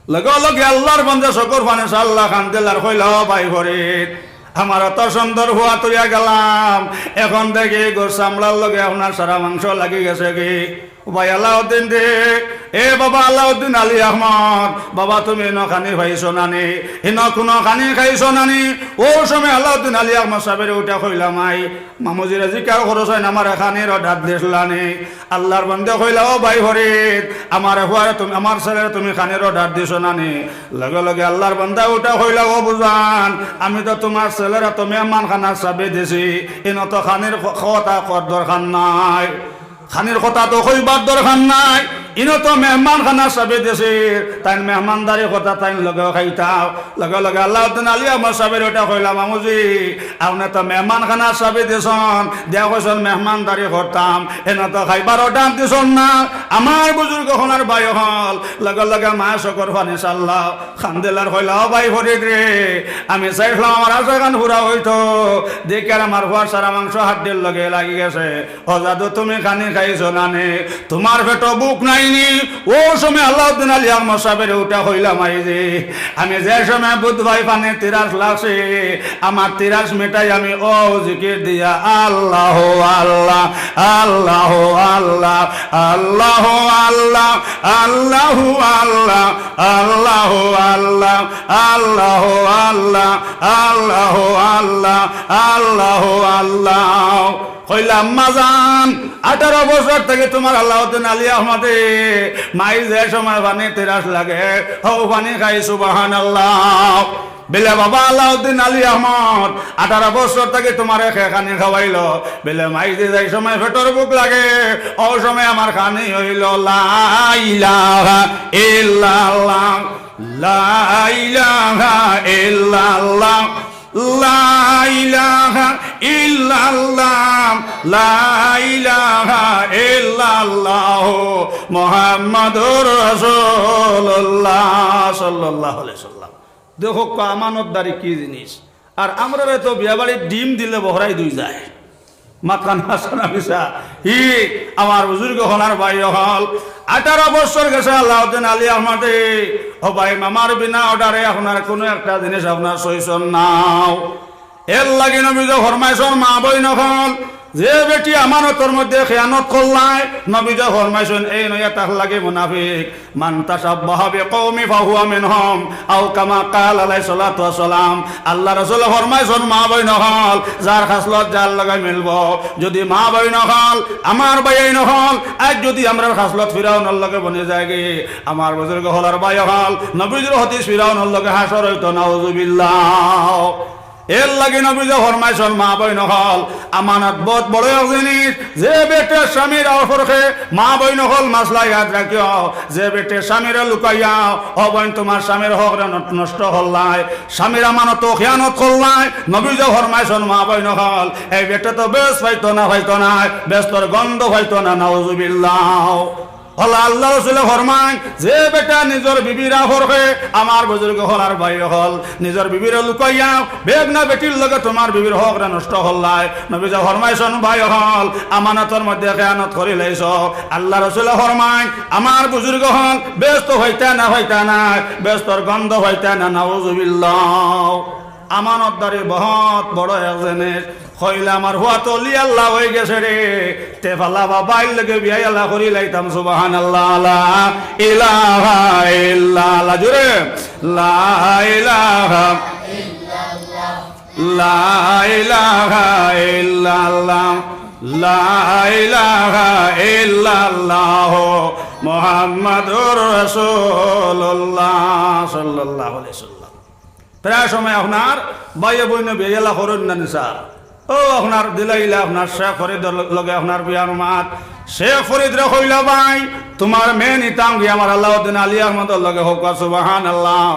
লগে লগে আল্লার বান্দা চকুর পানি ছাড়লা, কান্দিলা আর কইলা, "ও ভাই ফরিদ, আমার অত সুন্দর ফুয়া থইয়া গেলাম, এখন দেখি ইগুর চামড়ার লগে আপনার সারা মাংস লাগি গেছে গি।" "ও ভাই আলাউদ্দিন রে, এ বাবা আলাউদ্দিন আলী আহমদ, বাবা তুমি ইনো খানি পাইছো না নি? ইনো কুনু খানি খাইছো না নি?" অউ সময় আলাউদ্দিন আলী আহমদ সাবের উঠে কইলা, "মাই, মামুজিরে জিকার করছইন, আমারে খানির অর্ডার দিছলা নি?" আল্লার বান্দা কইলা, "ও ভাই ফরিদ, আমার ফুয়ারে তুমি, আমার ছেলেরে তুমি খানির অর্ডার দিছো না নি?" লগে লগে আল্লার বান্দা উঠে কইলা, "ও বুজান, আমি তো তুমার ছেলেরে তো মেহমানখানার চাবি দিছি, ইনো তো খানির ক-, কথা কওয়ার দরকার নাই, খানির কথা তো কইবার দরকার নাই, ইনো তো মেহমানখানার চাবি দিছি, তাইন মেহমানদারি করতা, তাইন লগেও খাইতা।" লগে লগে আলাউদ্দিন আলী আহমদ সাবের উঠে কইলা, "মামুজি, আপনে তো মেহমানখানার চাবি দিছন, দিয়া কইছন মেহমানদারি করতাম, ইনো তো খাইবার অর্ডার দিছন না।" আমার বুজুর্গ অকল আর ভাই অকল, লগে লগে মায় চকুর পানি ছাড়লা, কান্দিলা আর কইলা, "ও ভাই ফরিদ রে, আমি চাইছলাম আমার আশাখান পুরা অইতো, দেখিয়ার আমার ফুয়ার সারা মাংস হাড্ডির লগে লাগি গেছে। ও জাদু, তুমি খানি খাইছো না নি? তুমার পেটো ভুক নাই ও সময় আলাউদ্দিন আলী আহমদ সাহেবরে উঠা কইলা, মাইজি, আমি যে সময় বুঝ পাই পানির তিরাস লাগছে, আমার তিরাস মিটাই আমি অউ জিকির দিয়া, আল্লাহ আল্লাহ, আল্লাহ আল্লাহ, আল্লাহ আল্লাহ, আল্লাহ আল্লাহ, আল্লাহ আল্লাহ, আল্লাহ আল্লাহ, আল্লাহ আল্লাহ, আল্লাহ আল্লাহ। কইলা, আম্মা জান, আঠারো বছর থাকি তুমার আলাউদ্দিন আলী আহমদে মাইর যে সময় পানি তিরাস লাগে, হউ পানি খাই, সুবহানাল্লাহ। বেলে বাবা আলাউদ্দিন আলী আহমদ, আঠারো বছর থাকি তুমারে কে খানি খাওয়াইলো? বেলে মাইর যে সময় পেটর ভুক লাগে, অউ সময় আমার খানি অইলো লা ইলাহা ইল্লাল্লাহ, লা ইলাহা ইল্লাল্লাহ, লা ইলাহা ইল্লাল্লাহ, লা ইলাহা ইল্লাল্লাহ, মুহাম্মাদুর রাসূলুল্লাহ সাল্লাল্লাহু আলাইহি ওয়াসাল্লাম। দেখো, আমানতদারি কি জিনিস। আর আমরারে তো বিয়াবাড়ির ডিম দিলে বহরাই দুই যায়। মাতখান হাসান মিছা। হি, আমার বুজুর্গ অকল আর ভাই অকল, আঠারো বছর গেছে আলাউদ্দিন আলী আহমদে, ও ভাই, মামার বিনা অর্ডারে আপনার কুনু একটা জিনিস আপনার সইছন নাও। এর লাগি নবীজি ফরমাইছন, মা বইন অকল, যে বেটি আমানতর মধ্যে খেয়ানত করলায়, নবীজি ফরমাইছন, এই নয়া তার লাগি মুনাফিক। মান তাশাব্বাহা বিকাওমিন ফাহুয়া মিনহুম, আও কামা ক্বালা আলাইহিস সালাতু ওয়াস সালাম। আল্লার রাসূলে ফরমাইছন, মা বইন অকল, যার খাসলত যার লগে মিলবো, যুদি মা বইন অকল, আমার ভাইয়াইন অকল, আইজ যুদি আমরার খাসলত ফিরাউনর লগে বনি যায়গি, আমার বুজুর্গ অকল আর ভাই অকল, নবীজির হাদিস ফিরাউনর লগে হাশর অইতো, নাউজুবিল্লাহ। এর লাগি নবীজি ফরমাইছন, মা বইন অকল, আমানত বউত বড় এক জিনিস। যে বেটার স্বামীর অপরকে, মা বইন অকল, মাসলা ইয়াদ রাখিও, যে বেটার স্বামীরে লুকাইয়া, ও বইন, তুমার স্বামীর হকরে ন-, নষ্ট করলায়, স্বামীর আমানতো খেয়ানত করলায়, নবীজি ফরমাইছন, মা বইন অকল, এই বেটা তো বেহেস্ত পাইতো না, পাইতো না, বেহেস্তর গন্ধ পাইতো না, নাউজুবিল্লাহ। অলা আল্লার রাসূলে ফরমাইন, যে বেটা নিজর বিবির অপরকে, আমার বুজুর্গ অকল আর ভাই অকল, নিজর বিবিরে লুকাইয়া বেগনা বেটির লগে তুমার বিবির হকরে নষ্ট করলায়। নবীজি ফরমাইছন, ভাই অকল, আমানতর মধ্যে খেয়ানত করিলাইছো। আল্লার রাসূলে ফরমাইন, আমার বুজুর্গ অকল, বেহেস্ত পাইতা না, পাইতা না, বেহেস্তর গন্ধ পাইতা না, নাউজুবিল্লাহ। আমানতদারি বউত বড় এক জিনিস। কইলা, আমার ফুয়া তো অলি আল্লা অইগেছে রে, তে ফালা বাবা, এর লগে বিয়া আলা করিলাইতাম। সুবহানাল্লাহ, লা ইলাহা ইল্লাল্লাহ, জোরে, লা ইলাহা, লা ইলাহা ইল্লাল্লাহ, লা ইলাহা ইল্লাল্লাহ, মুহাম্মাদুর রাসূলুল্লাহ সাল্লাল্লাহু আলাইহি ওয়াসাল্লাম। প্রায় সময় আপনার ভাইয়ে বইনে বিয়া আলা করইন না নি স্যার? ও আপনার দিলাইলা আপনার শেখ ফরিদর লগে আপনার বিয়ার মাত। শেখ ফরিদরে কইলা, ভাই, তুমার মেয়ে নিতাম গি আমার আলাউদ্দিন আলী আহমদর লগে, কউক্কা সুবহানাল্লাহ।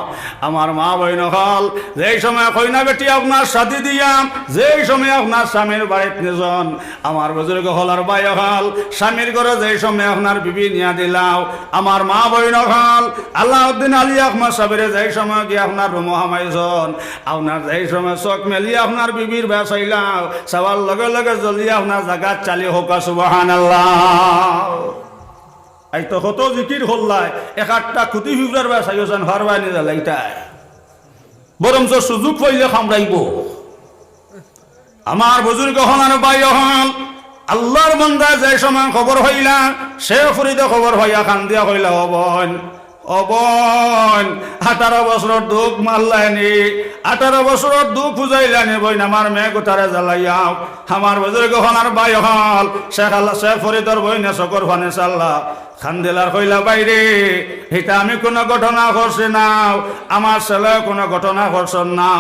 আমার মা বইন অকল, যেই সময় কইনা বেটি আপনার শাদি দিয়াম, যেই সময় আপনার স্বামীর বাড়িত নিছন, আমার বুজুর্গ অকল আর ভাই অকল, স্বামীর ঘরো যেই সময় আপনার বিবি নিয়া দিলাও, আমার মা বইন অকল, আলাউদ্দিন আলী আহমদ সাবরে যেই সময় গিয়া আপনার রুমো হামাইছন, আপনার যেই সময় চউখ মেলিয়া আপনার বিবির বায় চাইলাও, চাওয়ার লগে লগে জ্বলিয়া আপনার জাগাত চালি, কউক্কা সুবহানাল্লাহ। আইজ তো কত জিকির করলায়, এক আটটা খুদি ফিফড়ার বায় চাইছন, ফারবায় নি জ্বালাইতায়। বরঞ্চ সুযোগ পাইলে কামড়াইবো। আমার বুজুর্গ অকল আর ভাই অকল, আল্লার বান্দায় যেই সময় খবর পাইলা, শেখ ফরিদে খবর পাইয়া কান্দিয়া কইলা, ও বইন, ও বইন, আঠারো বছরর দুখ মারলায় নি, আঠারো বছরর দুখ বুঝাইলা নি বইন, আমার মেয়ে গুতারে জ্বালাইয়া। আমার বুজুর্গ অকল আর ভাই অকল, শেখ আল্লা, শেখ ফরিদর বইনে চউখর পানি ছাড়লা। কান্দিলা আর কইলা, ভাইরে, ইতা আমি কুনু ঘটনা করছি না, আমার ছেলেও কুনু ঘটনা করছন না।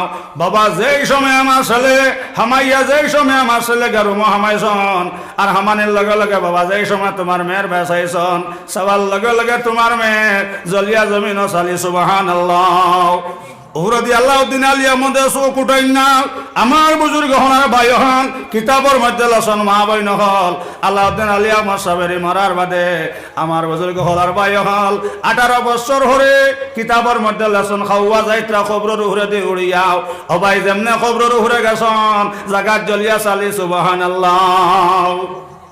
বাবা, যেই সময় আমার ছেলে হামাইয়া, যেই সময় আমার ছেলে গিয়া রুমো হামাইছন, আর হামানির লগে লগে বাবা, যেই সময় তুমার মেয়ের বায় চাইছন, চাওয়ার লগে লগে তুমার মেয়ে জ্বলিয়া জমিনো চালি, সুবহানাল্লাহ। উহুরেদি আলাউদ্দিন আলী আহমদে চউখ উঠাইন না। আমার বুজুর্গ অকল আর ভাই অকল, কিতাবর মধ্যে লেখছন, মা বইন অকল, আলাউদ্দিন আলী আহমদ সাবরে মারার বাদে আমার বুজুর্গ অকল আর ভাই অকল, আঠারো বছর হরে কিতাবর মধ্যে লেখছন, খাওয়া যাইত্রা কবরর উহুরেদি উড়িয়াও। ও ভাই, যেমনে কবরর উহুরে গেছন, জাগাত জ্বলিয়া চালি, সুবহানাল্লাহ।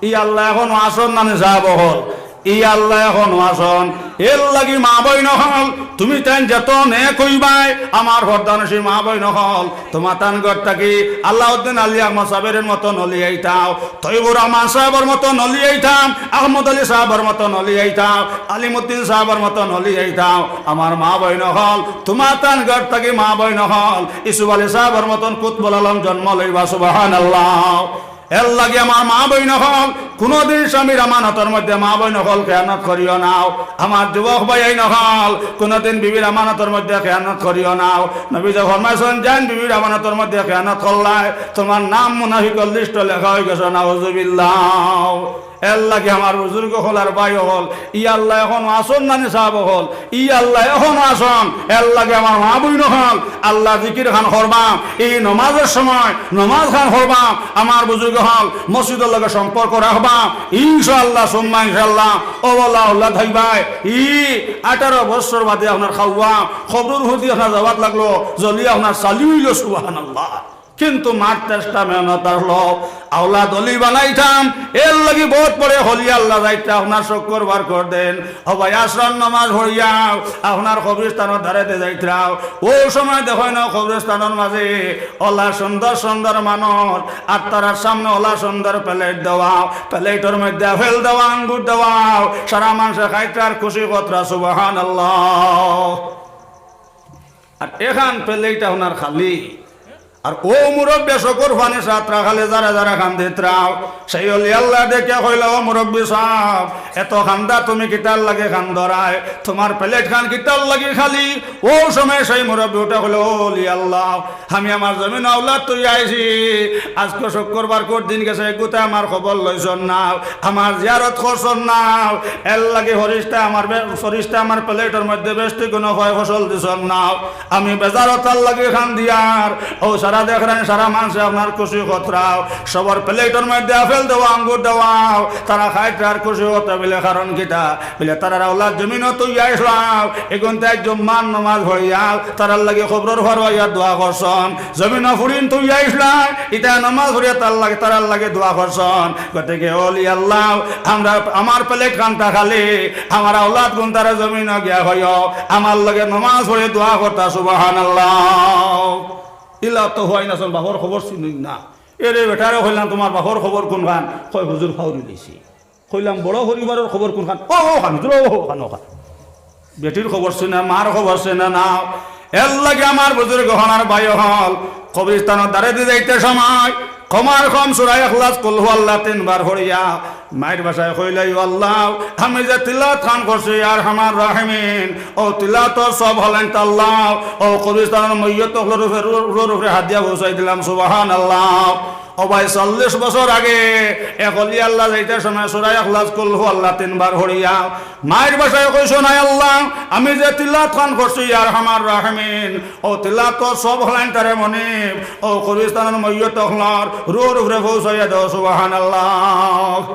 ই আল্লা অখনো আছন না নি সাব অকল? ই আল্লাহ এখনো আছইন। এর লাগি মা বইন অকল, তুমি তাইন যত নেক অইবায়, আমার পর্দানশীন মা বইন অকল, তুমার তান ঘর থাকি আলাউদ্দিন আলী আহমদ সাবেরর মতন অলি আইতাও, তৈবুর রহমান সাহেবর মতন অলি আইতাম, আহমদ আলী সাহেবর মতন অলি আইতাও, আলিমুদ্দিন সাহেবর মতন অলি আইতাও। আমার মা বইন অকল, তুমার তান ঘর থাকি মা বইন অকল, ইউসুফ আলী সাহেবর মতন কুতবুল আলম জন্ম লইবা। সুবহানাল্লাহ। এর লাগি আমার মা বইন অকল, কুনুদিন স্বামীর আমানতর মধ্যে মা বইন অকল খেয়ানত করিও নাও। আমার যুবক ভাইয়াইন অকল, কুনুদিন বিবির আমানতর মধ্যে খেয়ানত করিও নাও। নবীজি ফরমাইছইন, যেইন বিবির আমানতর মধ্যে খেয়ানত করলায়, তুমার নাম মুনাফিকর লিস্টো লেখা অইগেছে, নাউজুবিল্লাহ। এর লাগি আমার বুজুর্গ অকল আর ভাই অকল, ই আল্লাহ এখনো আছইন না নি সাব অকল? ই আল্লাহ এখনো আছইন। এর লাগি আমার মা বইন অকল, আল্লাহর জিকির খান করবা, ই নমাজর সময় নমাজ খান করবা, আমার বুজুর্গ অকল মসজিদর লগে সম্পর্ক রাখবা, ইনশাআল্লাহ সুম্মা ইনশাআল্লাহ। অউলা অউলাদ অইবায়, ই আঠারো বছর বাদে আপনার খাওয়া, কবরর হুদি আপনার যাওয়াত লাগলো, জ্বলি আপনার ছালি অইলো, সুবহানাল্লাহ। কিন্তু মার চেষ্টা মেহনত আছলো, আওলাদ অলি বানাইতাম, এর লাগি বউত পরে অলি আল্লাহ যাইত্রা আপনার শুক্কুর বার করদেন। ও ভাই, আসরর নমাজ পড়িয়া আপনার কবরস্থানর ধারেদি যাইত্রা, অউ সময় দেখইন না কবরস্থানর মাঝে অলা সুন্দর সুন্দর মানুষ, আর তারার সামনে অলা সুন্দর প্লেট দেওয়া, প্লেটর মধ্যে আপেল দেওয়া, আঙ্গুর দেওয়া, সারা মানষে খাইত্রা আর খুশি করত্রা, সুবহানাল্লাহ। আর এখান প্লেট আপনার খালি, আর অউ মুরব্বিয়ে চকুর পানি ছাড়ত্রা খালি জারে জারে কান্দিত্রা। সেই অলি আল্লাহ দেখিয়া কইলা, "ও মুরব্বি সাব, এত কান্দা তুমি কিতার লাগি কান্দরায়? তুমার প্লেট খান কিতার লাগি খালি?" অউ সময় সেই মুরব্বি উঠা কইলা, "ও অলি আল্লাহ, আমি আমার জমিনো আওলাদ থইয়া আইছি, আইজকু শুক্কুর বারকুর দিন গেছে, এগুতে আমার খবর লইছইন না, আমার জিয়ারত করছইন না, এর লাগি ফিরিস্তায় আমার বে-, ফিরিস্তায় আমার প্লেটর মধ্যে বেহেস্তি কুনু ফয় ফসল দিছইন না।" আমি বেজারো তার লাগি কান্দিয়ার। অউ সারা দেখরায়, সারা মানষে আপনার খুশি করত্রা, সবর প্লেটর মধ্যে আপেল দেওয়া, আঙ্গুর দেওয়া, তারা খাইত্রা আর খুশি করত্রা। বিলে কারণ কিতা? বিলে তারার আওলাদ জমিনো থইয়া আইছলাম, এগুনতে জুম্মার নমাজ পড়িয়া তারার লাগি কবরর পারো আইয়া দোয়া করছইন। জমিনো ফুড়িন থইয়া আইছলাম, ইতা নমাজ পড়িয়া তার লাগি, তারার লাগি দোয়া করছইন। গতিকে অলি আল্লাহ, আমরা, আমার প্লেট খানতা খালি, আমার আওলাদ গুনতারে জমিনো গিয়া কইও, আমার লগে নমাজ পড়ি দোয়া করতা, সুবহানাল্লাহ। ইলা তো অইন আছইন, বাপর খবর চিনইন না। এরে বেটারে কইলাম, "তুমার বাপর খবর কুনখান?" কয়, "হুজুর, ফাউরি লইছি।" কইলাম, "বড় পরিবারর খবর কুনখান?" "ও, অখান, হুজুর, ও, অখান, অখান।" বেটির খবর চিনে, মার খবর চিনে না। এর লাগি আমার বুজুর্গ অকল আর ভাই অকল, কবরস্থানর ধারেদি যাইতে সময় কমর কম সূরা ইখলাস, কুল হু আল্লাহ তিনবার পড়িয়া মায়ের ভাষায় কইলাই, "ও আল্লাহ, আমি যে তিলাওয়াত খান করছি, ইয়া আরহামার রাহিমিন, অউ তিলাওয়াতর সওয়াব অকলতা আল্লাহ, অউ কবরস্থানর মইয়ত অকলর উপরে, রু-, রুহর উপরে হাদিয়া পৌঁছাই দিলাম।" সুবহানাল্লাহ। ও ভাই, চল্লিশ বছর আগে এক অলি আল্লাহ যাইতে সময় সূরা ইখলাস, কুল হু আল্লাহ তিনবার পড়িয়া মায়ের ভাষায় কইছইন, "আয় আল্লাহ, আমি যে তিলাওয়াত খান করছি, ইয়া আরহামার রাহিমিন, অউ তিলাওয়াতর সওয়াব অকলতারে মনিব, অউ কবরস্থানর মইয়ত অকলর রুহর উপরে পৌঁছাইয়া দেও।" সুবহানাল্লাহ।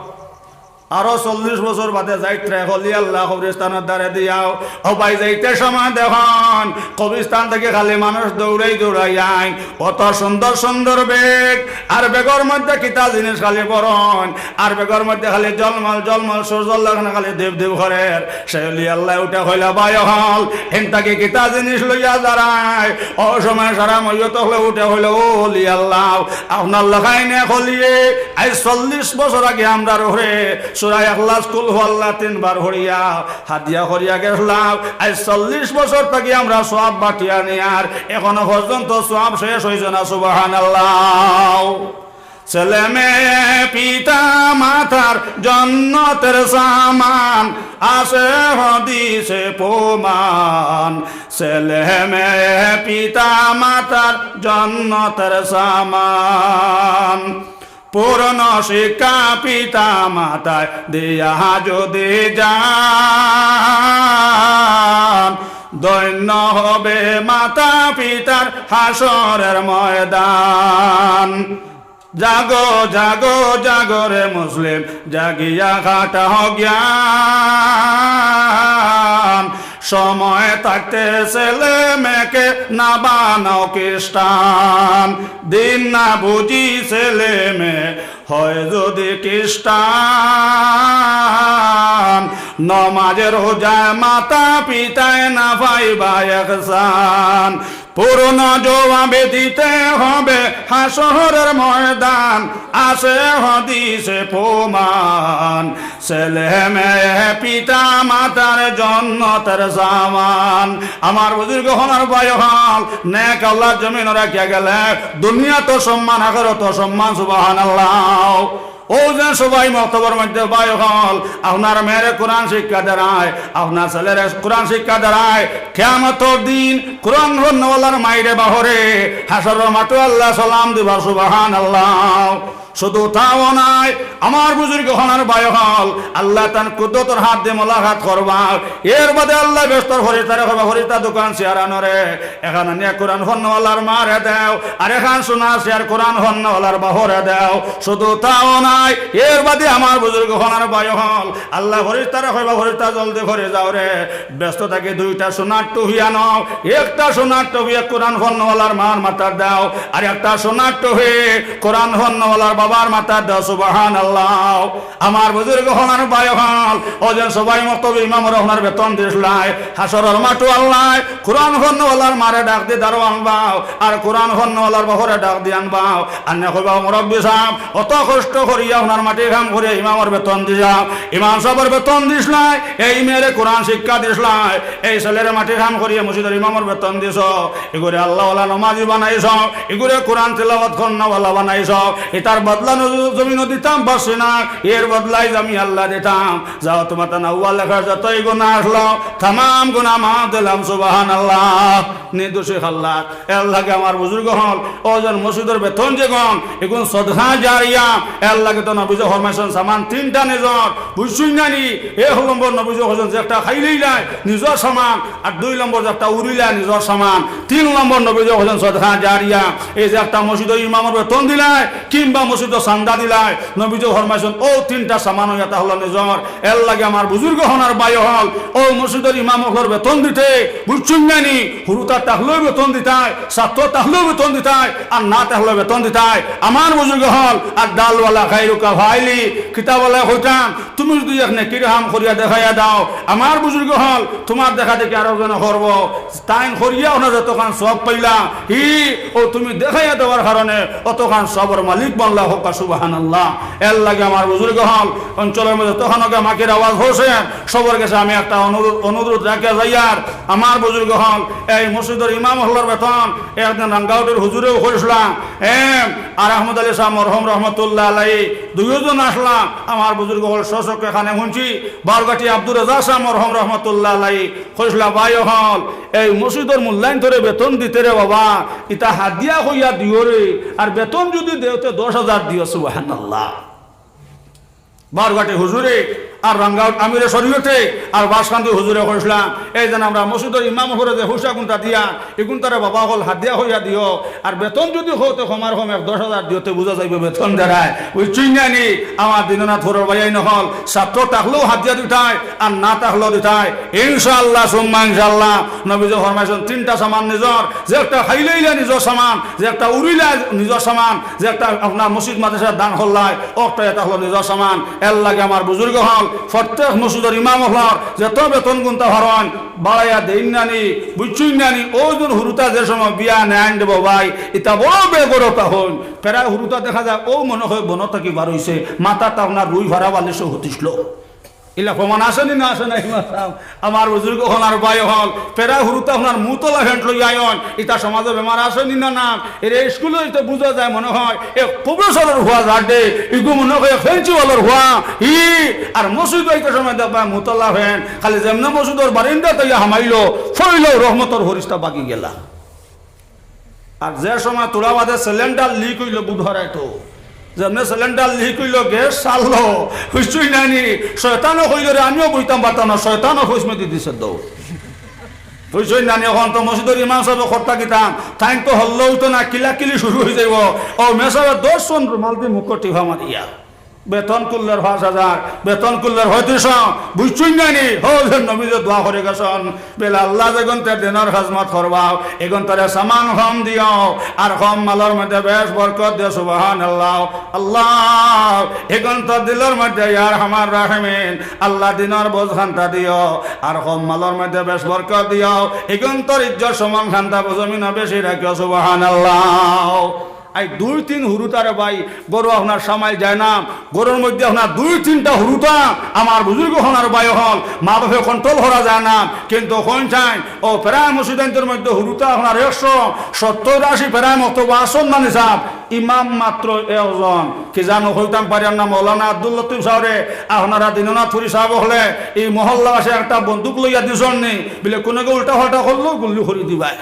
আরো চল্লিশ বছর বাদে যাইত্রা এক অলি আল্লাহ কবরস্থানর ধারেদিয়াও। ও ভাই, যাইতে সময় দেখইন, কবরস্থান থাকি খালি মানুষ দৌড়াই দৌড়াই আইন। অত সুন্দর সুন্দর ব্যাগ, আর ব্যাগর মধ্যে কিতা জিনিস খালি ভরইন, আর ব্যাগর মধ্যে খালি ঝলমল ঝলমল সূর্যর লাখান খালি দিপ দিপ করের। সেই অলি আল্লাহ উঠা কইলা, "ভাই অকল, এন থাকি কিতা জিনিস লইয়া যারায়?" অউ সময় সারা মইয়ত অকলে উঠা কইলা, "ও অলি আল্লাহ, আপনার লাখান এক অলিয়ে আইজ চল্লিশ বছর আগে আমরার উপরে সূরা ইখলাস, কুল হু আল্লাহ তিনবার পড়িয়া হাদিয়া করিয়া গেছলা। আইজ চল্লিশ বছর থাকি আমরা সওয়াব বাটিয়া নিয়ার, এখনো পর্যন্ত সওয়াব শেষ অইছে না।" সুবহানাল্লাহ। ছেলে মেয়ে পিতা মাতার জন্নতের সামান, আছে হাদিসে প্রমাণ। ছেলে মেয়ে পিতা মাতার জন্নতের সামান, পূর্ণ শিক্ষা পিতা মাতায় দিয়া যদি যান, ধন্য হবে মাতা পিতার হাশরের ময়দান। জাগো, জাগো, জাগো রে মুসলিম, জাগিয়া কাটাও জ্ঞান। সময় থাকতে ছেলে মেয়েকে না বানাও খ্রিস্টান। দিন না বুঝি ছেলে মেয়ে হয় যদি খ্রিস্টান, নমাজে রোজায় মাতা পিতায় না পাইবা এহসান। পূর্ণ জবাবে দিতে হবে হাশরের ময়দান, আছে হাদিসে প্রমাণ, ছেলে মেয়ে পিতা মাতার জন্নতের সামান। আমার বুজুর্গ অকল আর ভাই অকল, নেক আওলাদ জমিনো রাখিয়া গেলে দুনিয়াত সম্মান, আখেরাতো সম্মান। সুবহানাল্লাহ। অউ যে সবাই মক্তবর মধ্যে ভাই অকল, আপনার মেয়েরে কোরআন শিক্ষা দেরায়, আপনার ছেলেরে কোরআন শিক্ষা দেরায়, কিয়ামতর দিন কোরআন পড়নেওয়ালার মাইরে বাফরে হাশরর মাঠো আল্লায় সালাম দিবা। সুবহানাল্লাহ। শুধু তাও নায়, আমার বুজুর্গ অকল আর ভাই অকল, আল্লায় তান কুদরতর হাত দি মোলাকাত করবা। এর বাদে আল্লায় বেহেস্তর ফিরিস্তারে কইবা, "ফিরিস্তা, দুইখান চেয়ার আনো রে, এখান আনিয়া কোরআন পড়নেওয়ালার মারে দেও, আর এখান সোনার চেয়ার কোরআন পড়নেওয়ালার বাফরে দেও।" শুধু তাও নায়, এর বাদে আমার বুজুর্গ অকল আর ভাই অকল, আল্লায় ফিরিস্তারে কইবা, "ফিরিস্তা, জলদি করি যাও রে, বেহেস্ত থাকি দুইটা সোনার টুপি আনো, একটা সোনার টুপি কোরআন পড়নেওয়ালার মার মাথাত দেও, আর একটা সোনার টুপি কোরআন পড়নেওয়ালার বাবার মাথাত দেও।" সুবহানাল্লাহ। আমার বুজুর্গ অকল আর ভাই অকল, অউ যে সবাই মক্তবর ইমামরে আপনার বেতন দিছলায়, হাশরর মাঠো আল্লায় কোরআন পড়নেওয়ালার মারে ডাক দি দারো আনবাও, আর কোরআন পড়নেওয়ালার বাফরে ডাক দি আনবাও। আনিয়া কইবা, "মুরব্বি সাব, অত কষ্ট করিয়া আপনার মাটির কাম করিয়া ইমামর বেতন দিছলায়, ইমাম সাবর বেতন দিছলায়, এই মেয়েরে কোরআন শিক্ষা দিছলায়, এই ছেলেরে মাটির কাম করিয়া মসজিদর ইমামর বেতন দিছো, ইগুরে আল্লাহওয়ালা নমাজি বানাইছো, ইগুরে কোরআন তিলাওয়াত করনেওয়ালা বানাইছো, ইতার বদলা নজ-, জমিনো দিতাম পারছি না, এর বদলা আইজ আমি আল্লায় দিতাম। যাও, তুমার তান আউয়াল লেখার যতই গুনা আছলো, তামাম গুনা মাফ দিলাম।" সুবহানাল্লাহ। নির্দোষী আল্লাহ। এর লাগি আমার বুজুর্গ অকল, অউ যে মসজিদর বেতন যেগুন, ইগুন সদকা জারিয়া। এর লাগি তো নবীজি ফরমাইছইন, সামান তিনটা নিজর, বুঝছইন না নি? এক নম্বর নবীজি কইছইন, যেটা খাইলাইলায় নিজর সামান, আর দুই নম্বর যেটা উড়িলায় নিজর সামান, তিন নম্বর নবীজি কইছইন সদকা জারিয়া। এই যে একটা মসজিদর ইমামর বেতন দিলায়, কিংবা মসজিদো চান্দা দিলায়, নবীজি ফরমাইছইন, অউ তিনটা সামান অইয়া থাকলো নিজর। এর লাগি আমার বুজুর্গ অকল আর ভাই অকল, অউ মসজিদর ইমাম অকলর বেতন দিতে, বুঝছইন না নি? হুরুতা থাকলেও বেতন দিতায়, ছাত্র থাকলেও বেতন দিতায়, আর না থাকলেও বেতন দিতায়। আমার বুজুর্গ অকল, আর দালওয়ালা খাইরুকা ফাইলি, কিতাবওয়ালায় কইতা, তুমি যুদি এক নেকির কাম করিয়া দেখাইয়া দেও, আমার বুজুর্গ অকল, তুমার দেখা দেখি আরক জনে করবো। তাইন করিয়া অনো যতখান সওয়াব পাইলা, ই অউ তুমি দেখাইয়া দেওয়ার কারণে অতখান সওয়াবর মালিক বনলা। কউক্কা সুবহানাল্লাহ। এর লাগি আমার বুজুর্গ অকল, অঞ্চলর মধ্যে যতখান অউক্কা মাইকর আওয়াজ অইছে, সবর গেছে আমি একটা অনুরোধ, অনুরোধ রাখিয়া যাইয়ার, আমার বুজুর্গ অকল, এই মসজিদর ইমাম অকলর বেতন একদিন রাঙ্গাউটির হুজুরেও কইছলা, এ, আর আহমদ আলী সাব মরহুম রহমতুল্লাহ আলাইহি, দুইওজন আছলা, আমার বুজুর্গ অকল স্বচক্ষে কানে হুনছি, বারঘাটি আব্দুর রাজ্জাক সাব মরহুম রহমতুল্লাহ আলাইহি, কইছলা, ভাই অকল, এই মসজিদর মুল্লাইন্তরে বেতন দিতে রে বাবা, ইতা হাদিয়া কইয়া দিও রে, আর বেতন যুদি দেও তে দশ হাজার দিও। সুবহানাল্লাহ। বারঘাটি হুজুরে, আর রাঙ্গাউট আমিরে শরীয়তে, আর বাসকান্দি হুজুরে কইছলা, এই যেন আমরা মসজিদর ইমাম অকলরে যে পয়সাগুনতা দিয়া, ইগুনতারে বাবা অকল হাদিয়া কইয়া দিও, আর বেতন যুদি কও তে কমর কম এক দশ হাজার দিও, তে বুঝা যাইবো বেতন দেরায়। বুঝছইন না নি? আমার দিননাথ ফুরর ভাইয়াইন অকল, ছাত্র থাকলেও হাদিয়া দিতায়, আর না থাকলেও দিতায়। ইনশাআল্লাহ, সুম্মা ইনশাআল্লাহ। নবীজি ফরমাইছইন, তিনটা সামান নিজর, যে একটা খাইলাইলা নিজর সামান, যে একটা উড়িলা নিজর সামান, যে একটা আপনার মসজিদ মাদ্রাসাত দান করলায়, অউটা ইটা অইলো নিজর সামান। এর লাগি আমার বুজুর্গ অকল, প্রত্যেক মসজিদর ইমাম অকলর যত বেতনগুনতা পারইন, বাড়াইয়া দেইন না নি, বুঝছইন না নি? অউ যে হুরুতা যে সময় বিয়া নেইন দেবো ভাই, ইতা বড় বেগরতা অইন। প্রায় হুরুতা দেখা যায়, অউ মনো কয় বনো থাকি বার অইছে, মাথাত আপনার রুই ফারা বালিশও হুতিছিল। ইলা প্রমাণ আছে নি না আছে না, ইমাম সাব? আমার বুজুর্গ অকল আর ভাই অকল, প্রায় হুরুতা আপনার মুতলা ফেন্ট লইয়া আইন, ইতা সমাজো বেমার আছে নি না না? এরে স্কুলো ইতা বুঝা যায় মনো কয়, এ প্রফেসরর ফুয়া যার দে, ইগু মনো কয় ফেন্সিওয়ালার ফুয়া, ই, আর মসজিদো আইতে সময় দেখবা মুতলা ফেন্ট, খালি যেমনে মসজিদর বারিন্দাত আইয়া হামাইলো, ফইলাউ রহমতর ফিরিস্তা বাগি গেলা। আর যে সময় থুড়া বাদে সিলিন্ডার লিক অইলো, বুধ হারাইতো। যেমনে সিলিন্ডার লিক অইলো, গ্যাস ছাড়লো, বুঝছইন না নি? শয়তানে কইলো রে, আমিও বইতাম পারতাম না, শয়তানে ফইসমেদি দিছে দৌড়। বুঝছইন না নি? অখন তো মসজিদর ইমাম সাবে করতা কিতা, তাইন তো হল্লা অইতো না, কিলাকিলি শুরু অইযাইবো। অউ মেসাবে দশ জন রুমালদি মুখো টিপা মারিয়া। বেতন করলের পাঁচ হাজার, বেতন করলের পঁয়ত্রিশশো, বুঝছইন না নি? হউ যে নবীয়ে দোয়া করি গেছইন, বেলা আল্লাহ যেগন্তর দিনর খেজমত করবাও, এগন্তরে সামান কম দিও, আর কম মালর মধ্যে বেশ বরকত দিও। সুবহানাল্লাহ। আল্লাহ, এগন্তর দিলর মধ্যে ইয়া আরহামার রাহিমিন, আল্লাহ দিনর বোঝ খান্তা দিও, আর কম মালর মধ্যে বেশ বরকত দিও, এগন্তর ইজ্জত সম্মান খান্তা জমিনো বেশি রাখিও। সুবহানাল্লাহ। আই দুই তিন হুরুতারে ভাই, ঘরো আপনার সামাইল যায় না, ঘরর মধ্যে আপনার দুই তিনটা হুরুতা, আমার বুজুর্গ অকল আর ভাই অকল, মা বাপে control করা যায় না, কিন্তু কইন চাইন, ও প্রায় মসজিদাইন্তর মধ্যে হুরুতা আপনার একশো সত্তর আশি প্রায় মক্তব আছইন না নি সাব, ইমাম মাত্র একজন, কি জানো কইতাম পারিয়ার না, মৌলানা আব্দুল লতিফ সাবরে, আপনারা দীননাথ পুরী সাব অকলে, ই মহল্লাবাসী একটা বন্দুক লইয়া দিছইন নি, বলে কুনুগু উল্টা পাল্টা করলেও গুল্লি করি দিবায়।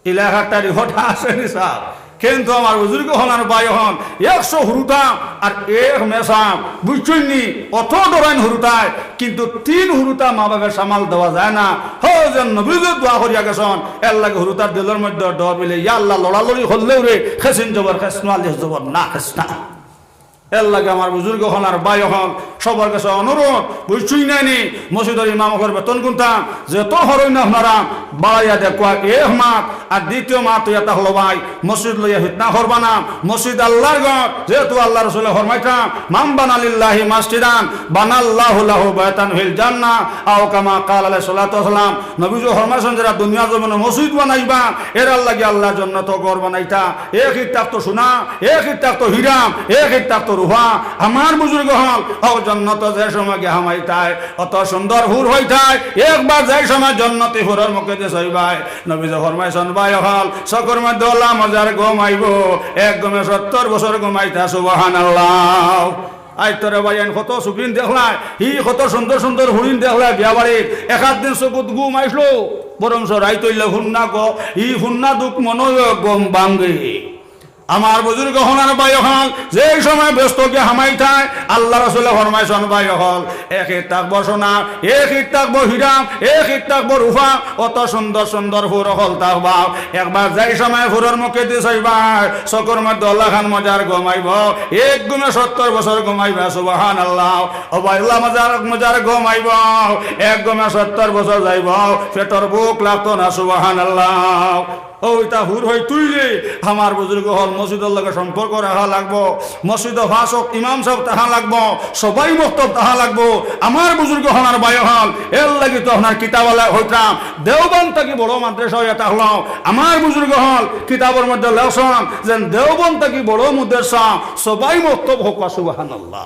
এলাকার তারি হঠা আছে নি সাব। কিন্তু আমার বুজুর্গ অকল আর ভাই অকল, একশো হুরুতা আর এক মেসাব, বুঝছইন নি? অত ডরাইন হুরুতায়, কিন্তু তিন হুরুতা মা বাপে সামাল দেওয়া যায় না। হউ যেন নবীয়ে দোয়া করিয়া গেছইন, এর লাগি হুরুতার দিলর মধ্যে ডর বলে, ইয়া আল্লাহ, লড়ালড়ি করলেও রে, খেসিন জবর খেস নু, আলিফ জবর না, খেস না। এর লাগি আমার বুজুর্গ অকল আর ভাই অকল, সবর গেছে অনুরোধ, বুঝছইন না নি? মসজিদর ইমাম অকলর বেতন কুন্তা, যত হরইন না আপনারা, বাড়াইয়া দেখবা এক মাত, আর দ্বিতীয় মাত অইয়া থাকলো ভাই, মসজিদ লইয়া ফিতনা করবা না, মসজিদ আল্লাহর ঘর, যেহেতু আল্লাহ রসুলে ফরমাইতা, "মান বানা লিল্লাহি মাসজিদান বানাল্লাহু লাহু বাইতান ফিল জান্নাহ", আও কামা ক্বালা আলাইহিস সালাতু ওয়াস সালাম, নবীজি ফরমাইছইন, যারা দুনিয়া জমিনো মসজিদ বানাইবা, এরার লাগি আল্লাহ জন্নতো ঘর বানাইতা। এক ইট থাকতো সোনা, এক ইট থাকতো হীরা, এক ইট থাকতো রূপা। আমার বুজুর্গ অকল, অউ জন্নতো যে সময় গিয়া হামাইতায়, অত সুন্দর হুর অইতায়, একবার যে সময় জন্নতি হুরর মুখেদি চাইবায়, নবীজি ফরমাইছইন, ভাই অকল, চকুর মধ্যে অলা মজার ঘুম আইবো, এক ঘুমে সত্তর বছর ঘুমাইতা। সুবহানাল্লাহ। আইজ তো রে ভাই, এন কত চকুইন দেখলায়, হি কত সুন্দর সুন্দর হুরইন দেখলায় বিয়া বাড়িত, এক আধ দিন চকুত ঘুম আইছলো, বরঞ্চ রাইত অইলে হুন্না গো, ই হুন্না দুখ মনো অয় ঘুম ভাঙ্গে। আমার বুজুর্গ অকল আর ভাই অকল, যেই সময় বেহেস্তো গিয়া হামাইতায়, আল্লাহ রসুলে ফরমাইছইন, ভাই অকল, এক ইট থাকবো সোনা, এক ইট থাকবো হীরা, এক ইট থাকবো রূপা, অত সুন্দর সুন্দর হুর অকল থাকবা। একবার যেই সময় হুরর মুখেদি চাইবায়, চকুর মধ্যে অলাখান মজার ঘুম আইবো, এক ঘুমে সত্তর বছর ঘুমাইবা। সুবহানাল্লাহ। ও ভাই, অলা মজার, মজার ঘুম আইবো, এক ঘুমে সত্তর বছর যাইবো, পেটর ভুক লাগতো না। সুবহানাল্লাহ। অউ ইতা হুর অইতে অইলে আমার বুজুর্গ অকল মসজিদর লগে সম্পর্ক রাখা লাগবো, মসজিদো পাঁচ ওয়াক্ত ইমাম সাব থাকা লাগবো, সবাই মক্তব থাকা লাগবো। আমার বুজুর্গ অকল আর ভাই অকল, এর লাগি তো আপনার কিতাব আলা কইতাম, দেওবন্দ থাকি বড় মাদ্রাসা অইয়া থাকলো। আমার বুজুর্গ অকল কিতাবর মধ্যে লেখছইন যেন দেওবন্দ থাকি বড় মাদ্রাসা, সবাই মক্তব হউক। সুবহানাল্লাহ।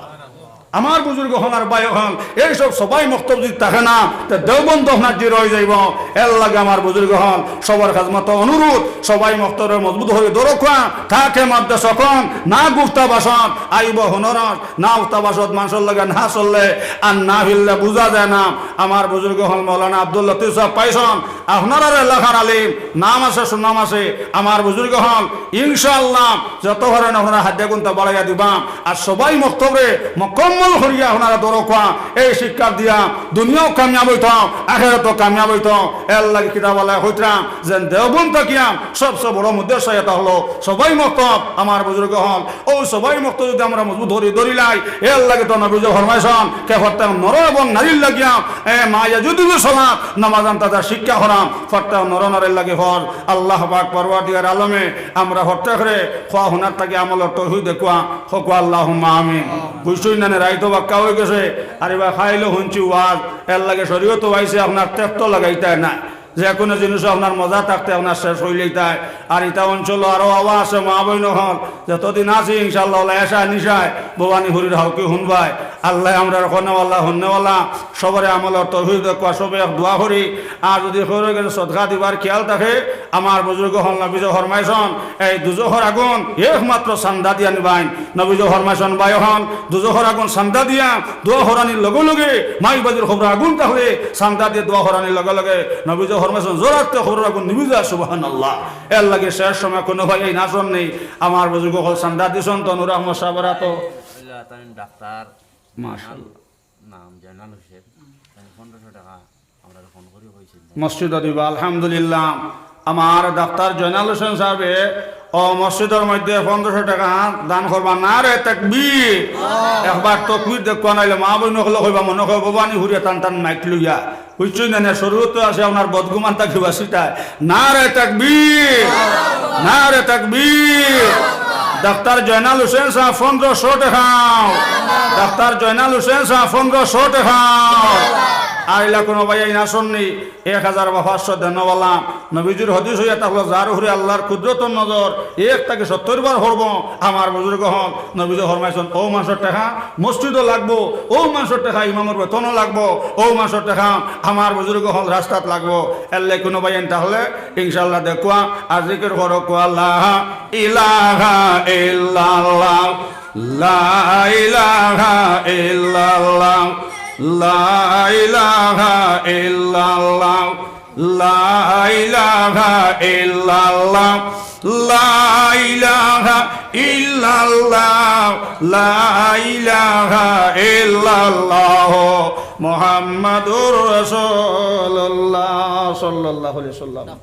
আমার বুজুর্গ অকল আর ভাই অকল, এই সব সবাই মক্তব যদি থাকে না, তে দেওবন্দ আপনার জিরো অই যাইবো। এর লাগি আমার বুজুর্গ অকল, সবর খেজমতো অনুরোধ, সবাই মক্তবরে মজবুত করি ধরউক্কা, থাকে মাদ্রাসা অকল, না গুপ্তা বাসন, আইবো হুনরর, না গুপ্তা বাসন মানষর লগে না চললে আর না ফিরলে বুঝা যায় না। আমার বুজুর্গ অকল মৌলানা আব্দুল লতিফ সাব পাইছইন, আপনারার এলাকার আলিম, নাম আছে, সুনাম আছে। আমার বুজুর্গ অকল, ইনশাআল্লাহ, যত পারইন আপনারা হাদিয়া কুন্তা বাড়াইয়া দিবা। আর সবাই মক্তবরে মুকাম্মল করিয়া আপনারা ধরউক্কা, এই শিক্ষা দিয়া দুনিয়াও কামিয়াব অইতো, আখেরাতও কামিয়াব অইতো। এর লাগি কিতাব আলা কইতাম, যেন দেওবন্দ থাকিয়া সবচে বড় মাদ্রাসা ইটা অইলো সবাই মক্তব। আমার বুজুর্গ অকল, অউ সবাই মক্তব যদি আমরা মজবুত করি ধরিলাই, এর লাগি তো নবীজি ফরমাইছইন, কে প্রত্যেক নর এবং নারীর লাগিয়া, এ, মা ইয়াজুদু বিস সালাত, নামাজ আনতা শিক্ষা করাম, প্রত্যেক নর নারীর লাগি ফরজ। আল্লাহ পাক পরওয়ারদিগার আলমে আমরা প্রত্যেকরে কওয়া হুনার থাকি আমলর তৌফিক দেউক্কা, হউক্কা আল্লাহুম্মা আমিন। বুঝছইন না নি, রাইত বাক্কা অই গেছে, আর ইবার খাইলো হুনছি ওয়াজ, এর লাগি শরীয়তো আইছে আপনার তেক্ত লাগাইতা নায়। যে কুনু জিনিস আপনার মজা থাকতে আপনার শেষ অইলিতায়। আর ইতা অঞ্চলো আরো আওয়া আছে, মা বইন অকল, যতদিন আছি ইনশাআল্লাহ অলা এশা নিশায় ভবানীপুরীর হাউকি হুনবায়। আল্লায় আমরার কওনেওয়ালা, হুননেওয়ালা, সবরে আমলর তৌফিক দেউক্কা, সবে এক দোয়া করি। আর যদি কেউর গেছে সদকা দিবার খিয়াল থাকে, আমার বুজুর্গ অকল নবীজি ফরমাইছইন, এই দুজখর আগুন একমাত্র চান্দা দিয়া নিবাইন। নবীজি ফরমাইছইন, ভাই অকল, দুজখর আগুন চান্দা দিয়া দোয়া করানির লগে লগে, মাই বাজির কবরর আগুন থাকলে চান্দা দিয়া দোয়া করানির লগে লগে নবীজি ফরমাইছইন, জোরাতে কবরর আগুন নিবি যায়। সুবহানাল্লাহ। এর লাগি শেষ সময় কুনু ভাই এই নাচন নেই। আমার বুজুর্গ অকল চান্দা দিছইন তো নুর আহমদ সাবর আতো। তামিম ডাক্তার। মাশাআল্লাহ। নাম জয়নাল হোসেন। পনেরোশো টাকা আমরা ফোন করি কইছি। মসজিদো দিবা, আলহামদুলিল্লাহ। আমার ডাক্তার জয়নাল হোসেন সাবে ও মসজিদর মধ্যে পনেরোশো টেকা দান করবা, নারে তাকবীর। একবার তকবীর দেখবা, নাইলে মা বইন অকলে কইবা, মনে কয় ভবানীপুরিয়া টান টান মাইক লইয়া। বুঝছইন না, না, শরীরত আছে আপনার বদগুমান থাকি বাঁচিতায়। নারে তাকবীর, নারে তাকবীর। ডাক্তার জয়নাল হোসেন সাব পনেরোশো টেকা, ডাক্তার জয়নাল হোসেন সাব পনেরোশো টেকা। আইলা কোনো ভাইয়াইন আছইন নি? এক হাজার বা পাঁচশো দেনওয়ালা। নবীজির হাদিস অইয়া থাকলো, যার উপরে আল্লাহর কুদরতর নজর এক থাকি সত্তর বার পড়বো। আমার বুজুর্গ অকল, নবীজি ফরমাইছইন, অউ মানষর টেকা মসজিদও লাগবো, অউ মানষর টেকা ইমামর বেতনও লাগবো, অউ মানষর টেকা আমার বুজুর্গ অকল রাস্তাত লাগবো। এরলাগি কোনো ভাইয়াইন তাইলে ইনশাআল্লাহ দেখবা, আর জিকির করবা, লা ইলাহা ইল্লাল্লাহ, লা ইলাহা ইল্লাল্লাহ, লা ইলাহা ইল্লাল্লাহ, লা ইলাহা ইল্লাল্লাহ, লা ইলাহা ইল্লাল্লাহ, লা ইলাহা ইল্লাল্লাহ, মুহাম্মাদুর রাসূলুল্লাহ সাল্লাল্লাহু আলাইহি ওয়াসাল্লাম।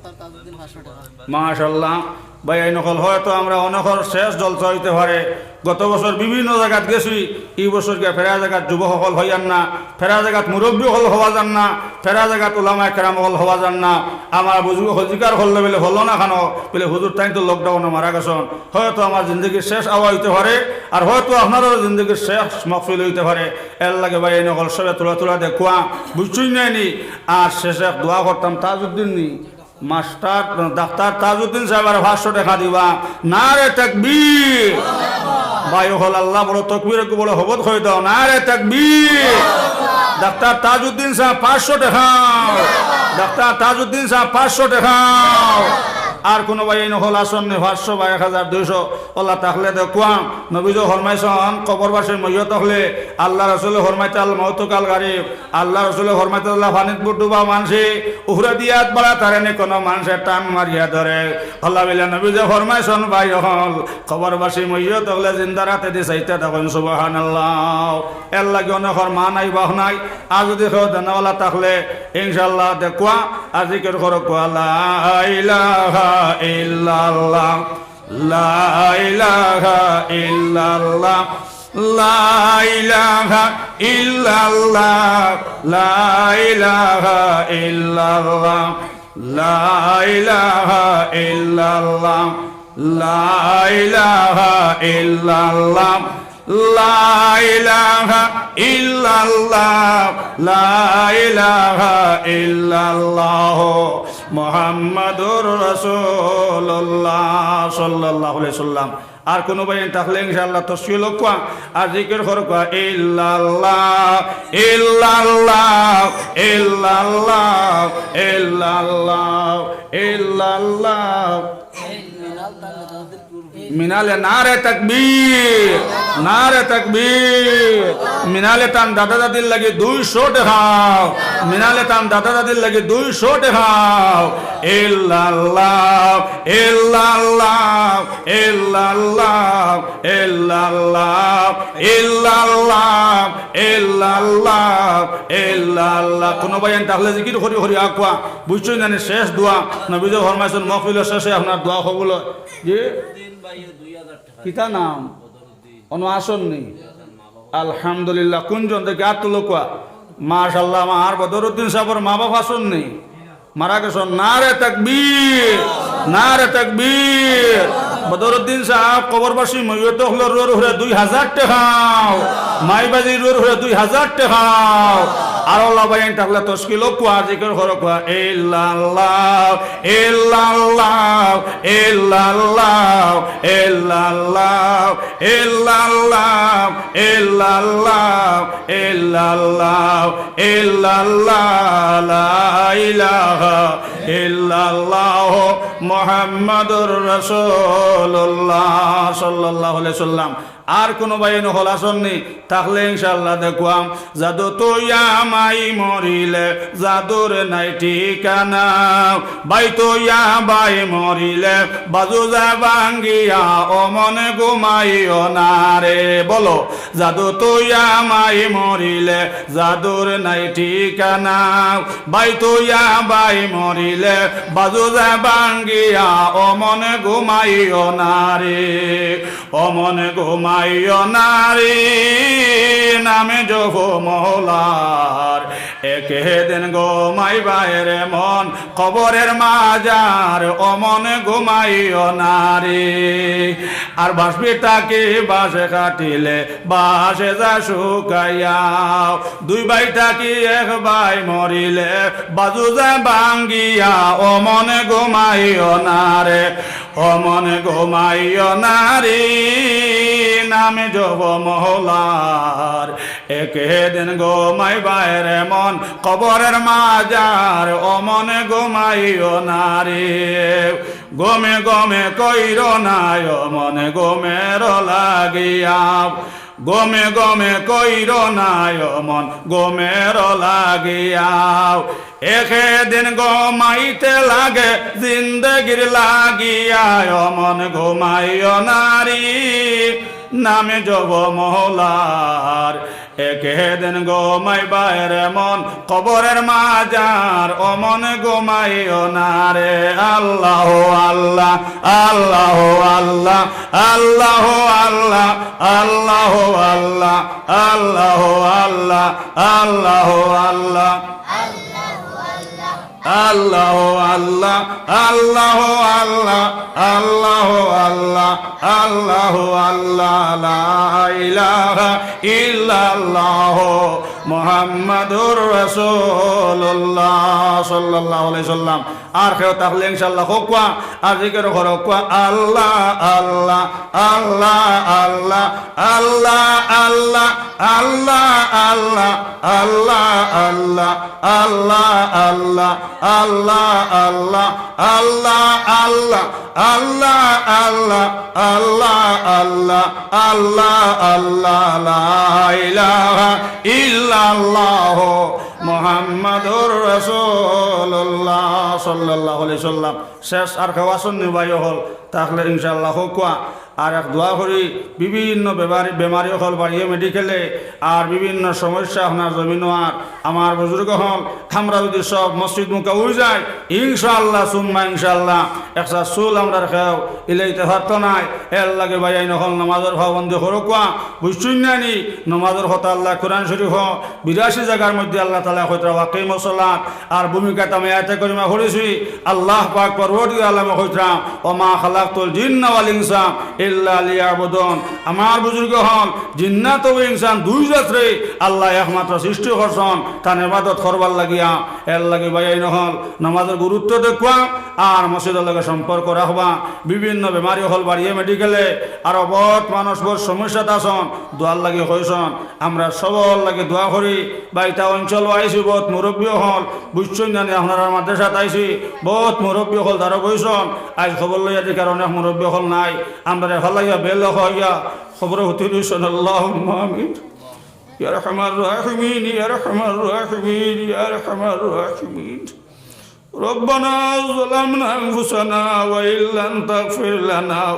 মাশাআল্লাহ। ভাইয়াইন অকল, হয়তো আমরা অনেকর শেষ জলসা অইতে পারে, গত বছর বিভিন্ন জাগাত গেছি, ই বছর গিয়া ফেরা জাগাত যুবক অকল অইয়ার না, ফেরা জাগাত মুরব্বী অকল অওয়া যার না, ফেরা জাগাত উলামায়ে কেরাম অকল অওয়া যার না। আমার বুজুর্গ অকল জিকার করলে বলে, "অইলো না কেনে?" বলে, "হুজুর, তাইন তো লকডাউনো মারা গেছইন।" হয়তো আমার জিন্দেগির শেষ আওয়া অইতে পারে, আর হয়তো আপনারারও জিন্দেগির শেষ মাহফিল অইতে পারে। এরলাগি ভাইয়াইন অকল, সবে থুড়া থুড়া দেখবা, বুঝছইন না নি? আর শেষে এক দোয়া করতাম, তাজউদ্দিন নি? মাস্টার, ডাক্তার তাজউদ্দিন সাবরে পাঁচশো টেকা দিবা। নারে তাকবীর। ভাই অকল, আল্লাহ বড়, তকবীর একটু বড় হবত কই দেও। নারে তাকবীর। ডাক্তার তাজউদ্দিন সাব পাঁচশো টেকা। ডাক্তার তাজউদ্দিন সাব পাঁচশো টেকা। আর কোনো ভাইয়াইন অকল আছইন নি? পাঁচশো বা এক হাজার দুইশো অলা থাকলে দেখবা। নবীজি ফরমাইছইন, কবরবাসী মইয়ত অকলে, আল্লাহ রাসূলে ফরমাইতা, "আল মাউতু কাল গারিক।" আল্লাহ রাসূলে ফরমাইতা, "আল্লাহ পানিত বুড় ডুবা মানষে, উফরেদি আত বাড়া তারে নি কোনো মানষে টান মারিয়া ধরে।" আল্লাহ বলে নবীজি ফরমাইছইন, ভাই অকল, কবরবাসী মইয়ত অকলে জিন্দার আতেদি চাইতা থাকইন, সুবহানাল্লাহ। এরলাগি অনেকর মা নাই, বাপ নাই, আর যুদি কেউ দেনওয়ালা থাকলে ইনশাআল্লাহ দেখবা, আর জিকির করবা, লা ইলাহা ইল্লাল্লাহ, লা ইলাহা ইল্লাল্লাহ, লা ইলাহা ইল্লাল্লাহ, লা ইলাহা ইল্লাল্লাহ, লা ইলাহা ইল্লাল্লাহ, লা ইলাহা ইল্লাল্লাহ, লা ইলাহা ইল্লাল্লাহ, লা ইলাহা ইল্লাল্লাহ, মুহাম্মাদুর রাসূলুল্লাহ সাল্লাল্লাহু আলাইহি ওয়াসাল্লাম। আর কোনো ভাইয়াইন থাকলে ইনশাআল্লাহ তসবিহ লউক্কা, আর জিকির করউক্কা, ইল্লাল্লাহ, ইল্লাল্লাহ, ইল্লাল্লাহ, ইল্লাল্লাহ, ইল্লাল্লাহ। মিনালে নারে তাকবীর, নারে তাকবীর। মিনালে তান দাদা দাদির লাগি দুইশো টেকা। মিনালে তান দাদা দাদির লাগি দুইশো টেকা। ইল্লাল্লাহ, ইল্লাল্লাহ, ইল্লাল্লাহ, ইল্লাল্লাহ, ইল্লাল্লাহ, ইল্লাল্লাহ, ইল্লাল্লাহ। কোনো ভাইয়াইন থাকলে জিকির করি করি আউক্কা। বুঝছইন জানি শেষ দোয়া। নবীজি ফরমাইছইন, মাহফিলর শেষে আপনার দোয়া কবুল অয়। জি? কিতা নাম? অনো আছইন নি? আলহামদুলিল্লাহ। কুনজন দেখি আত তুলউক্কা? মাশাআল্লাহ, আমার বদরুদ্দিন সাবর মা-বাপ আছইন নি? মারা গেছইন। নারে তাকবীর, নারে তাকবীর। বদরুদ্দিন সাব কবরবাসী মইয়ত অকলর রুহর উপরে দুই হাজার টেকা। মাই বাজির রুহর উপরে দুই হাজার টেকা। আর অলা ভাইয়াইন থাকলে তসবিহ লউক্কা, আর জিকির করউক্কা, ইল্লাল্লাহ, ইল্লাল্লাহ, ইল্লাল্লাহ, ইল্লাল্লাহ, ইল্লাল্লাহ, ইল্লাল্লাহ, ইল্লাল্লাহ, ইল্লাল্লাহ, লা ইলাহা ইল্লাল্লাহ, মুহাম্মাদুর রাসূলুল্লাহ সাল্লাল্লাহু আলাইহি ওয়াসাল্লাম। আর কোনো ভাইয়াইন অকল আছইন নি? থাকলে ইনশাআল্লাহ দেখুয়াম। যাদু তুইয়া মাই মরিলে, যাদুর নাই ঠিকানা। ভাই তুইয়া ভাই মরিলে, বাজু যা ভাঙ্গিয়া, ও মনে ঘুমাইও না রে। বলো, যাদু তুইয়া মাই মরিলে, যাদুর নাই ঠিকানা। ভাই তুইয়া ভাই মরিলে, দিলে বাজু যায় ভাঙ্গিয়া, ও মন ঘুমাইও না রে, ও মন ঘুমাইও না রে, নামে জপ মহলার। একে দিন ঘুমাইবায় রে মন কবরের মাজার, ও মন ঘুমাইও না রে। আর বাঁশ বিটা কি বাঁশে কাটিলে বাঁশে যা শুকাইয়া, দুই ভাই থাকি এক ভাই মরিলে বাজু যায় ভাঙ্গিয়া, ও মন ঘুমাইও না রে, ও মন ঘুমাইও না রে, নামে জপ মহলার। একে দিন ঘুমাইবায় রে মন কবরের মাজার, ও মন ঘুমাইও না রে। গমে গমে কইরো না ও মন গমের লাগিয়া, গমে গমে কইরো না ও মন গমের লাগিয়া। একে দিন গমাইতে লাগে জিন্দেগির লাগিয়া, ও মন ঘুমাইও না রে, নামে জপ মহলার। একে দিন ঘুমাইবায় রে মন কবরের মাজার, ও মন ঘুমাইও না রে। আল্লাহ আল্লাহ, আল্লাহ আল্লাহ, আল্লাহ আল্লাহ, আল্লাহ আল্লাহ, আল্লাহ আল্লাহ, আল্লাহ আল্লাহ। আল্লাহ আল্লাহ, আল্লাহ আল্লাহ, আল্লাহ আল্লাহ, আল্লাহ আল্লাহ, লা ইলাহা ইল্লাল্লাহ মুহাম্মাদুর রাসূলুল্লাহ সাল্লাল্লাহু আলাইহি সাল্লাম। আর কেউ থাকলে ইনশাআল্লাহ কউক্কা, আর জিকির করউক্কা, আল্লাহ আল্লাহ, আল্লাহ আল্লাহ, আল্লাহ আল্লাহ, আল্লাহ আল্লাহ, আল্লাহ আল্লাহ, আল্লাহ আল্লাহ, আল্লাহ আল্লাহ, আল্লাহ আল্লাহ, আল্লাহ আল্লাহ, আল্লাহ আল্লাহ, আল্লাহ আল্লাহ, লা ইলাহা ইল্লাল্লাহ মুহাম্মাদুর রাসূলুল্লাহ সাল্লাল্লাহু আলাইহি সাল্লাম। শেষ আর কেউ আছইন নি ভাই অকল? থাকলে ইনশাআল্লাহ কউক্কা। আর এক দোয়া করি, বিভিন্ন বেমারি, বেমারি অকল বাড়িয়ে মেডিকেলে, আর বিভিন্ন সমস্যা আপনার জমিনো, আর আমার বুজুর্গ অকল, আমরা যদি সব মসজিদ মুখা অই যাই, ইনশাআল্লাহ সুম্মা ইনশাআল্লাহ, একটা চুল আমরার কেউ ইলাইতে পারতো নায়। এর লাগি ভাইয়াইন অকল নামাজর পাবন্দি করউক্কা, বুঝছইন না নি? নামাজর কথা আল্লাহ কোরআন শরীফ বিরাশি জাগার মধ্যে আল্লাহ তাআলা কইতরা, "ওয়াকিমুস সালাত", আর ভূমিকাত আমি আয়াতে করিমা পড়ছি, আল্লাহ পাক পরওয়ারদিগার আলমে কইতরা, "ওয়া মা খালাকতুল জিন্না ওয়াল ইনসা ইল্লা লিয়াবুদুন।" আমার বুজুর্গ অকল, জিন্নাত ও ইনসান দুই জাতরে আল্লাহ একমাত্র সৃষ্টি করছইন তান ইবাদত করবার লাগিয়া। এর লাগি ভাইয়াইন অকল, নামাজর গুরুত্ব দেখবা, আর মসজিদর লগে সম্পর্ক রাখবা। বিভিন্ন বেমারি অকল বাড়িয়ে মেডিকেলে, আর বউত মানুষ বউত সমস্যাত আছইন, দোয়ার লাগি কইছইন। আমরা সবর লাগি দোয়া করি। ভাই, তা অঞ্চল আইছি, বউত মুরব্বি অকল, বুঝছইন জানি, আপনারার মাদ্রাসাত আইছি, বউত মুরব্বি অকল দারো বইছইন। আইজ খবর লইয়া দেখার অনেক মুরব্বি অকল নাই, আমরারে ফালাইয়া বেলক অইয়া খবরো হুতি রইছইন। আল্লাহুম্মা আমিন। ইয়া আরহামার রাহিমিন, ইয়া আরহামার রাহিমিন, ইয়া আরহামার রাহিমিন। ربنا ظلمنا أنفسنا وإن لم تغفر لنا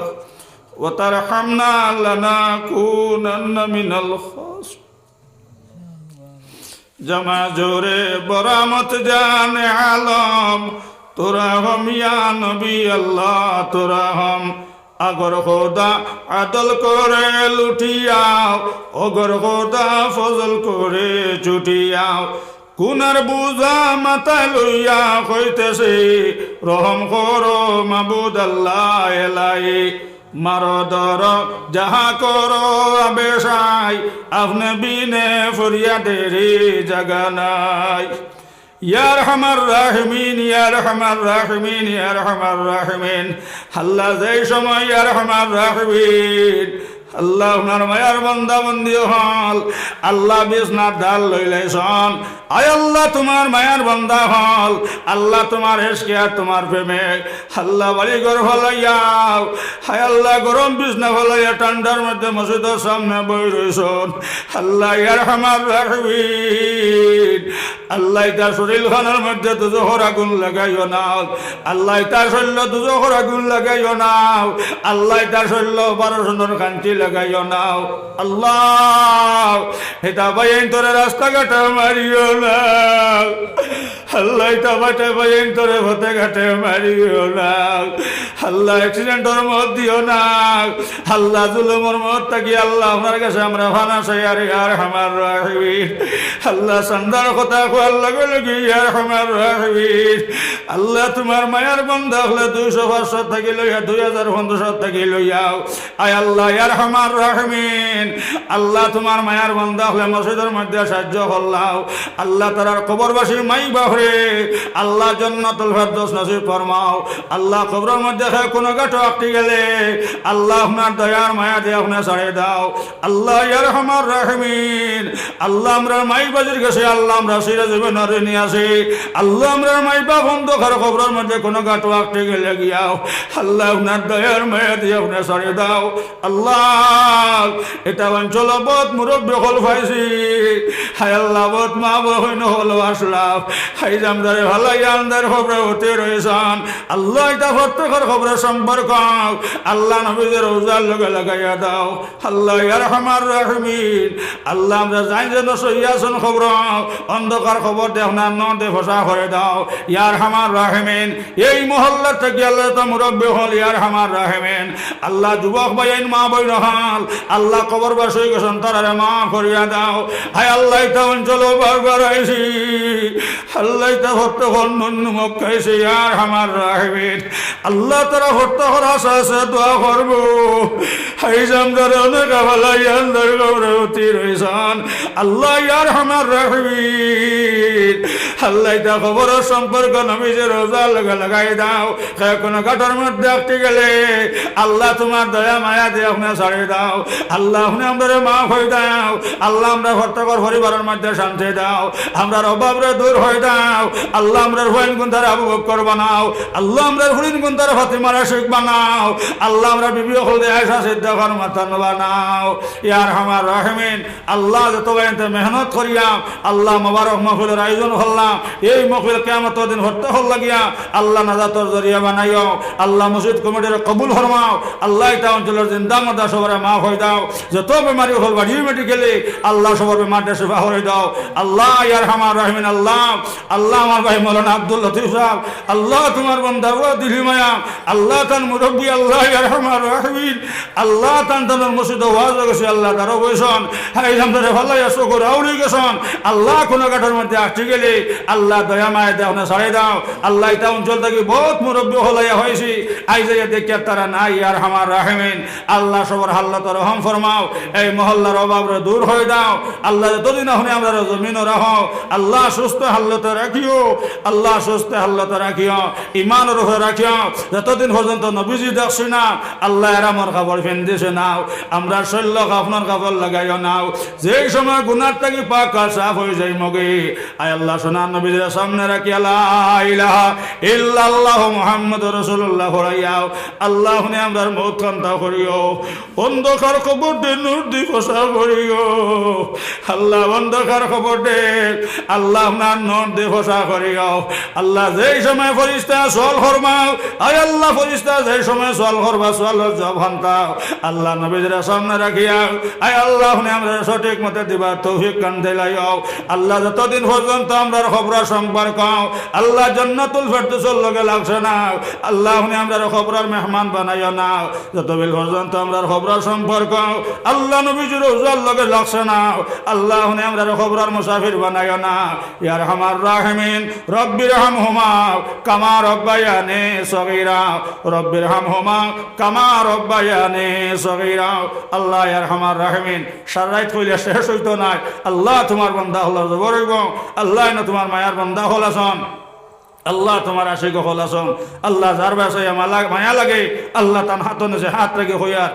وترحمنا لنكونن من الخاسرين। জমা জোরে বরামত জানে আলম, তোরা হম ইয়া নবী আল্লাহ, তোরা হম আগর খোদা আদল করে লুটিয়াও, অগর খোদা ফজল করে ছুটিয়াও। গুনার বুঝা মাথায় লইয়া কইতেছি, রহম করো মাবুদ আল্লাহ এলাহি। মারো ধরো যাহা করো আবেশাই, আপনে বিনে ফরিয়াদেরই জাগা নাই। ইয়া আরহামার রাহিমিন, ইয়া আরহামার রাহিমিন, ইয়া আরহামার রাহিমিন। আল্লাহ, যেই সময় ইয়া আরহামার রাহিমিন, আল্লাহ, আপনার মায়ার বান্দা বান্দি অকল, আল্লাহ, বিছনার ঢাল লইলাইছইন। আয় আল্লাহ, তুমার মায়ার বান্দা অকল, আল্লাহ, তুমার ইশকে আর তুমার প্রেমে, আল্লাহ, বাড়ি ঘর ফালাইয়াও, হায় আল্লাহ, গরম বিছনা ফালাইয়া ঠান্ডার মধ্যে মসজিদর সামনে বই রইছইন। আল্লাহ, ইয়া আরহামার রাহিমিন, আল্লাহ, ইতার শরীর খানর মধ্যে দুজখর আগুন লাগাইও না। আল্লাহ, ইতার শরীরো দুজখর আগুন লাগাইও না। আল্লাহ, ইতার শরীরো অপারেশনর কাঞ্চি লাগাইও না। আল্লাহ, ইতা ভাইয়াইন্তরে রাস্তাঘাটে মারিও না। আল্লাহ, ইতা বেটা ভাইয়াইন্তরে পথে ঘাটে মারিও না। আল্লাহ, অ্যাক্সিডেন্টর মউত দিও না। আল্লাহ, জুলুমর মউত থাকি আল্লাহ, আপনার কাছে আমরা পানা চাইয়ার, ইয়া আরহামার রাহিমিন। আল্লাহ, চান্দার কথা কওয়ার লগে লগে, ইয়া আরহামার রাহিমিন। আল্লাহ, তুমার মায়ার বান্দা অকলে দুইশো পাঁচশো থাকি লইয়া, দুই হাজার পনেরোশো থাকি লইয়াও, আয় আল্লাহ, ইয়া আরহামার রাহিমিন, আল্লাহ, তুমার মায়ার বান্দা অকলে মসজিদর মধ্যে সাহায্য করলাও। আল্লাহ, তারার কবরবাসী মাই বাফরে আল্লাহ জান্নাতুল ফেরদৌস নসিব ফরমাও। আল্লাহ, কবরর মধ্যে কেউ কুনু ঘাটো আটকি গেলে আল্লাহ, আপনার দয়ার মায়া দিয়া আপনে ছাড়ি দাও। আল্লাহ, ইয়া আরহামার রাহিমিন, আল্লাহ, আমরার মাই বাজির গেছে আল্লাহ, আমরা চিরজীবনর ঋণী আছি। আল্লাহ, আমরার মাই বাফ অন্ধকার কবরর মধ্যে কুনু ঘাটো আটকি গেলে গিয়াও আল্লাহ, আপনার দয়ার মায়া দিয়া আপনে ছাড়ি দাও। আল্লাহ, ইতা অঞ্চলো বউত মুরব্বি অকল পাইছি। হায় আল্লাহ, বউত মা বইন অকল আছলা। হায় জামদারে ভালা ইয়ান্দার খবরে অতি রইছন। আল্লাহ, ইতা প্রত্যেকর খবরে সম্পর্ক আল্লাহ নবীজির রওজার লগে লাগাইয়া দাও। আল্লাহ, ইয়া আরহামার রাহিমিন, আল্লাহ, আমরা যাইন যেন সহি আছন খবর, অন্ধকার খবর দেখনা নদে ফসা করে দাও। ইয়া আরহামার রাহিমিন, এই মহল্লার থাকি আল্লাহ, যত মুরব্বি অকল, ইয়া আরহামার রাহিমিন, আল্লাহ, যুবক ভাইয়াইন, মা বইন অকল, আল্লাহ, কবরবাসী অই গেছন, তারারে মাফ করিয়া দাও। হায় আল্লাহ, ইতা অঞ্চলো বারবার আইছি, আল্লাহ, ইতা হত্যা খন্ডন মক্কাইছে, ইয়া আরহামার রাহিমিন। আল্লাহ, তারা হত্যা করার আশা আছে, দোয়া করবো। হায় জামদারে অনেক আবালা ইয়ান্দার খবরে অতি রইছন। আল্লাহ, ইয়া আরহামার রাহিমিন। আল্লাহ, ইতা খবরর সম্পর্ক নবীজির রওজার লগে লাগাই দাও। কেউ কুনু ঘাটর মধ্যে আটকি গেলে আল্লাহ, তুমার দয়া মায়া দিয়া আপনে ছাড়ি দাও। আল্লাহ, আপনে আমরারে মাফ করি দাও। আল্লাহ, আমরার প্রত্যেকর পরিবারর মধ্যে শান্তি দাও। আমরার অভাবরে দূর করি দাও। আল্লাহ, আমরার ফুয়াইন গুনতারে আবু বক্কর বানাও। আল্লাহ, আমরার ফুড়িন গুনতারে ফাতিমার আশিক বানাও। আল্লাহ, আমরার বিবি অকলরে আয়েশা সিদ্দিকার মতন বানাও। ইয়া আরহামার রাহিমিন, আল্লাহ, যত ভাইয়াইন্তে মেহনত করিয়া আল্লাহ, মোবারক মাহফিলর আয়োজন করলাম। এই মাহফিল কিয়ামতর দিন হত্যা করার লাগিয়া আল্লাহ, নাজাতর জরিয়া বানাইও। আল্লাহ, মসজিদ কমিটিরে কবুল ফরমাও। আল্লাহ, ইতা অঞ্চলর জিন্দা মুর্দা সবরে মাফ করি দাও। যত বেমারি অকল বাড়ি মেডিকেলে, আল্লাহ, সবর বেমাররে শিফা করি দাও। আল্লাহ, ইয়া আরহামার রাহিমিন, আল্লাহ, আল্লাহ, আমার ভাই মৌলানা আব্দুল লতিফ সাহেব, আল্লাহ, তুমার বান্দা বড় দিলি মায়া, আল্লাহ, তান মুরব্বি, আল্লাহ, ইয়া আরহামার রাহিমিন, আল্লাহ, তান তানর মসজিদো ওয়াজো গেছে, আল্লাহ, তারা বইছন, হায় জামদারে ফালাইয়া চকুর আউরি গেছন, আল্লাহ, কুনু ঘাটর মধ্যে আটকি গেলে, আল্লাহ, দয়া মায়া দিয়া আপনে ছাড়ি দাও। আল্লাহ, ইতা অঞ্চল থাকি বউত মুরব্বি অকল আইয়া পাইছি, আইজ আইয়া দেখিয়ার তারা নাই, ইয়া আরহামার রাহিমিন, আল্লাহ, সবর হালতো রহম ফরমাও, এই মহল্লার অভাবরে দূর করি দাও। আল্লাহ, যতদিন আপনে আমরারে জমিনো রাখো, আল্লাহ, সুস্থ হালতো রাখিও, আল্লাহ, সুস্থ হালতো রাখিও, ইমানর উপরে রাখিও। যতদিন পর্যন্ত নবীজি দেখছি না, আল্লাহ, এহরামর কাপড় পিন্দিছি না, আমরার শরীলো কাফনর কাপড় লাগাইও না। যেই সময় গুনার থাকি পাক আর সাফ অই যাইমুগি, আয় আল্লাহ, সোনার নবীজিরে সামনে রাখিয়া লা ইলাহা ইল্লাল্লাহু মুহাম্মাদুর রাসূলুল্লাহ পড়াইয়াও। আল্লাহ, আপনে আমরার মউত কান্তা করিও। অন্ধকার কবররে নূর দি ফসা করিও। আল্লাহ, অন্ধকার কবররে, আল্লাহ, আপনার নূর দি ফসা করিও। আল্লাহ, যেই সময় ফিরিস্তা সওয়াল করবা, আয় আল্লাহ, ফিরিস্তা যেই সময় সওয়াল করবা, সওয়ালর জবাব হান্তাও। আল্লাহ, নবীজিরে সামনে রাখিয়া, আয় আল্লাহ, আপনে আমরারে সঠিক মতে দিবার তৌফিক কান দিলাইও। আল্লাহ, যতদিন পর্যন্ত আমরার কবরর সম্পর্ক, আল্লাহ, জান্নাতুল ফেরদৌসর লগে লাগছে না, আল্লাহ, আপনে আমরারে কবরর মেহমান বানাইও না। যতদিন পর্যন্ত আমরার কবরর সম্পর্ক, আল্লাহ, নবীজির রওজার লগে লাগছে না, আল্লাহ, আপনে আমরারে কবরর মুসাফির বানাইও না। ইয়া আরহামার রাহিমিন, রব্বির হামহুমা কামা রব্বায়ানি সগীরা, রব্বির হামহুমা কামা রব্বায়ানি সগীরা। আল্লাহ, ইয়া আরহামার রাহিমিন, সারা রাইত কইলে শেষ অইতো নায়। আল্লাহ, তুমার বান্দা অকলর জবর অইবো। আল্লাহ, ইনো তুমার মায়ার বান্দা অকল আছন। আল্লাহ, তুমার আশিক অকল আছন। আল্লাহ, যার বায় চাইয়া মালা-, মায়া লাগে, আল্লাহ, তান হাতর নিচে হাত রাখি কইয়ার,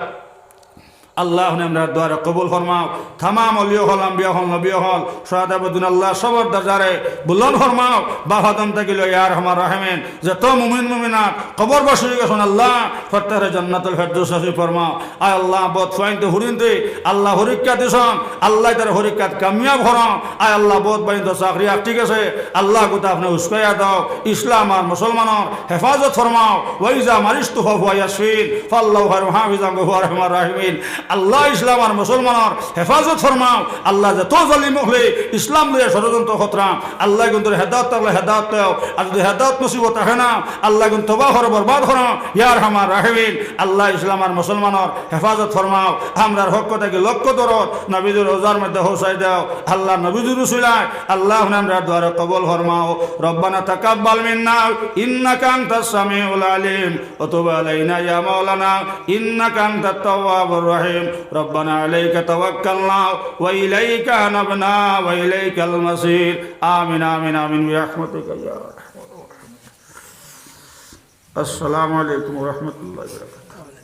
আল্লাহ, আপনে আমরার দোয়ারে কবুল ফরমাও। তামাম অলি অকল, আম্বিয়া অকল, নবী অকল, শুহাদা, বদুন আল্লাহ, সবর দরজারে বুলন্দ ফরমাও। বাপ আদম থাকি লইয়া ইয়া আরহামার রাহিমিন, যত মুমিন মুমিনাত কবরবাসী অই গেছইন, আল্লাহ, প্রত্যেকরে জান্নাতুল ফেরদৌস নসিব ফরমাও। আয় আল্লাহ, বউত ফুয়াইন্তে হুরিন্তে আল্লাহ পরীক্ষা দিছইন, আল্লাহ তারার পরীক্ষাত কামিয়াব করো। আয় আল্লাহ, বউত ভাইন্তে চাকরি আটকি গেছে, আল্লাহ, গুতা আপনে উস্কাইয়া দেও, ইসলাম আর মুসলমানর হেফাজত ফরমাও। ওয়াইজা মারিজতু ফাহুয়া ইয়াশফিন, ফাল্লাহু খায়রুন হাফিজান ওয়া হুয়া আরহামুর রাহিমিন। আল্লাহ, ইসলাম আর মুসলমানর হেফাজত ফরমাও। আল্লাহ, যত জালিম অকলে ইসলাম লইয়া ষড়যন্ত্র কররা, আল্লাহ, এগুইন্তর হেদায়ত থাকলে হেদায়ত দেও, আর যুদি হেদায়ত নসিব থাকে না, আল্লাহ, এগুইন তবাহ করো, বরবাদ করো, ইয়া আরহামার রাহিমিন। আল্লাহ, ইসলাম আর মুসলমানর হেফাজত ফরমাও। আমরার পক্ষ থাকি লক্ষ দরুদ নবীজির রওজার মধ্যে পৌঁছাই দেও। আল্লাহ, নবীজির উসিলায় আল্লাহ, আপনে আমরার দোয়ারে কবুল ফরমাও। ربنا تقبل منا إنك أنت السميع العليم وتب علينا يا مولانا إنك أنت التواب الرحيم. ربنا عليك توكلنا وإليك أنبنا وإليك المصير. آمين، آمين، آمين برحمتك يا أرحم الراحمين. السلام عليكم ورحمة الله وبركاته.